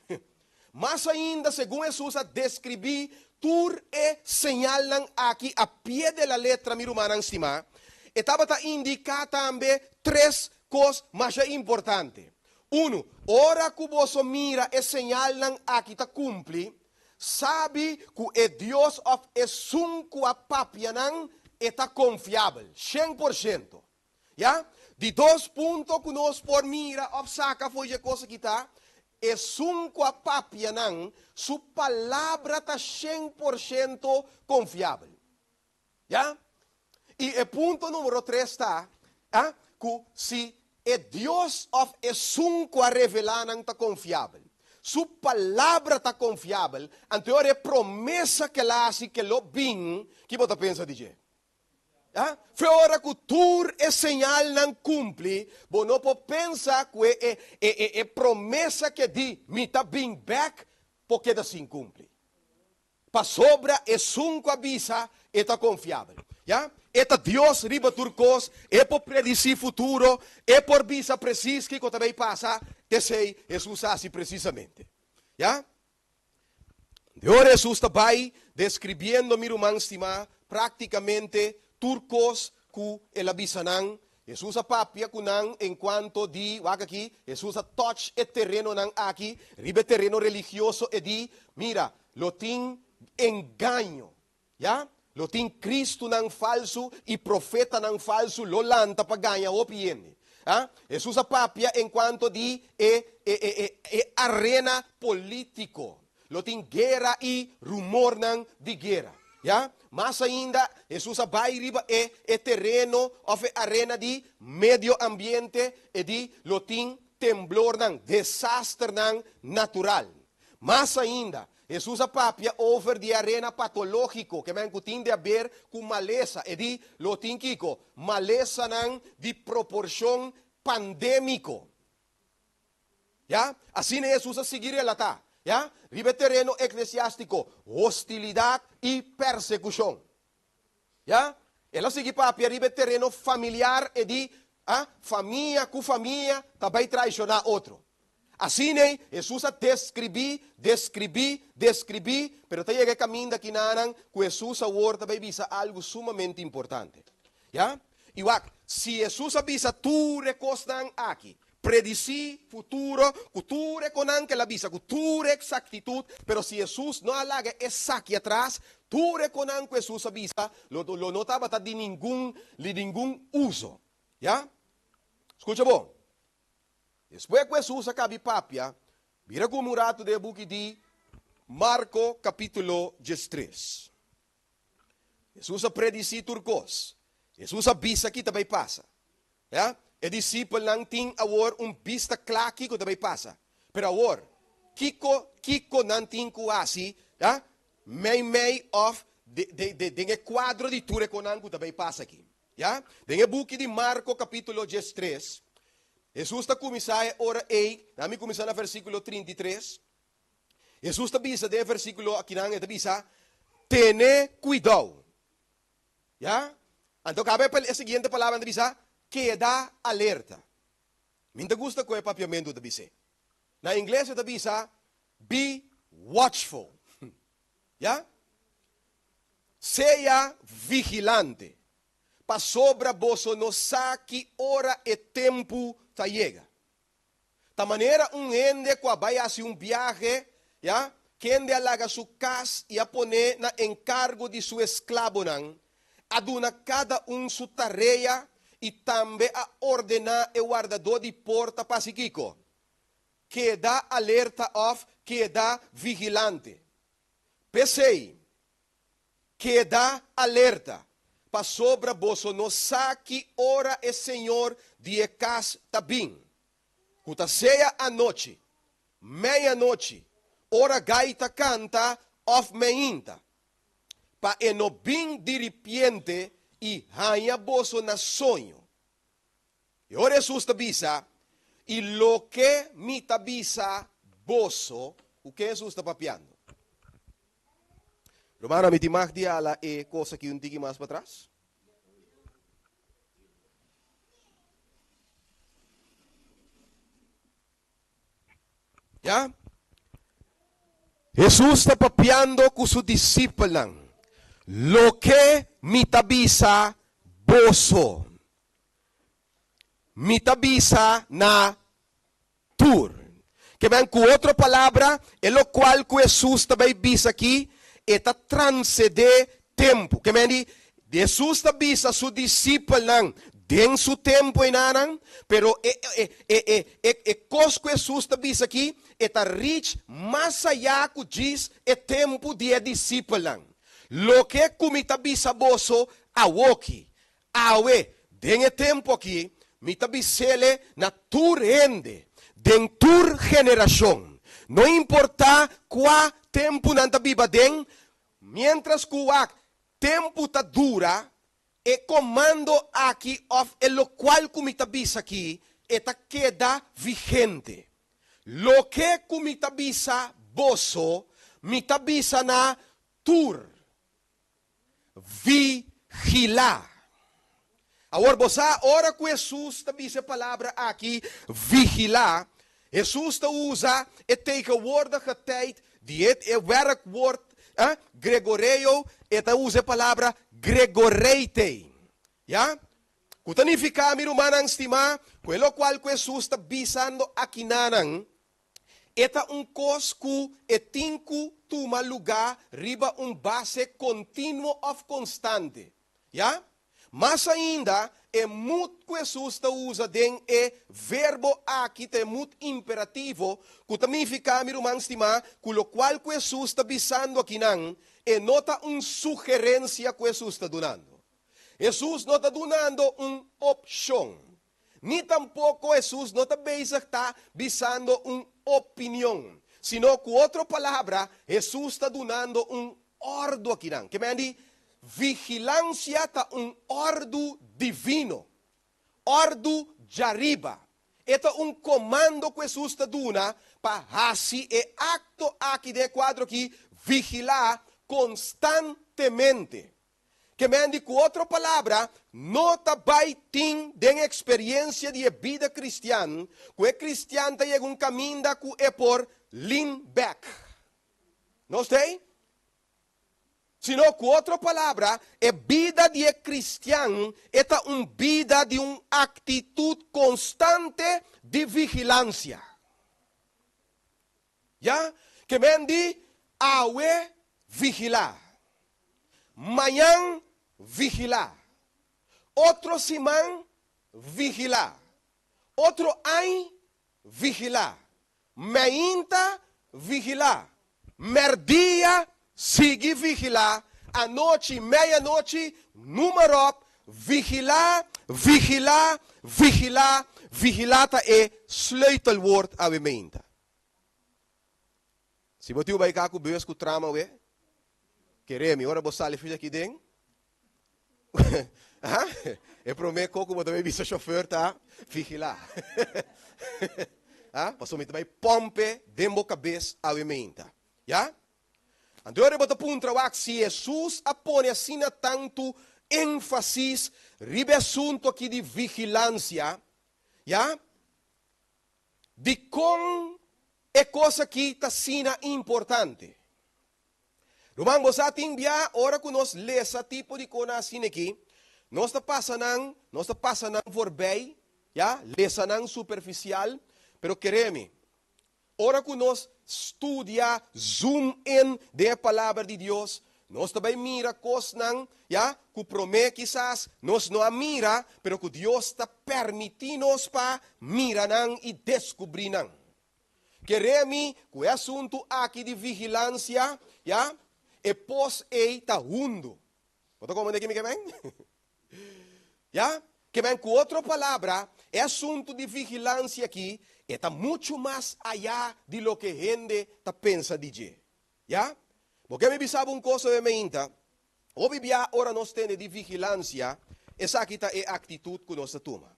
Mas ainda, segun Hesus a deskribí tur e señalnan aki a pie de la letra, mi rumannan stimá, e tabata indiká tambe tres kos masha importante. Unu, ora ku boso mira e señalnan aki ta kumpli, sabi ku e Dios òf esun ku a papia nan, e ta konfiabel, 100%. Ya? Di dos punto ku nos por mira òf saka for dje kos aki ta, esun ku a papia nan, su palabra ta 100% konfiabel. Ya? I e punto numero tres ta, a, ku si e Dios òf esun ku a revelá nan ta konfiabel, su palabra ta konfiabel, anto e ora e promesa ku el a hasi ku lo bin, ki bo ta pensa di dje? Ya? Fe ora ku tur e señalnan kumpli, bo no por pensa ku e e e e promesa ku e di, Mi ta bin bèk, por keda sin kumpli. Pasobra esun ku a bisa, e ta konfiabel. Ya? E ta Dios riba tur kos, e por predisí futuro, e por bisa presis kiko ta bay pasa, t'esei Hesus a hasi presisamente. Ya? De ora Hesus ta bai deskribiendo, mi ruman stimá, práktikamente tur kos ku el a bisa nan. Hesus a papia ku nan enkuanto di, wak aki, Hesus a touch e terenonan aki, riba e tereno religioso e di, mira, lo tin engaño, ya? Lo tin Kristunan falsu i profetanan falsu lo lanta pa gaña hopi hende. A Hesus a papia enkuanto di e e e e e arena polítiko. Lo tin guera i rumornan di guera. Ya? Mas ainda, Hesus a bai riba e e tereno òf e arena di medio ambiente, e di lo tin temblornan, desasternan natural. Mas ainda, Hesus a papia over di e arena patológiko, ke men ku tin di aber ku malesa. E di, Lo tin kiko? Malesanan di proporshon pandémiko. Ya? Asina Hesus a sigui relatá, ya, riba e tereno eklesiástiko, hostilidat i persekushon. Ya? El a sigui papia riba e tereno familiar, e di, A famia ku famia ta bai traishoná otro. Asin'ei Hesus a deskribí, deskribí, deskribí, pero ta yega e kaminda kinanan ku Hesus awor ta bai bisa algu sumamente importante. Ya? I wak, si Hesus a bisa tur e kosnan aki, Predisí futuro ku tur e konan ku el a bisa ku tur e eksaktitut, pero si Hesus no a laga esaki atras, tur e konan ku Hesus a bisa lo lo no tabata di ningun di ningun uso. Ya? Skucha bon. Despues ku Hesus a kabi papia, bira ku mi un ratu den e buki di Marko kapítulo diestres. Hesus a predisí tur kos. Hesus a bisa ki ta bai pasa. Ya, e disipelnan tin awor un bista kla kiko ta bai pasa. Pero awor, kiko kiko nan tin ku hasi, ya, meimei òf de de de den e kuadro di tur e konan ku ta bai pasa aki? Ya, den e buki di Marko kapítulo diestres, Hesus ta kuminsá e ora ei, nan mi kuminsá na versíkulo 33. Hesus ta bisa den e versíkulo akinan, e ta bisa, Tene kuidou. Ya? Anto kaba e siguiente palabra ta bisa, Keda alerta. Mi ta gusta ku e papiamentu ta bis'é. Na ingles e ta bisa, Be watchful. Ya? Sea vigilante, pasobra boso no sa ki ora e tempu ta yega. Ta manera un hende ku a bai hasi un biahe, ya, kende a laga su kas i a pon'é na enkargo di su esklabonan, a duna kada un su tarea i tambe a ordená e wardadó di porta pa hasi kiko? Keda alerta òf keda vigilante. P'esei, Keda alerta, pasobra boso no sa ki ora e señor di e kas ta bin, ku ta sea anochi, meianochi, ora gai ta kanta òf meinta, pa e no bin diripiente i haña boso na soño. I ora Hesus ta bisa, I loke mi ta bisa boso, ku ken Hesus ta papiando? Rumannan, mi tin mag di hala e kos aki un tiki mas patras? Ya? Hesus ta papiando ku su disipelnan, Loke mi ta bisa boso, mi ta bisa na tur. Ke men ku otro palabra, e lokual ku Hesus ta bai bisa aki, e ta transedé tempu. Ke men di, Hesus ta bisa su disipelnan den su tempu einanan, pero e e e e e e kos ku Hesus ta bisa aki, e ta reach mas ayá ku djis e tempu di e disipelnan. Loke ku mi ta bisa boso awoki, Awe, den e tempu aki, mi ta bis'ele na tur hende, den tur generashon, no importá kua tempu nan ta biba den, miéntras ku wak tempu ta dura, e komando aki òf e lokual ku mi ta bisa aki, e ta keda vigente. Loke ku mi ta bisa boso, mi ta bisa na tur. Vigilá. Awor bo sa, ora ku Hesus ta bisa e palabra aki, vigilá, Hesus ta usa e tegenwoordige tijd di e e werkwoord, eh, gregoreo, e ta usa e palabra gregoreitei. Ya? Ku ta nifiká, mi rumannan stimá, ku e lokual ku Hesus ta bisando akinanan, E ta un kos ku e tin ku tuma lugá riba un base kontinuo òf konstante. Ya? Mas ainda, e moet ku Hesus ta usa den e verbo aki ta e moet imperativo, ku ta nifiká, mi ruman stimá, ku lokual ku Hesus ta bisando akinan, e no ta un sugerensia ku Hesus ta dunando. Hesus no ta dunando un opshon. Ni tampoko Hesus no ta bezig ta bisando un opinion, sino ku otro palabra, Hesus ta dunando un òrdu akinan. Ke men di, vigilansia ta un òrdu divino, òrdu djariba. E ta un komando ku Hesus ta duna pa hasi e akto aki den e kuadro aki, vigilá konstantemente. Ke men di ku otro palabra, no ta bai tin den eksperiencia di e bida kristian ku e kristian ta yega un kaminda ku e por lean back. No stei? Sino ku otro palabra, e bida di e kristian e ta un bida di un aktitut konstante di vigilansia. Ya, ke men di, Awe vigilá, mañan vigilá, otro siman vigilá, otro añ vigilá, meinta vigilá, mèrdia sigui vigilá, anochi meianochi numerop, vigilá, vigilá, vigilá, vigilá ta e sleutelwoord awe meinta. Si bo tiu bai ka ku bus ku tram awe, kere mi ora bo sali fushi aki den, aha, e prome ko ku bo ta bai bisa shofèr ta vigilá. Ha, pasobra mi ta bai pòmpe den bo kabes awe meinta. Ya? Anto ora bo ta puntra wak si Hesus a pone asina tantu énfasis riba e asuntu aki di vigilansia, ya? Dikon e kos akí ta asina importante? Ruman, bo sa tin bia ora ku nos lesa tipo di kosnan asina akí, nos ta pasa nan, nos ta pasa nan voorbij, ya, lesa nan superfisial, pero kere mi, Ora ku nos studia, zoom in den e Palabra di Dios, nos ta bai mira kosnan, ya, ku promé kisas nos no a mira, pero ku Dios ta permití nos pa mira nan i deskubrí nan. Kere mi ku e asuntu aki di vigilansia, ya, e pos ei ta hundu. Bo ta komprendé ki mi ke men? Ya? Ke men ku otro palabra, e asuntu di vigilansia aki e ta muchu mas ayá di loke hende ta pensa di dje. Ya? Bo ke mi bisa bo un kos awe meinta, hopi bia ora nos tende di vigilansia, esaki ta e aktitut ku nos ta tuma.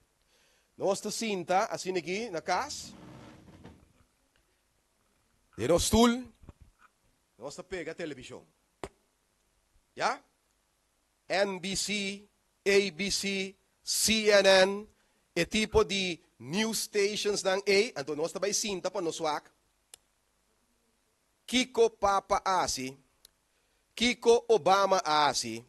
Nos ta sinta asina aki na kas, den nos stul, nos ta pega televishon. Ya? NBC, ABC, CNN, e tipo di news stations nan ei, anto nos ta bai sinta pa nos wak kiko Papa a hasi, kiko Obama a hasi,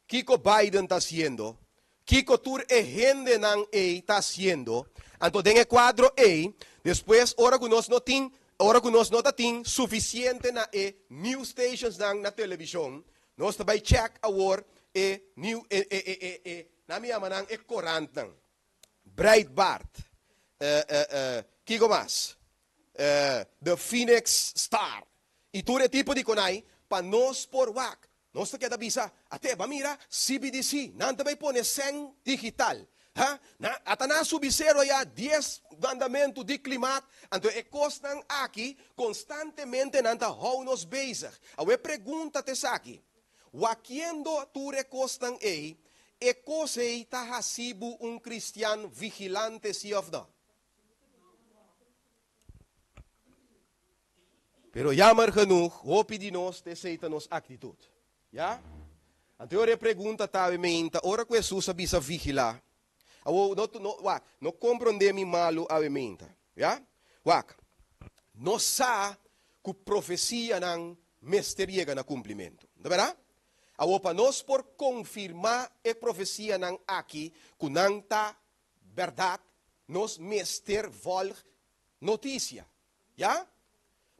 kiko Biden ta hasiendo, kiko tur e hendenan ei ta hasiendo. Anto den e kuadro ei, despues ora ku nos no tin, ora ku nos no ta tin sufisiente na e news stations nan na televishon, Nos ta bai check awor e new e e e e e nan mi yama nan e korantnan. Breitbart, eh eh eh kiko mas? Eh The Phoenix Star i tur e tipo di konai pa nos por wak. Nos ta keda bisa, ate ba mira CBDC, nan ta bai pone sèn digital. Ha? Na, ata nan a subi sero ya dies mandamentu di klimaat, anto e kosnan aki konstantemente nan ta hou nos bezig. Awe e pregunta ta esaki, Wakiendo tur e kosnan ei, e kos ei ta hasi bo un kristian vigilante si òf no? Pero jammer genoeg, hopi di nos ta esei ta nos aktitut. Ya? Anto e ora e pregunta ta awe meinta, ora ku Hesus a bisa vigilá, awor no no wak, no komprondé mi malu awe meinta, ya? Wak, nos sa ku profesianan mester yega na kumplimentu, no ta bèrdat? Awor pa nos por konfirmá e profesianan aki ku nan ta bèrdat, nos mester vòlg notisia. Ya?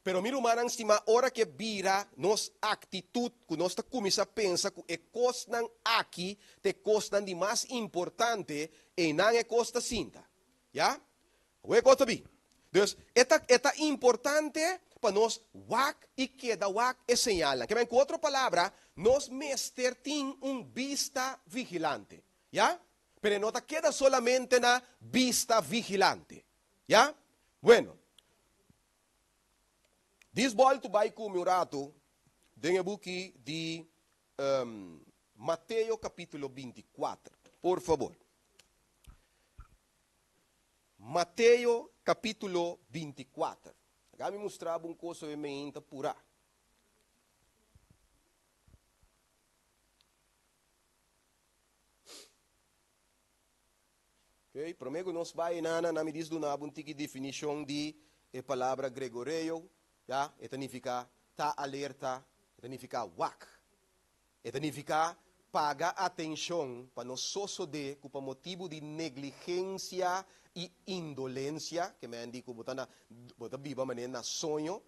Pero mi rumannan stimá, ora ku e bira nos aktitut ku nos ta kuminsá pensa ku e kosnan aki ta e kosnan di mas importante, einan e kos ta sinta. Ya? Awor e kos ta bin. Dus, e ta e ta importante pa nos wak i keda wak e señalnan. Ke men ku otro palabra, nos mester tin un bista vigilante. Ya? Pero e no ta keda solamente na bista vigilante. Ya? Bueno. Dis bòltu bai ku mi un ratu den e buki di Mateo kapítulo 24, por fabor. Mateo kapítulo 24. Laga mi mustra bo un kos awe meinta purá. Ok, promé ku nos bai nana, na mi dis duna bo un tiki definishon di e palabra gregoreo, ya, e ta nifiká ta alerta, e ta nifiká wak. E ta nifiká paga atenshon pa no sosodé ku pa motibu di negligensia i indolensia, ke men di ku bo ta na, bo ta biba manera na soño,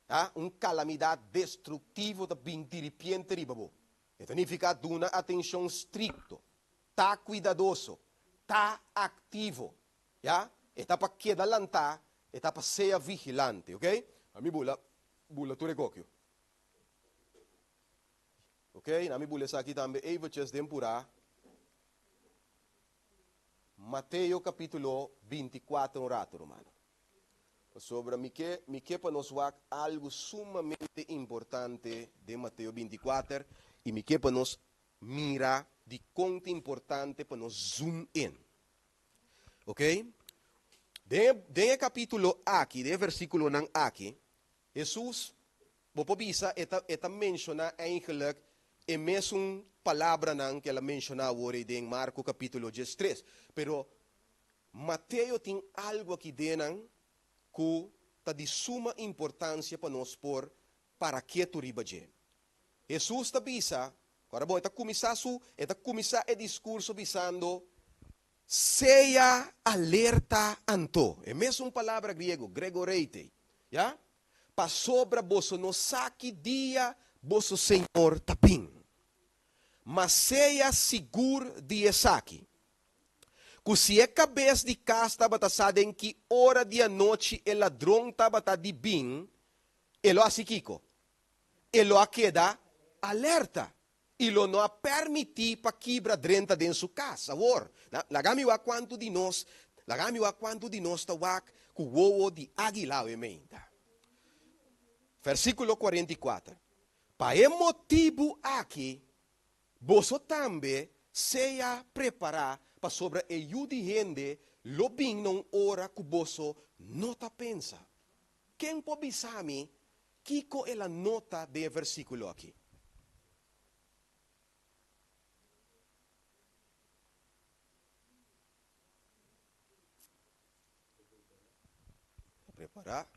ya, un kalamidat destruktivo ta bin diripiente riba bo. E ta nifiká duna atenshon strikto, ta kuidadoso, ta aktivo, ya. E ta pa keda lantá, e ta pa sea vigilante, ok. A mi bula, bula tur e kokio. Ok, na mi bula esaki tambe eventjes den purá. Mateo kapítulo 24 un rato, rumannan. Pasobra mi ke, mi ke pa nos wak algu sumamente importante den Mateo 24 i mi ke pa nos mira dikon ta importante pa nos zoom in. Ok? Den, den e kapítulo aki, den e versíkulonan aki, Hesus, bo por bisa, e ta, e ta menshoná eigenlijk e mesun palabranan ku el a menshoná awor ei den Marko kapítulo 13. Pero Mateo tin algu aki den nan ku ta di suma importansia pa nos por para ketu riba dje. Hesus ta bisa, ora bon, e ta kuminsá su, e ta kuminsá e diskurso bisando, Sea alerta anto. E mesun palabra griego, gregoreitei, ya? Pasobra boso no sa ki dia boso Señor ta bin. Ma sea sigur di esaki, ku si e kabes di kas tabata sa den ki ora di anochi e ladron tabata di bin, e lo hasi kiko? E lo a keda alerta i lo no a permití pa kibra drenta den su kas. Awor, laga mi wak kuantu di nos, laga mi wak kuantu di nos ta wak ku wowo di águila awe meinta. Versíkulo 44, Pa e motibu aki, Boso tambe sea prepará, pasobra e Yu di hende lo bin na un ora ku boso no ta pensa. Ken por bisa mi kiko el a nota den e versíkulo akí? Prepará.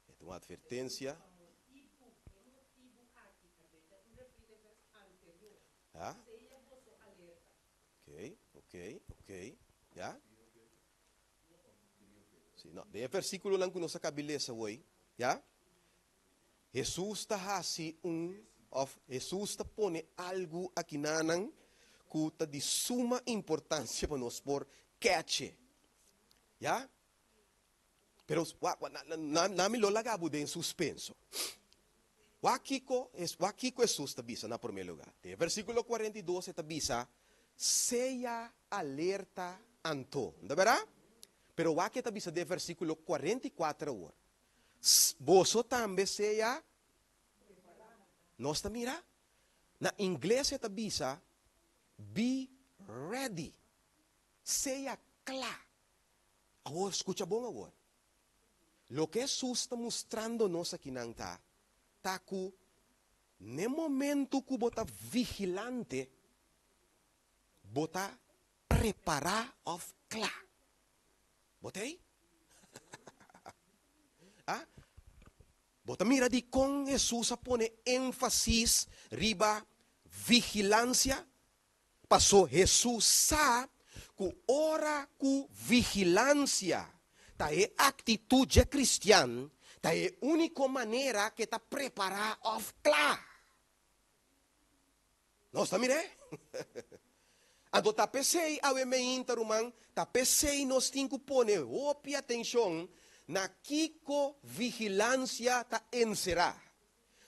E ta un advertencia. Ya. Ok, ok, ok. Ya. Si, no. Den e versículonan ku nos a kabi lesa hoy, ya, Hesus ta hasi un, òf Hesus ta pone algu akinanan ku ta di suma importansia pa nos por kèche. Ya. Pero wak, wak, na, na, na mi lo laga bo den suspenso. Wak kiko, wak kiko Hesus ta bisa na promé lugá. Den e versíkulo 42 e ta bisa, Sea alerta anto. No ta bèrda? Pero wak e ta bisa den e versíkulo 44 awor. Boso tambe sea Nos ta mira? Na ingles e ta bisa, Be ready. Sea kla. Awor, skucha bon awor. Loke Hesus ta mustrando nos akinan ta, ta ku n'e momentu ku bo ta vigilante, bo ta prepará òf kla. Bo ta ei? A? Bo ta mira dikon Hesus a pone énfasis riba vigilansia? Pasó Hesus sa ku ora ku vigilansia Ta e aktitut dje kristian ta e úniko manera ku e ta prepará òf kla. Nos ta mir'é? Anto ta p'esei awe meinta, ruman, ta p'esei nos tin ku pone hopi atenshon na kiko vigilansia ta enserá.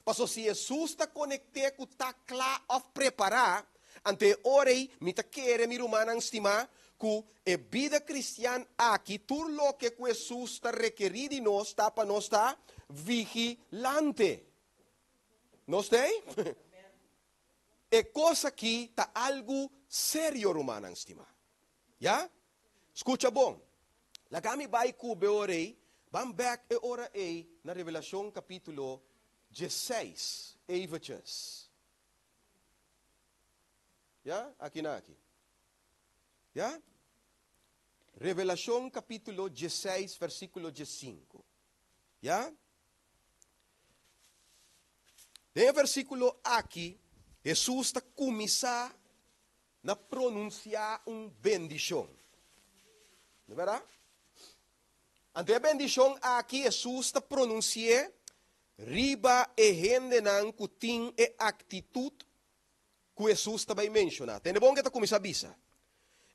Paso si Hesus ta konekt'é ku ta kla òf prepará, anto e ora ei mi ta kere, mi rumannan stimá, ku e bida kristian aki, tur loke ku Hesus ta rekerí di nos ta pa nos ta vigilante. Nos ta ei? E kos aki ta algu serio, rumannan stimá. Ya? Skucha bon. Laga mi bai ku bo e ora ei. Ban bèk e ora ei na Revelashon kapítulo diesseis, eventjes. Ya? Aki na aki. Ya? Revelashon kapítulo diesseis, versíkulo diesinku. Ya? Den e versíkulo aki, Hesus ta kuminsá na pronunsiá un bendishon. No bèrdat? Anto e bendishon aki Hesus ta pronunsi'é riba e hendenan ku tin e aktitut ku Hesus ta bai menshoná. Tende bon ke e ta kuminsá bisa.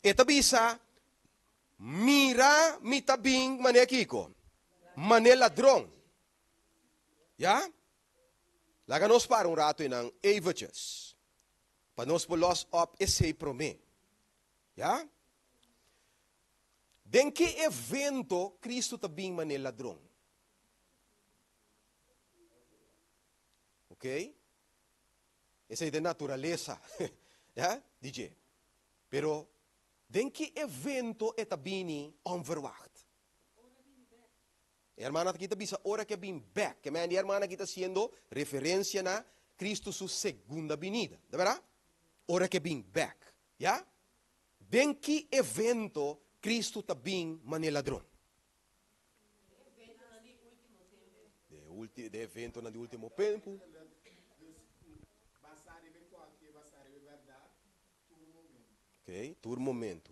E ta bisa, Mira mi ta bin manera kiko? Manera ladron. Ya? Laga nos para un rato einan eventjes, pa nos por los op esei promé. Ya? Den ki evento Cristo ta bin manera ladron? Ok? Esei ta e naturalesa, ya, di dje. Pero Den ki evento e ta bini onverwacht? E hermana aki ta bisa ora ku e bin bèk. Ke men di e hermana aki ta hasiendo referensia na Kristu su segunda binida. Ta bèrdat? Ora ku e bin bèk. Ya? Den ki evento Kristu ta bin manera ladron? De eventonan di ultimo tempu. Ok, tur momento.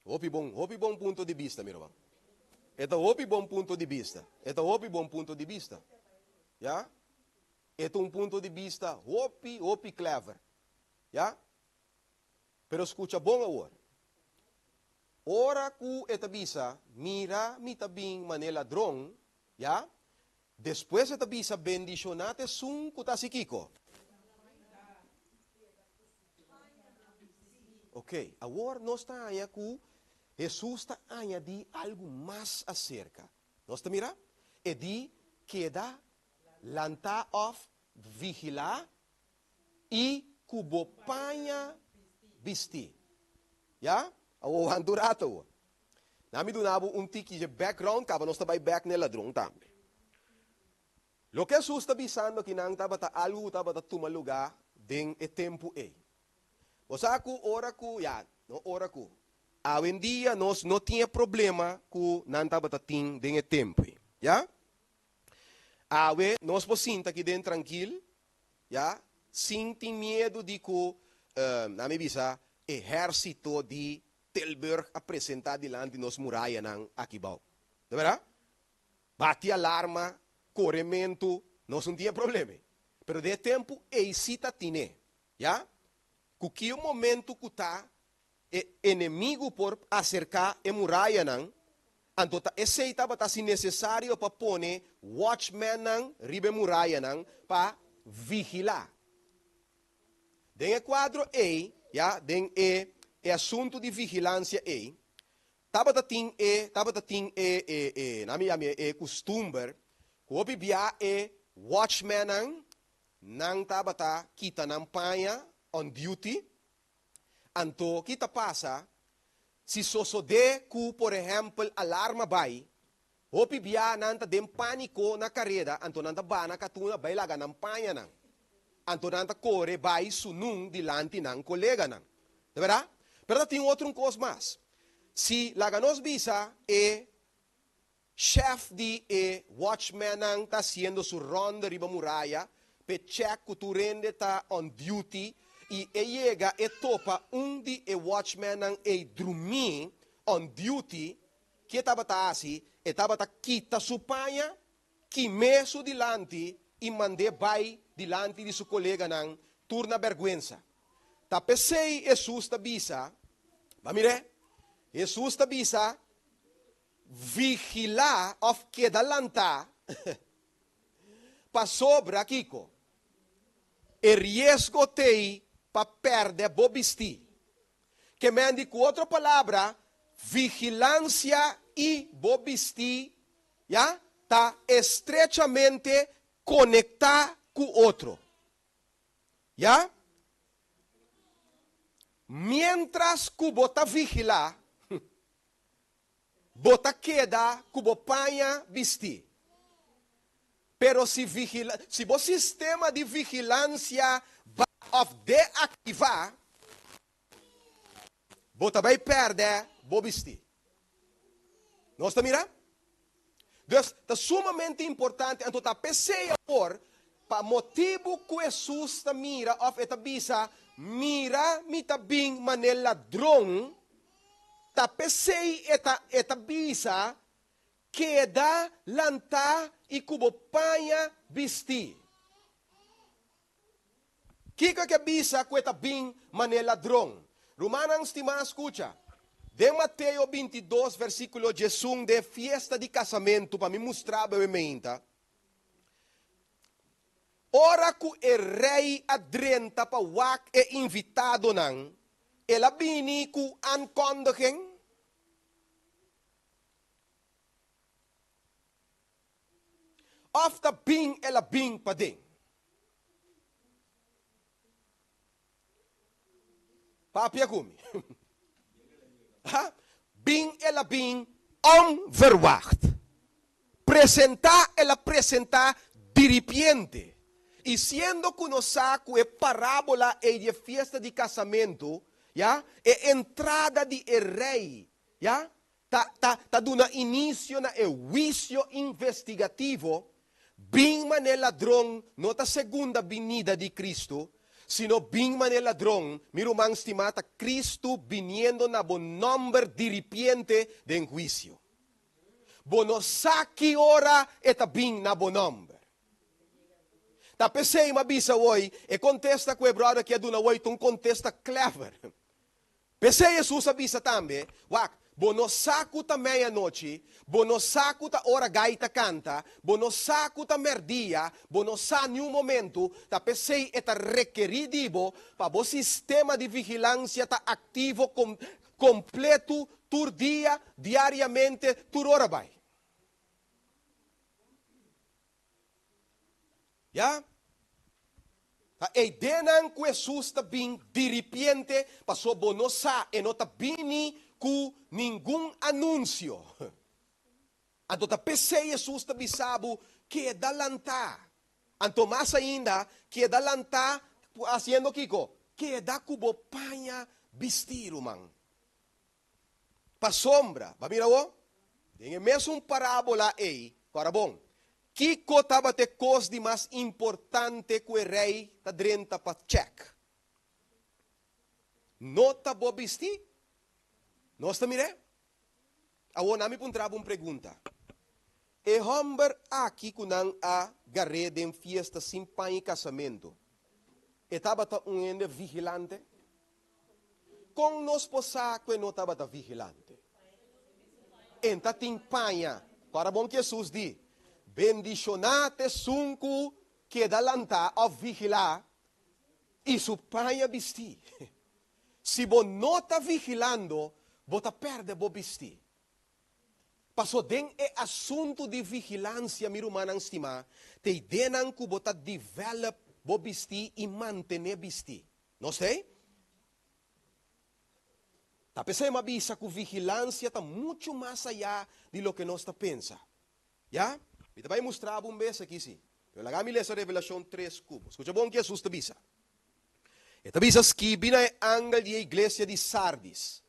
Hopi bon, hopi bon punto di bista, mi ruman. E ta hopi bon punto di bista. E ta hopi bon punto di bista. Ya? E ta un punto di bista hopi, hopi clever. Ya? Pero scucha bon awor. Ora cu e ta bisa, Mira, mi ta bin mane ladron, ya? Despues e ta bisa, Bendishoná ta esun ku ta hasi kiko? Oké, awor nos ta haña ku Hesus ta añadí algu mas aserka. Nos ta mira? E di, Keda lantá òf vigilá i ku bo paña bistí. Ya? Awor wanta un rato awor. Na mi duna bo un tiki dje background kaba nos ta bai bek n'e ladron tambe. Loke Hesus ta bisando akinan tabata algu ku tabata tuma lugá den e tempu ei. Bo sa ku ora ku, ya, no ora ku, awendia nos no tin e problema ku nan tabata tin den e tempu ei, ya. Awe nos por sinta aki den trankil, ya, sin tin miedu di ku, na mi bisa, ehérsito di Tilburg a presentá dilanti nos murayanan aki bou. Ta berdad? Bati alarma, korementu, nos no tin e problema ei. Pero den e tempu ei sí ta tine, ya? Ku ki un momentu ku ta e enemigu por aserká e murayanan, anto ta esei tabata si nesesario pa pone watchmannan riba e murayanan pa vigilá. Den e kuadro ei, ya, den e e asuntu di vigilansia ei, tabata tin e tabata tin e e e nan mi yama e e kustumber ku hopi bia e watchmannan nan tabata kita nan paña on duty, anto ki ta pasa si sosodé ku por ehèmpel alarma bai, hopi bia nan ta den pániko na kareda anto nan ta bana katuna bai laga nan pañanan. Anto nan ta kore bai sunun dilanti nan koleganan. Ta bèrdat? Pero ta tin otro un kos mas. Si, laga nos bisa, e shèf di e watchmannan ta hasiendo su rònda riba muraya p'e chèk ku tur hende ta on duty i e yega e topa un di e watchmannan ei drumí on duty, ki e tabata hasi? E tabata kita su paña, kim'é su dilanti i mand'é bai dilanti di su koleganan tur na bèrgwensa. Ta p'esei Hesus ta bisa, Ba mir'é, Hesus ta bisa, Vigilá òf keda lantá, pasobra kiko? E riesgo t'ei pa pèrdè bo bistí. Ke men di ku otro palabra, vigilansia i bo bistí ya ta estrechamente konektá ku otro. Ya? Miéntras ku bo ta vigilá, bo ta keda ku bo paña bistí. Pero si vigila, si bo sistema di vigilansia ba òf deaktivá, bo ta bai pèrdè bo bistí. Nos ta mira? Dus, ta sumamente importante, anto ta p'esei awor, pa motibu ku Hesus ta mira òf e ta bisa, Mira, mi ta bin manera ladron, ta p'esei e ta e ta bisa, Keda lantá i ku bo paña bistí. Kiko e ke bisa ku e ta bin manera ladron? Rumannan stimá, skucha. Den Mateo 22 versíkulo 11 den e fiesta di kasamentu pa mi mustra bo e meinta, ora ku e rei a drenta pa wak e invitadonan, el a bini ku aankondiging? Òf ta bin el a bin paden? Papia ku mi. Ha? Bin el a bin onverwacht. Presentá el a presentá diripiente. I siendo ku nos sa ku e parábola ei di e fiesta di kasamentu, ya, e entrada di e rei, ya, ta ta ta duna inisio na e huisio investigativo, bin manera ladron no ta segunda binida di Cristo, sino bin manera ladron, mi ruman stimá, ta Cristo biniendo na bo nòmber diripiente den huisio. Bo no sa ki ora e ta bin na bo nòmber. Ta p'esei m'a bisa awoi, e kontesta ku e bròder aki a duna awoi ta un kontesta clever. P'esei Hesus a bisa tambe, Wak, bo no sa ku ta meianochi, bo no sa ku ta ora gai ta kanta, bo no sa ku ta mèrdia, bo no sa niun momentu, ta p'esei e ta rekerí di bo pa bo sistema di vigilansia ta aktivo kompletu tur dia, diariamente, tur ora bai. Ya. Ta e ideanan ku Hesus ta bin diripiente paso bo no sa, e no ta bini ku ningun anunsio. Anto ta p'esei Hesus ta bisa bo, keda lantá. Anto mas ainda, keda lantá hasiendo kiko? Keda ku bo paña bistí, ruman. Pasobra, bo a mira awor? Den e mesun parábola ei, kòrda bon, kiko tabata e kos di mas importante ku e rei ta drenta pa chèk? No ta bo bistí? Nos ta mir'é? Awor nan mi puntra bo un pregunta. E hòmber aki ku nan a gar'é den fiesta sin paña i kasamentu, e tabata un hende vigilante? Kon nos por sa ku e no tabata vigilante? E ta tin paña. Kòrda bon ku Hesus di, Bendishoná ta esun ku keda lantá òf vigilá i su paña bistí. Si bo no ta vigilando, bo ta pèrdè bo bistí. Paso den e asuntu di vigilansia, mi rumannan stimá, ta ideanan ku bo ta develop bo bistí i mantené bistí. No sei? Ta p'esei m'a bisa ku vigilansia ta muchu mas ayá di loke nos ta pensa. Ya? Mi ta bai mustra bo un bes aki si. Pero laga mi lesa Revelashon tres ku bo. Skucha bon ke Hesus ta bisa. E ta bisa, Skibi na e angel di e iglesia di Sardis,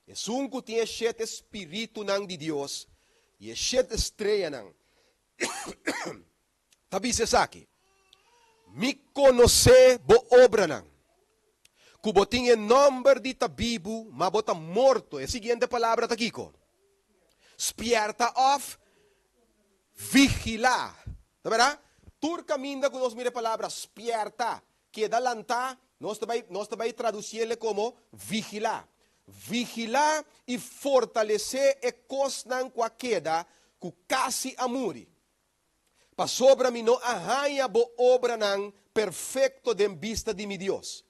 esun ku tin e shete spiritunan di Dios i e shete streanan, ta bisa esaki, Mi konosé bo obranan. Ku bo tin e nòmber di ta bibu, ma bo ta morto. E siguiente palabra ta kiko? Spièrta òf vigilá. Ta bèrdat? Tur kaminda ku nos mira e palabra spièrta, keda lantá, nos ta bai nos ta bai tradusiel komo vigilá. Vigilá i fortalesé e kosnan ku a keda ku kasi a muri. Pasobra mi no a haña bo obranan perfekto den bista di mi Dios.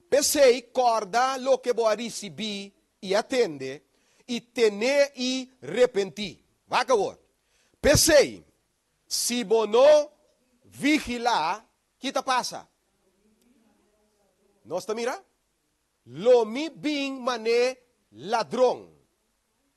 P'esei, kòrda loke bo a risibí i a tende, i ten'é i repentí. Wak awor. P'esei, si bo no vigilá, ki ta pasa? Nos ta mira? Lo mi bin man'é ladron,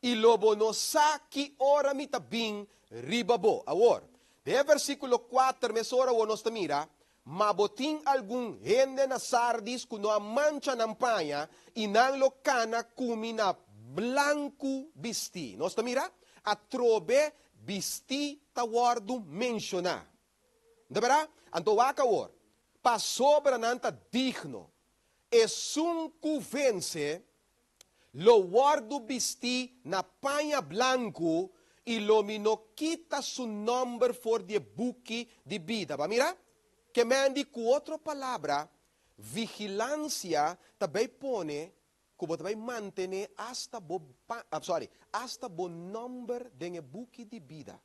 i lo bo no sa ki ora mi ta bin riba bo. Awor, den e versíkulo kuater mesora awor nos ta mira, Ma bo tin algun hende na Sardis ku no a mancha nan paña, i nan lo kana ku mi na blanku bistí. Nos ta mira? Atrobe bistí ta wòrdu menshoná. No ta bèrdat? Anto wak awor, pasobra nan ta digno. Esun ku vense lo wòrdu bistí na paña blanku i lo mi no kita su nòmber for di e buki di bida. Bo a mira? Ke men di ku otro palabra, vigilansia ta bai pone ku bo ta bai mantené asta bo pa, sorry, asta bo nòmber den e buki di bida.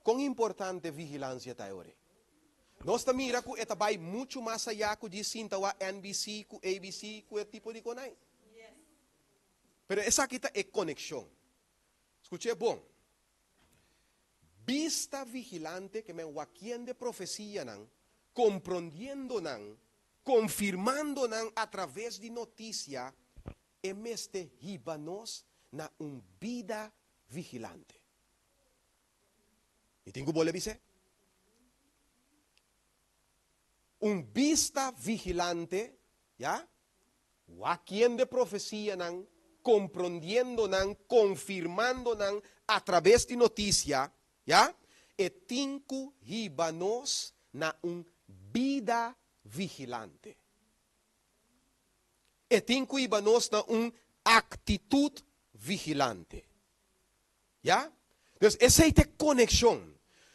Kon importante vigilansia ta e ora ei? Nos ta mira ku e ta bai muchu mas ayá ku djis sinta wak NBC ku ABC ku e tipo di konai. Pero esaki ta e konekshon. Skuch'é bon. Bista vigilante ke men wakiende profesianan, komprondiendo nan, konfirmando nan atraves di notisia, e mester hiba nos na un bida vigilante. Mi tin ku bolbe bis'é. Un bista vigilante, ya, wakiendo e profesianan, komprondiendo nan, konfirmando nan atraves di notisia, ya, e tin ku hiba nos na un bida vigilante. E tin ku hiba nos na un aktitut vigilante. Ya? Dus esei ta e konekshon.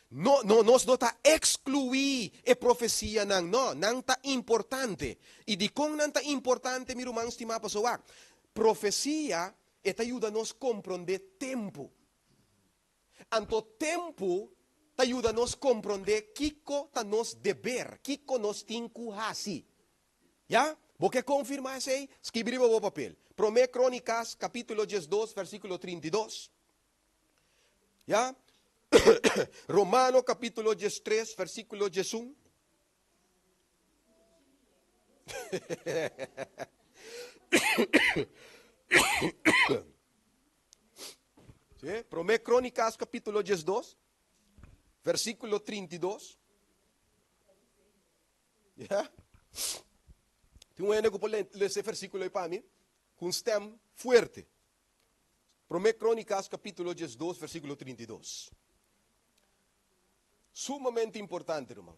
No, no, nos no ta ekskluí e profesianan, no, nan ta importante. I dikon nan ta importante, mi ruman stimá? Pasobra wak, profesia e ta yuda nos komprondé tempu. Anto tempu ta yuda nos komprondé kiko ta nos deber, kiko nos tin ku hasi. Ya? Bo ke konfirmá esei? Skibi riba bo papel. Promé Krónikas, kapítulo 12, versíkulo 32. Ya? Romano, kapítulo 13, versíkulo 11. Sí? Promé Krónikas, kapítulo 12, versíkulo 32. Ya. Tin un hende ku por lesa e versíkulo ei pa mi ku un stèm fuerte. Promé Krónikas kapítulo 12 versíkulo 32. Sumamente importante, ruman.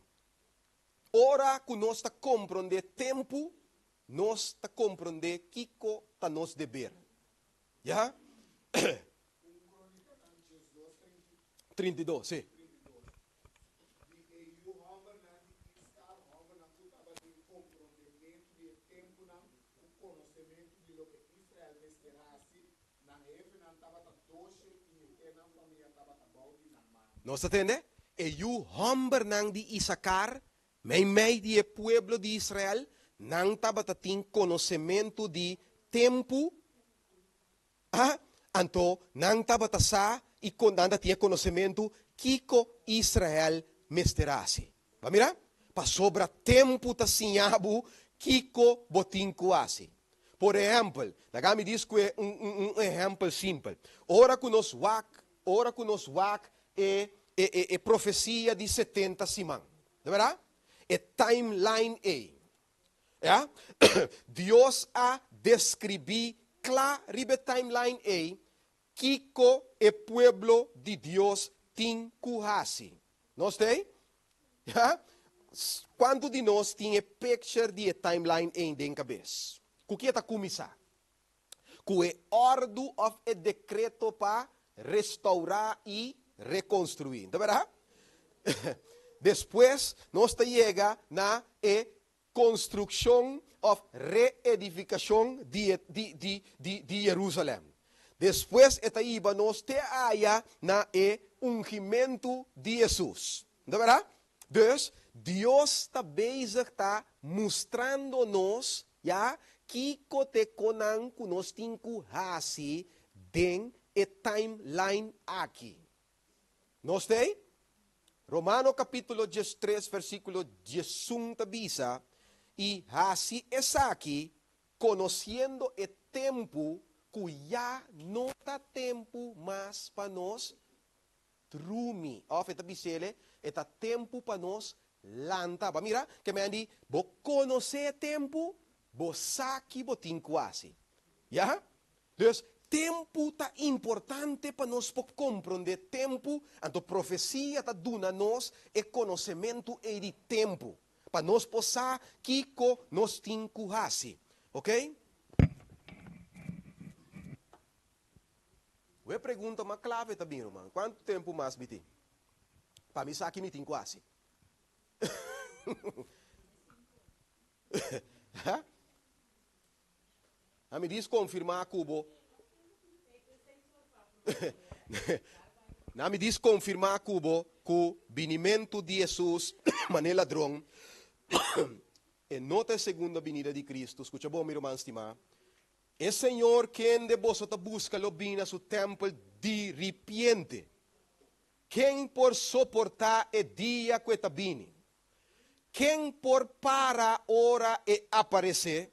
Ora ku nos ta komprondé tempu, nos ta komprondé kiko ta nos deber. Ya? 32, sí. Di e yu hòmbernan di Iskar, hòmbernan ku tabatin komprondementu di e tempunan, ku konosementu di loke Israel mester hasi, nan hefenan tabata doshe i henter nan famia tabata bou di nan man. Nos ta tende? E yu hòmbernan di Isakar, meimei di e pueblo di Israel, nan tabata tin konosementu di tempu A Anto nan tabata sa i kon nan ta tin e konosementu kiko Israel mester hasi. Bo a mira? Pasobra tempu ta siña bo kiko bo tin ku hasi. Por ehèmpel, laga mi dis ku e un un un ehèmpel simpel. Ora ku nos wak, ora ku nos wak e e e e profesia di 70 siman, no bèrdat? E timeline ei. Ya. Dios a deskribí kla riba e timeline ei kiko e pueblo di Dios tin ku hasi. Nos ta ei? Ya. Kuantu di nos tin e picture di e timeline ei den kabes? Ku ke ta kuminsá? Ku e òrdu òf e dekreto pa restourá i rekonstruí. Ta bèrdat? Despues nos ta yega na e konstrukshon òf reedifikashon di e di di di di Jerusalèm. Despues e ta hiba nos te aya na e ungimentu di Hesus. Ta bèrdat? Dus, Dios ta bezig ta mustrando nos, ya, kiko t'e konan ku nos tin ku hasi den e timeline aki. Nos t'ei? Romano kapítulo 13 versíkulo 11 ta bisa, I hasi esaki konosiendo e tempu ku ya no ta tempu mas pa nos drumi. Òf e ta bis'ele, e ta tempu pa nos lanta. Bo a mira? Ke men di, bo konosé e tempu, bo sa ki bo tin ku hasi. Ya? Dus, tempu ta importante pa nos por komprondé tempu, anto profesia ta duna nos e konosementu ei di tempu, pa nos por sa kiko nos tin ku hasi. Oké? E pregunta mas klave ta bin, ruman, kuantu tempu mas mi tin? Pa mi sa ki mi tin ku hasi. A mi dis konfirmá ku bo. Na mi dis konfirmá ku bo ku binimentu di Hesus manera ladron e no ta e segunda binida di Kristu. Skucha bon, mi ruman stimá. E Señor kende boso ta buska lo bini na su tèmpel di ripiente. Ken por soportá e dia ku e ta bini? Ken por para ora e aparesé?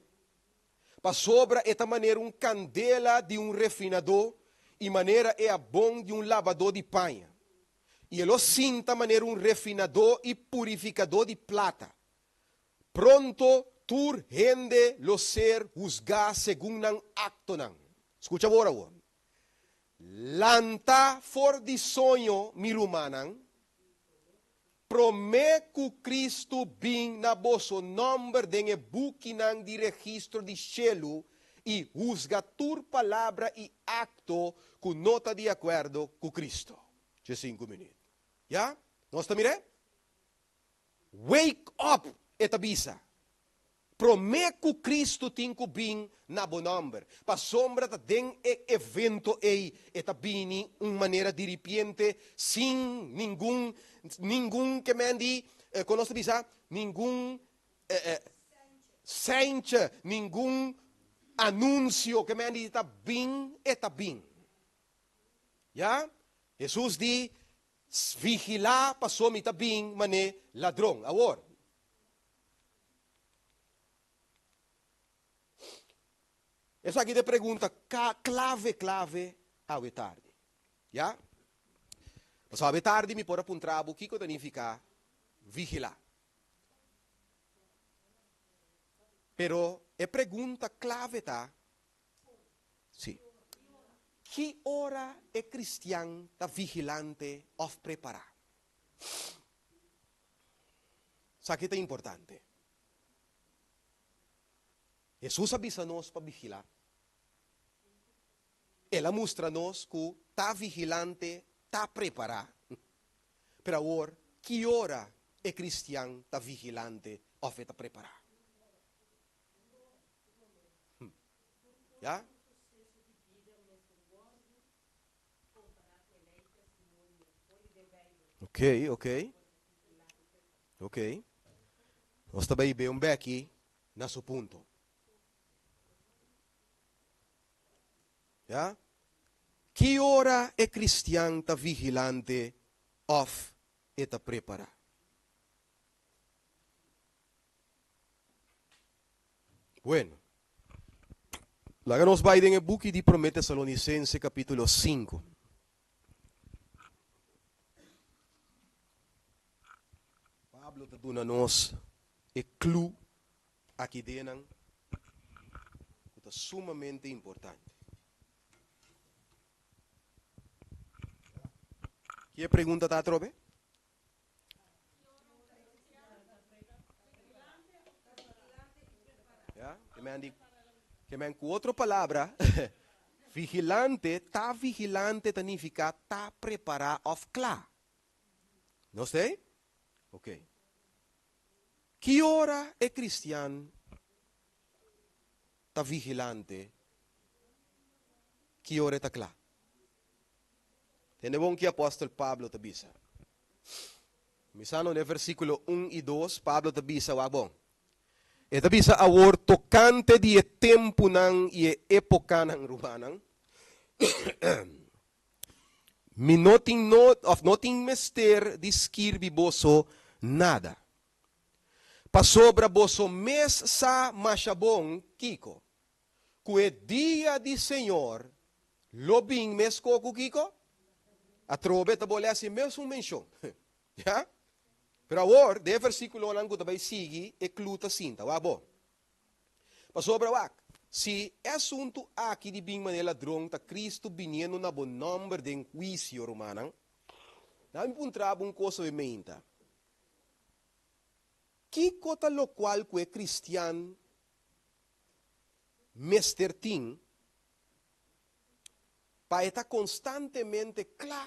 Pasobra e ta manera un kandela di un refinadó i manera e abon di un labadó di paña. I e lo sinta manera un refinadó i purifikadó di plata. Pronto tur hende lo ser husgá segun nan aktonan. Skucha bo ora awor. Lanta for di soño, mi rumannan, promé ku Kristu bin na boso nòmber den e bukinan di registro di shelu i husga tur palabra i akto ku no ta di akuerdo ku Kristu. Diesinku minüt. Ya? Nos ta mir'é? Wake up! E ta bisa. Promé ku Kristu tin ku bin na bo nòmber. Pasobra ta den e evento ei e ta bini un manera diripiente sin ningun ningun ke men di kon nos ta bisa ningun seintje ningun anunsio ke men di ta bin e ta bin. Ya? Hesus di Vigilá paso mi ta bin mané ladron. Awor, esaki ta e pregunta klave klave awe tardi. Ya? Pasobra awe tardi mi por a puntra bo kiko ta nifiká vigilá. Pero e pregunta klave ta, Sí. Ki ora e kristian ta vigilante òf prepará? Esaki ta importante. Hesus a bisa nos pa vigilá. El a mustra nos ku ta vigilante ta prepará. Pero awor, ki ora e kristian ta vigilante òf e ta prepará? Ya? Ok, ok. Ok. Nos ta bai be un beki na su punto. Ya? Ki ora e cristian ta vigilante of e ta prepara? Bueno, laga nos bai den e buki di Promé Tesalonisense kapítulo sinku. Pablo ta duna nos e klu aki denan ku ta sumamente importante. Ki e pregunta ta atrobe? Ya, ke men di, ke men ku otro palabra, vigilante, ta vigilante ta nifiká ta prepará òf kla. Nos ta ei? Ok. Ki ora e kristian ta vigilante? Ki ora e ta kla? Tende bon ki apòstel Pablo ta bisa. Kuminsando den versíkulo un i dos, Pablo ta bisa, wak bon. E ta bisa awor tokante di e tempunan i e épokanan, rumannan, mi no tin no, òf no tin mester di skirbi boso nada, pasobra boso mes sa masha bon kiko, ku e dia di Señor lo bin meskó ku kiko? Atrobe ta bole hasi mesun menshon. Ya? Pero awor, den e versíkulonan ku ta bai sigui, e klu ta sinta. Wak bo. Pasobra wak, si e asuntu aki di bin manera ladron ta Kristu biniendo na bo nòmber den huisio, rumannan, nan mi puntra bo un kos awe meinta, Kiko ta lokual ku e kristian mester tin pa e ta konstantemente kla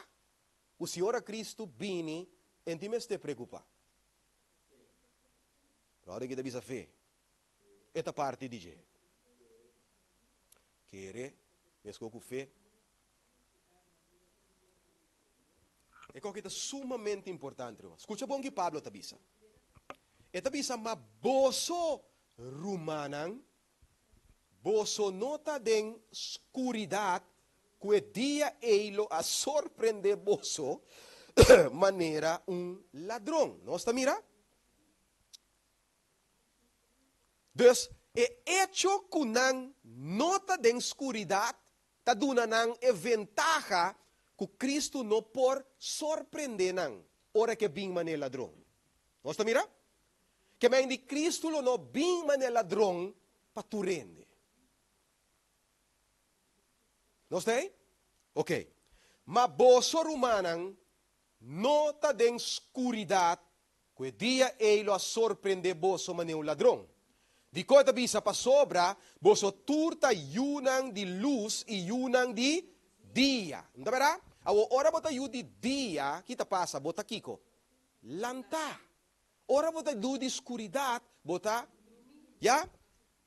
ku si ora Kristu bini e no tin mester preokupá? Pero ora ki ta bisa fe, e ta parti di dje. Kere meskos ku fe. E koki ta sumamente importante, ruman. Skucha bon ki Pablo ta bisa. E ta bisa, Ma boso, rumannan, boso no ta den skuridat ku e dia ei lo a sorprendé boso manera un ladron. Nos ta mira? Dus, e echo ku nan no ta den skuridat ta duna nan e ventaha ku Kristu no por sorprendé nan ora ku e bin manera ladron. Nos ta mira? Ke men di Kristu lo no bin manera ladron pa tur hende. Nos ta ei? Oke. Ma boso, rumannan, no ta den skuridat Ku e dia ei lo a sorprendé boso manera un ladron. Dikon e ta bisa pasobra boso tur ta yunan di lus i yunan di dia. No ta bèrdat? Awor, ora bo ta yu di dia, ki ta pasa? Bo ta kiko? Lantá. Ora bo ta yu di skuridat, bo ta, ya?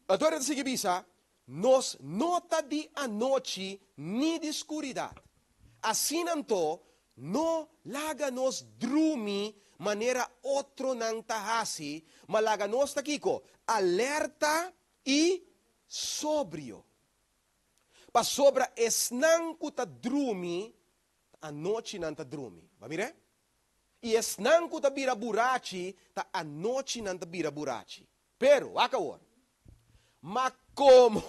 Anto e ta sigui bisa, Nos no ta di anochi ni di skuridat. Asina anto, no laga nos drumi manera otronan ta hasi, ma laga nos ta kiko? Alerta i sobrio. Pasobra esnan ku ta drumi, ta anochi nan ta drumi. Bo a mir'é? I esnan ku ta bira burachi, ta anochi nan ta bira burachi. Pero, wak awor. Ma komo,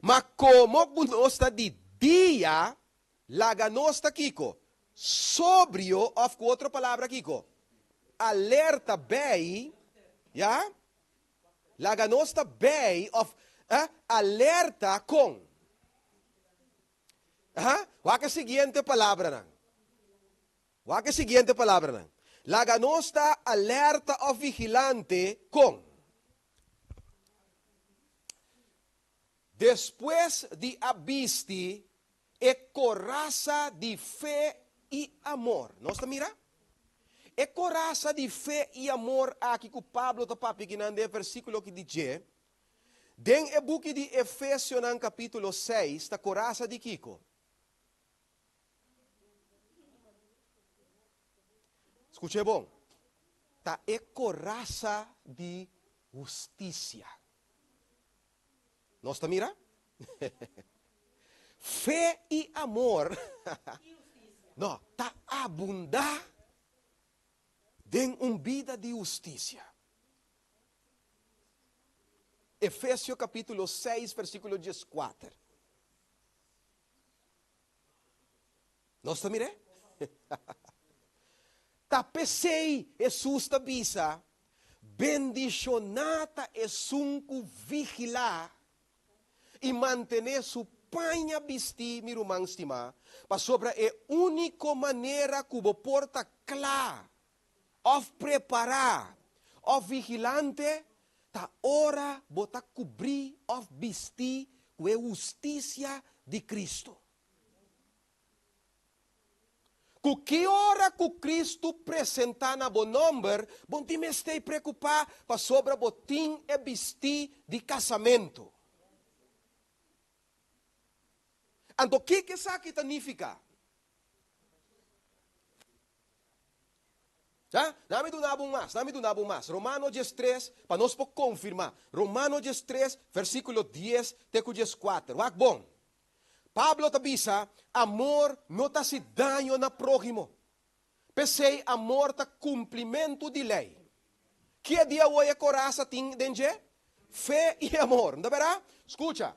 ma komo ku nos ta di dia, laga nos ta kiko? Sobrio, òf ku otro palabra kiko? Alerta bei, ya? Laga nos ta bei òf, eh, alerta kon? Aha, wak e siguiente palabranan. Wak e siguiente palabranan, Laga nos ta alerta òf vigilante kon. Despues di a bisti e korasa di fe i amor. Nos ta mira? E korasa di fe i amor aki ku Pablo ta papia akinan den e versíkulo aki di dje, den e buki di Efesionan kapítulo seis ta korasa di kiko? Skuch'é bon, ta e korasa di hustisia. Nos ta mira? Fe i amor no ta abundá den un bida di hustisia. Efesio kapítulo seis versíkulo dieskuater. Nos ta mir'é? Ta p'esei Hesus ta bisa, Bendishoná ta esun ku vigilá i mantené su paña bistí, mi ruman stimá, pasobra e úniko manera ku bo por ta kla òf prepará òf vigilante. Ta ora bo ta kubrí òf bistí ku e hustisia di Kristu. Ku ki ora ku Kristu presentá na bo nòmber, bo no tin mester preokupá pasobra bo tin e bistí di kasamentu. Anto kiko esaki ta nifiká? Ya? Nami duna bo un mas, nami duna bo un mas. Romano 13, pa nos por konfirmá. Romano 13, versíkulo 10 te ku 14. Wak bon. Pablo ta bisa, Amor no ta hasi daño na próhimo. P'esei amor ta kumplimentu di lei. Ki dia awor e korasa tin den dje? Fe i amor. No ta bèrdat? Skucha.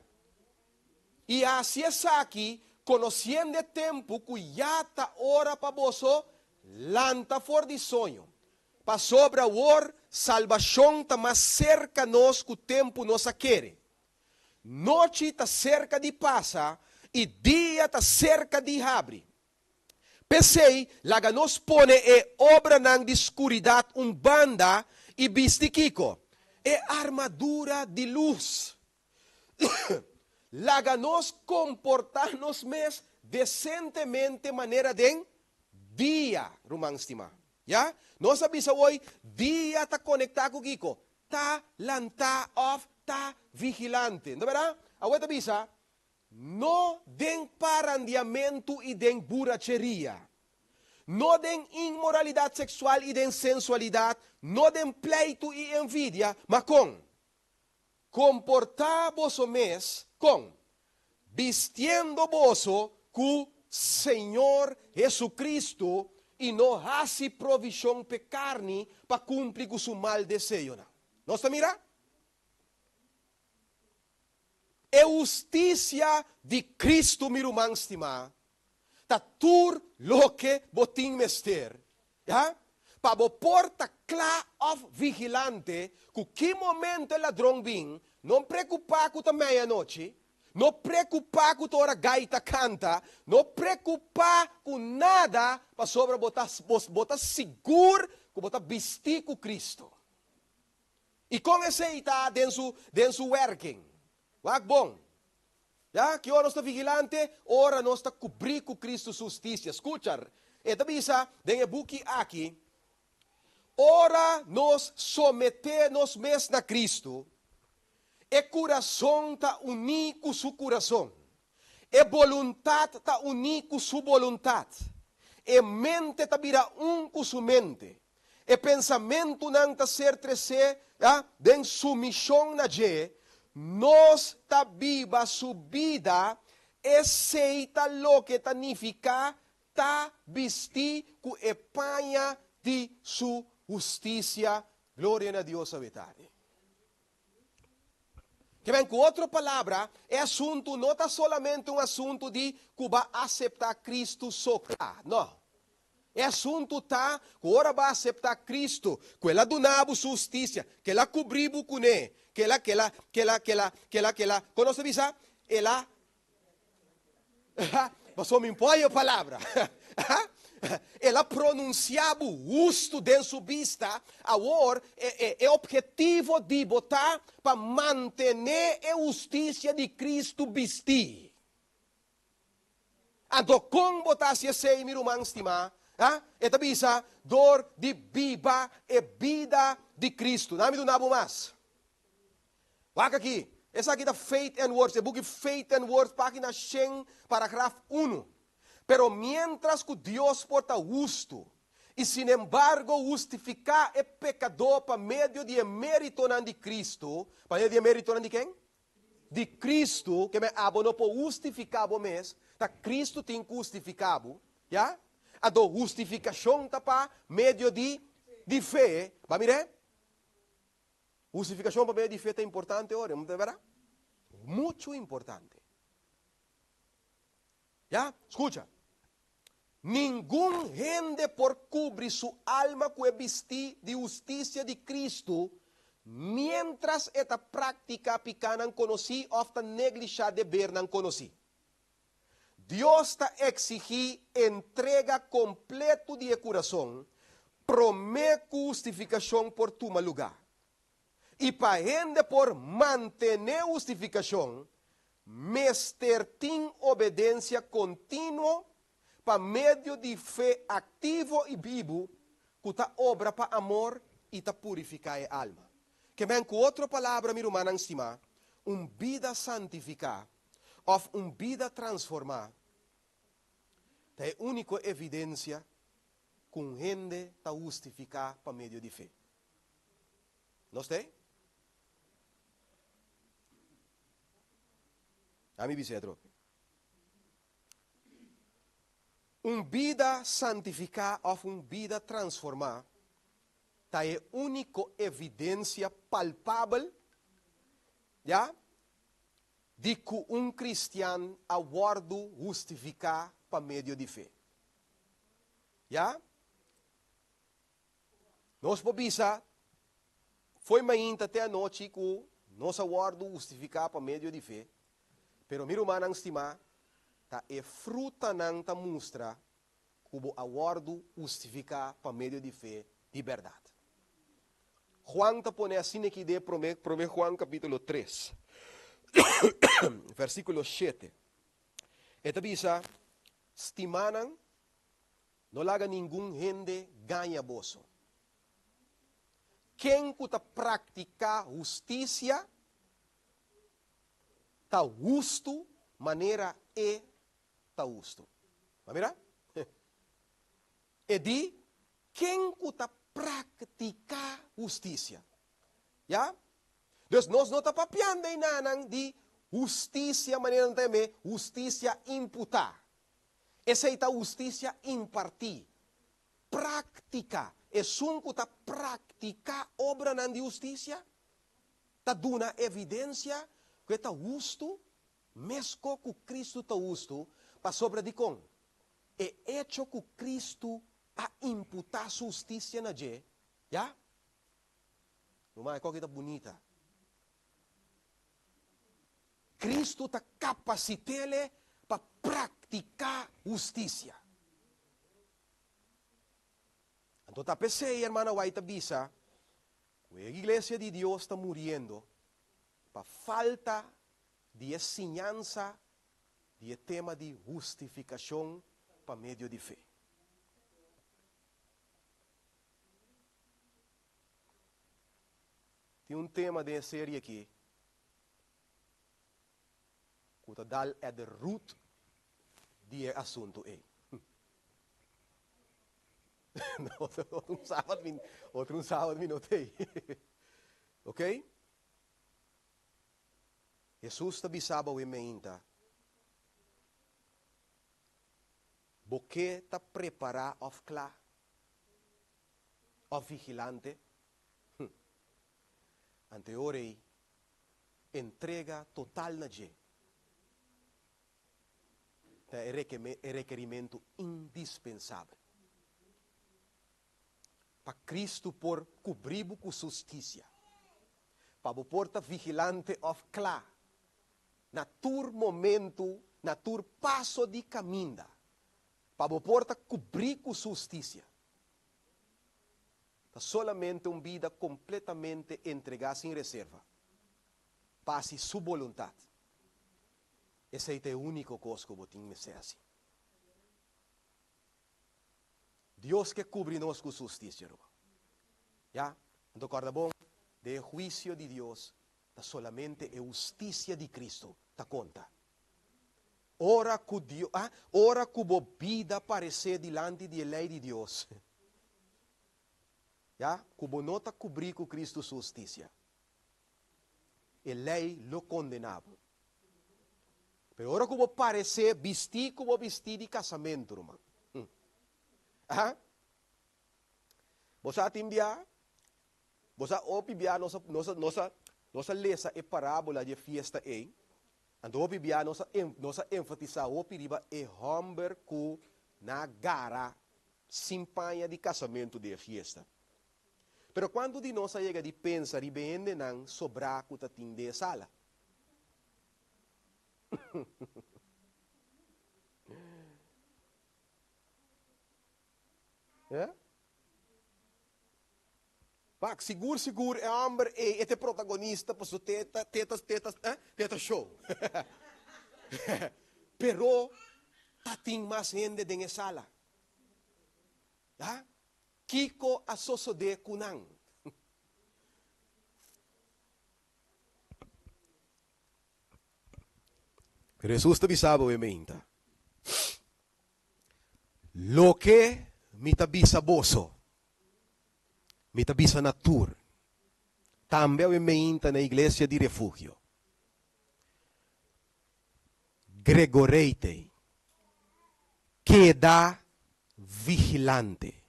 I hasi esaki konosiendo e tempu ku ya ta ora pa boso lanta for di soño, pasobra awor salbashon ta mas serka nos ku tempu nos a kere. Nochi ta serka di pasa i dia ta serka di habri. P'esei, laga nos pone e obranan di skuridat un banda i bisti kiko? E armadura di lus. Laga nos komportá nos mes desentemente manera den dia, ruman stimá. Ya? Nos a bisa hoy, dia ta konektá ku kiko? Ta lantá òf ta vigilante. No ta bèrdat? Awor e ta bisa, No den parandiamentu i den buracheria, no den inmoralidat seksual i den sensualidat, no den pleitu i envidia, ma kon? Komportá boso mes kon? Bistiendo boso ku Señor Jesucristo i no hasi provishon p'e karni pa kumpli ku su mal deseonan. Nos ta mira? E hustisia di Cristo, mi ruman stimá, ta tur loke bo tin mester, ya, pa bo por ta kla òf vigilante ku ki momento e ladron bin, no preokupá ku ta meianochi, no preokupá ku ta ora gai ta kanta, no preokupá ku nada, pasobra bo ta bo ta sigur ku bo ta bistí ku Cristo. I kon esei ta den su den su werking? Wak bon. Ya, ki ora nos ta vigilante? Ora nos ta kubrí ku Kristu su hustisia. Skucha, e ta bisa den e buki aki, Ora nos someté nos mes na Kristu, e kurason ta uní ku su kurason, e boluntat ta uní ku su boluntat, e mente ta bira un ku su mente, E pensamentunan ta ser tresé, ya, den sumishon na dje, nos ta biba su bida, esei ta loke ta nifiká ta bistí ku e paña di su hustisia. Gloria na Dios awe tardi. Ke men, ku otro palabra, e asuntu no ta solamente un asuntu di ku bo a aseptá Kristu so kla. No. E asuntu ta ku ora bo a aseptá Kristu, ku El a duna bo su hustisia, ku El a kubrí bo kuné, ku El a, ku El a, ku El a, ku El a, ku El a, ku El a, kon nos ta bisa? El a Pasobra mi por haña palabra. El a pronunsiá bo hustu den su bista. Awor, e ophetivo di bo ta pa mantené e hustisia di Kristu bistí. Anto, kon bo ta hasi esei, mi ruman stimá? E ta bisa, Dor di biba e bida di Kristu. Nan mi duna bo mas. Wak aki, esaki ta Faith and Works, e buki Faith and Works, página shen, paragraf unu. Pero miéntras ku Dios por ta hustu i sinembargo hustifiká e pekadó pa medio di e méritonan di Kristu, pa medio di e méritonan di ken? Di Kristu, ke men abo no por hustifiká bo mes, ta Kristu tin ku hustifiká bo, ya? Anto hustifikashon ta pa medio di di fe, ba mir'é? Hustifikashon pa medio di fe ta importante ora, no ta berdad? Muchu importante. Ya, skucha. Ningun hende por kubri su alma ku e bistí di hustisia di Kristu miéntras e ta praktiká pikánan konosí òf ta neglishá debernan konosí. Dios ta eksigí entrega kompletu di e kurason promé ku hustifikashon por tuma lugá. I pa hende por mantené hustifikashon, mester tin obedensia kontinuo pa medio di fe aktivo i bibu ku ta obra pa amor i ta purifiká e alma. Ke men ku otro palabra, mi rumannan stimá, un bida santifiká òf un bida transformá ta e úniko evidensia ku un hende ta hustifiká pa medio di fe. Nos t'ei? Ami bisa atrobe. Un bida santifiká òf un bida transformá ta e úniko evidensia palpabel, ya, di ku un kristian a wòrdu hustifiká pa medio di fe. Ya? Nos por bisa fo'i mainta te anochi ku nos a wòrdu hustifiká pa medio di fe, pero mi rumannan stimá, ta e frutanan ta mustra ku bo a wòrdu hustifiká pa medio di fe di bèrdat. Juan ta pone asina aki den promé promé Juan kapítulo tres, versíkulo shete. E ta bisa, Stimánan, No laga ningun hende gaña boso. Ken ku ta praktiká hustisia ta hustu manera e ta hustu. Bo a mira? E di, Ken ku ta praktiká hustisia. Ya? Dus nos no ta papiando einanan di hustisia manera nan ta yam'é hustisia imputá. Esei ta hustisia impartí, práktika. Esun ku ta praktiká obranan di hustisia ta duna evidensia ku e ta hustu meskos ku Kristu ta hustu, pasobra dikon? E echo ku Kristu a imputá su hustisia na dje, ya? Ruman, e koki ta bunita. Kristu ta kapasit'ele pa praktiká hustisia. Anto ta p'esei Hermana White ta bisa ku e iglesia di Dios ta muriendo pa falta di e siñansa di e tema di hustifikashon pa medio di fe. Tin un tema den e serie aki ku ta dal at the root di e asuntu ei. Otro un sabat mi, otro un sabat mi no t'ei. Ok? Hesus ta bisa bo awe meinta, Bo ke ta prepará òf kla òf vigilante? Hm. Ante e ora ei, entrega total na dje ta e rekerimentu indispensabel pa Kristu por kubrí bo ku su hustisia, pa bo por ta vigilante òf kla na tur momentu, na tur paso di kaminda, pa bo por ta kubrí ku su hustisia. Ta solamente un bida kompletamente entregá sin reserva pa hasi Su boluntat. Esei ta e úniko kos ku bo tin mester hasi. Dios ke kubri nos ku Su hustisia, ruman. Ya, anto kòrda bon, den e huisio di Dios ta solamente e hustisia di Kristu ta konta. Ora ku Dio, ah, ora ku bo bida paresé dilanti di e lei di Dios, ya, ku bo no ta kubrí ku Kristu su hustisia, e lei lo kondená bo. Pero ora ku bo paresé bistí ku bo bistí di kasamentu, ruman, hm, ah, bo sa tin bia, bo sa hopi bia nos a, nos a, nos a, nos a lesa e parábola di e fiesta ei, Anto hopi bia nos a nos a enfatisá hopi riba e hòmber ku na gara sin paña di kasamentu di e fiesta. Pero kuantu di nos a yega di pensa riba e hendenan sobrá ku ta tin den e sala? Wak, sigur sigur e hòmber ei e ta e protagonista pasobra te ta te ta te ta eh te ta show. Pero ta tin mas hende den e sala. Ya? Kiko a sosodé ku nan? Pero Hesus ta bisa bo e meinta, Loke mi ta bisa boso, mi ta bisa na tur, tambe awe meinta na iglesia di Refugio. Gregoreitei, keda vigilante.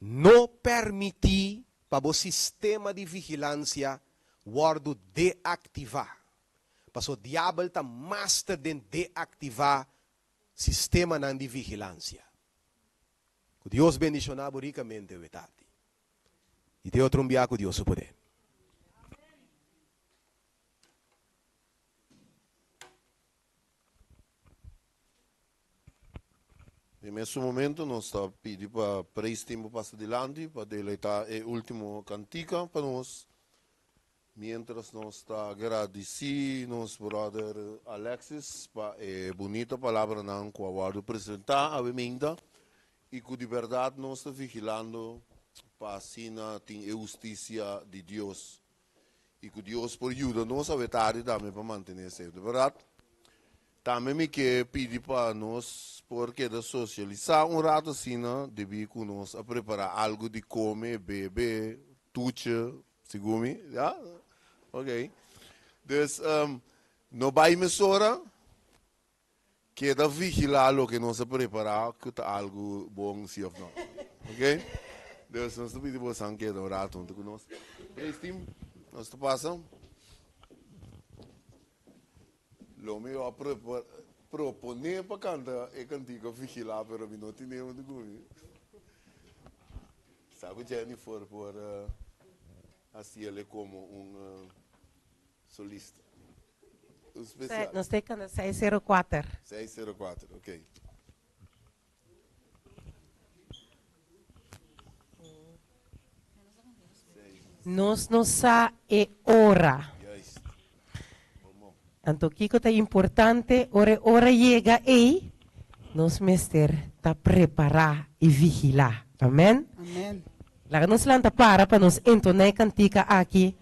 No permití pa bo sistema di vigilansia wòrdu deaktivá, paso diabel ta master den deaktivá sistemanan di vigilansia. Ku Dios bendishoná bo rikamente awe tardi. I te otro un bia ku Dios su poder. Den mesun momento nos ta pidi pa Praise Team por pasa dilanti pa deleitá e último kantika pa nos. Mientras nos ta gradisí nos brother Alexis pa e bunita palabranan ku a wòrdu presentá awe minta i ku di bèrdat nos ta vigilando pa asina tin e hustisia di Dios i ku Dios por yuda nos awe tardi tambe pa mantené esei. Di bèrdat, tambe mi ke pidi pa nos por keda sosialisá un ratu asina debí ku nos a prepará algu di kome, bebe, tuche, segun mi, ya? Ok. Dus, no bai mesora, keda vigilá loke nos a prepará ku ta algu bon si òf no. Ok? Dus nos ta pidi bosan keda un ratu huntu ku nos. Praise team, nos ta pasa. Lo mi a proponé pa kanta e kantika Vigilá pero mi no tine huntu ku mi. Sa ku Jennifer por hasiel komo un Solista. Un special. Nos ta canta 604. 604, ok. Nos no sa e ora. Juist. Bon, bon. Anto kiko ta importante ora e ora yega ei, nos mester ta prepará i vigilá. Amen. Amen. Laga nos lanta para pa nos entoná e kantika aki.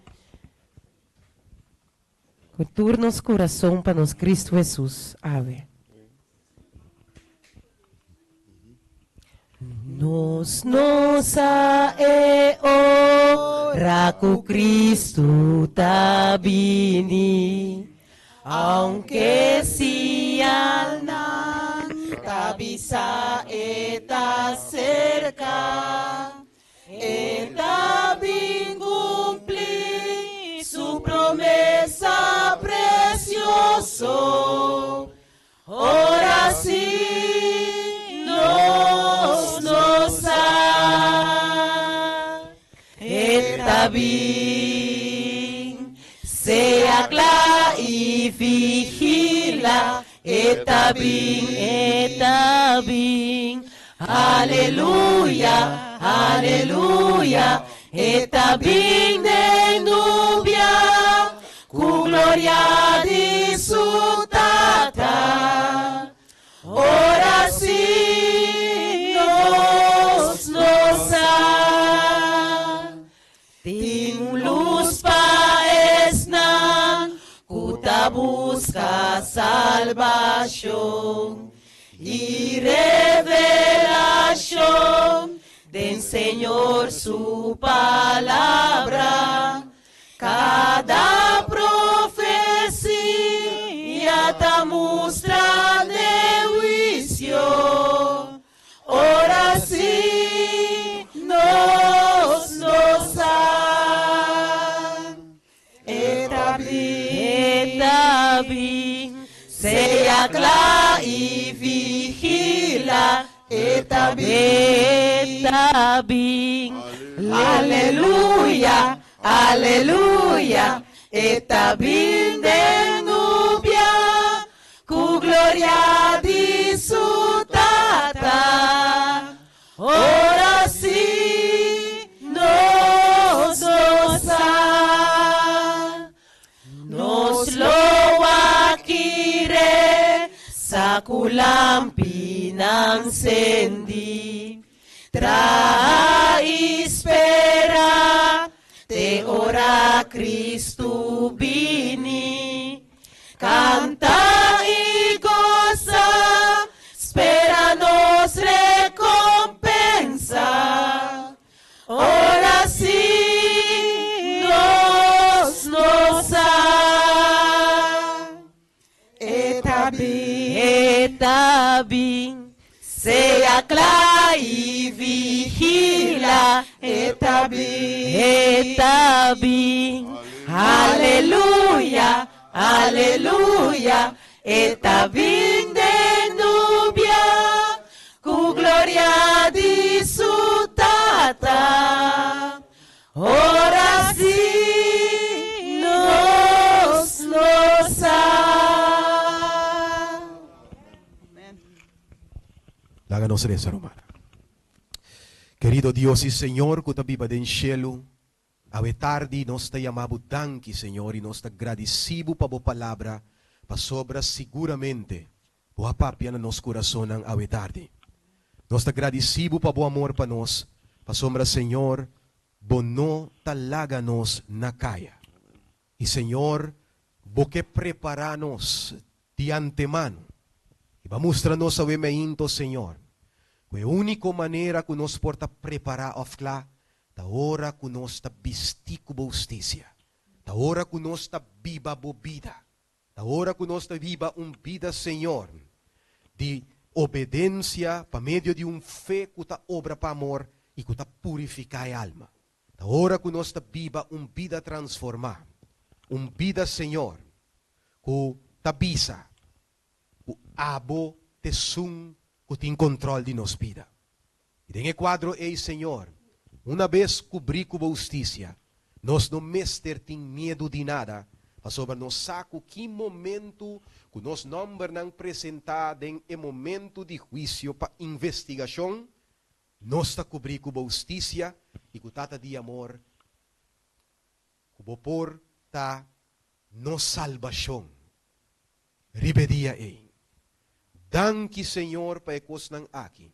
Ku tur nos kurason pa nos Kristu Hesus. Awe. Nos no sa e ora ku Kristu ta bini, aunke siñalnan ta bisa e ta serka. E ta bin cumpli su promesa precioso, ora si nos no sa. E ta bin, sea cla y vigila, E ta bin, e ta bin, aleluya, aleluya, e ta bin den nubia, ku gloria di su Tata. Ora si nos no sa. Tin un lus pa esnan ku ta buska salbashon i revelashon den Señor su Palabra. Kada profesia ta mustra n'e huisio. Ora si nos no sa. E ta bin, e ta bin, sea kla i vigila. E ta bin, e ta bin, aleluya, aleluya. E ta bin den nubia. Ku gloria di su Tata, ora si nos. Nos lo akire sa ku lampinan sendi. Traha i spera te ora Kristu bini. Kanta i gosa, spera nos rekompensa. Ora sí nos no sa. E ta bin, e ta bin, sea kla i vigila. E ta bin, e ta bin, aleluya, aleluya. E ta bin den nubia, ku gloria di su Tata. Ora sí nos no sa. Laga nos resa, ruman. Kerido Dios i Señor ku ta biba den shelu, awe tardi nos ta yama Bo danki, Señor, i nos ta gradisí Bo pa Bo Palabra, pasobra siguramente Bo a papia na nos kurasonnan awe tardi. Nos ta gradisí Bo pa Bo amor pa nos, pasobra, Señor, Bo no ta laga nos na kaya. I, Señor, Bo ke prepará nos di antemano. I Bo a mustra nos awe meinto, Señor, ku e úniko manera ku nos por ta prepará òf kla ta ora ku nos ta bistí ku Bo hustisia, ta ora ku nos ta biba Bo bida. Ta ora ku nos ta biba un bida, Señor, di obedensia pa medio di un fe ku ta obra pa amor i ku ta purifiká e alma. Ta ora ku nos ta biba un bida transformá, un bida, Señor, ku ta bisa ku Abo t'esun ku tin kontròl di nos bida. I den e kuadro ei, Señor, una bes kubrí ku bo hustisia, nos no mester tin miedu di nada, pasobra nos sa ku ki momentu ku nos nòmbernan presentá den e momentu di huisio pa investigashon, nos ta kubrí ku bo hustisia i ku Tata di amor, ku bo por ta nos salbashon riba e dia ei. Danki, Señor, pa e kosnan aki.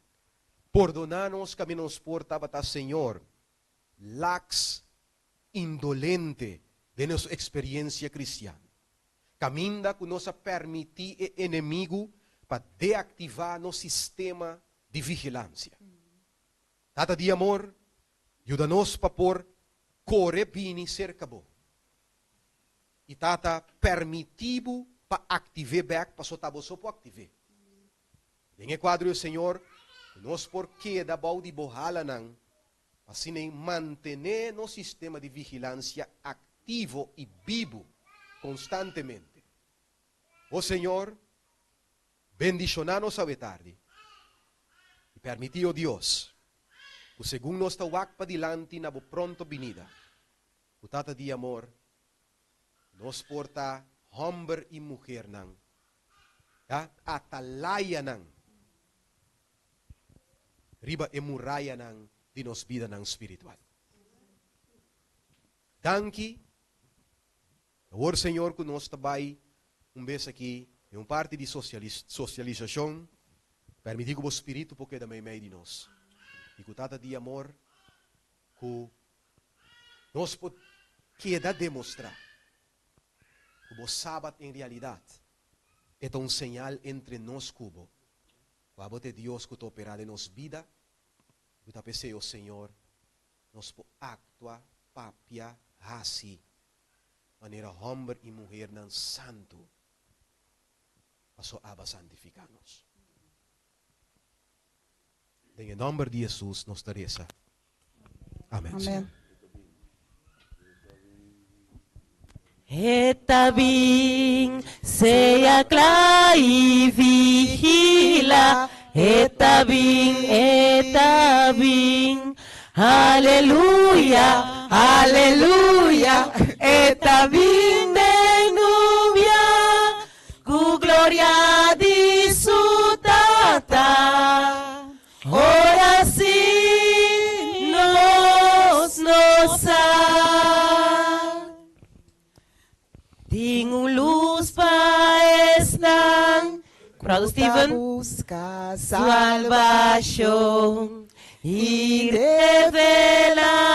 Pordoná nos kaminda nos por tabata, Señor, laks, indolente den nos eksperensia kristian. Kaminda ku nos a permití e enemigu pa deaktivá nos sistema di vigilansia. Tata di amor, yuda nos pa por kore bini serka bo. I Tata permití bo pa aktiv'é bèk paso ta bo so por aktiv'é. Den e kuadro yo Señor, ku nos por keda bou di bo halanan pa asina ei mantené nos sistema di vigilansia aktivo i bibu konstantemente. O Señor, bendishoná nos awe tardi i permití, o Dios, ku segun nos ta wak padilanti na bo pronto binida, Ku Tata di amor, nos por ta hòmber i muhernan, ya, atalayanan riba e murayanan di nos bidanan spiritual. Danki. Awor, Señor, ku nos ta bai un bes aki den un parti di sosialisashon, permití ku Bo Spiritu por keda meimei di nos, i ku Tata di amor, ku nos por keda demostrá ku bo Sabat en realidat e ta un señal entre nos ku bo, ku abo ta e Dios ku ta operá den nos bida i ku ta p'esei, o Señor, nos por aktua, papia, hasi manera hòmber i muhernan santu, paso abo a santifiká nos. Den e nomber di Hesus nos ta resa. Amen. Amen. E ta bin, sea kla i vigila. E ta bin, e ta bin. Aleluya, aleluya. E ta bin den nubia. Ku gloria di su Tata, ora sí nos no sa. Tin un. Esnan Brother ku ta Steven. buska Salbashon i revelashon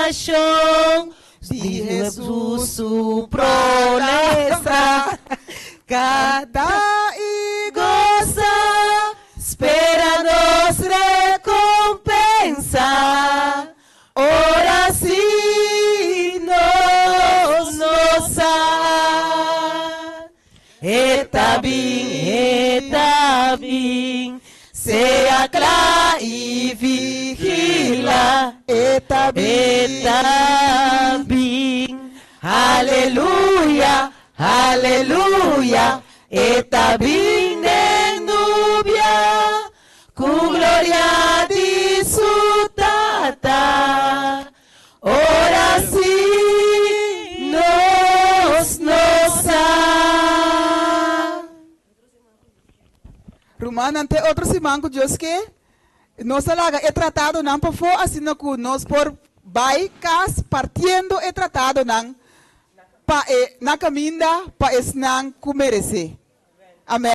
di di Jesus Jesus su promesa. Kanta i Goza, spera nos rekompensa. Ora sí nos no sa. E ta bin, e ta bin, sea kla i vigilá. E ta bin. E ta bin. Aleluya, aleluya. E ta bin den nubia, ku gloria di su tata. Ora sí nos no sa. Rumannan, te otro siman ku Dios ke, nos a laga e tratadonan pafó asina ku nos por bai kas partiendo e tratadonan pa e na kaminda pa esnan ku meresé. Amèn.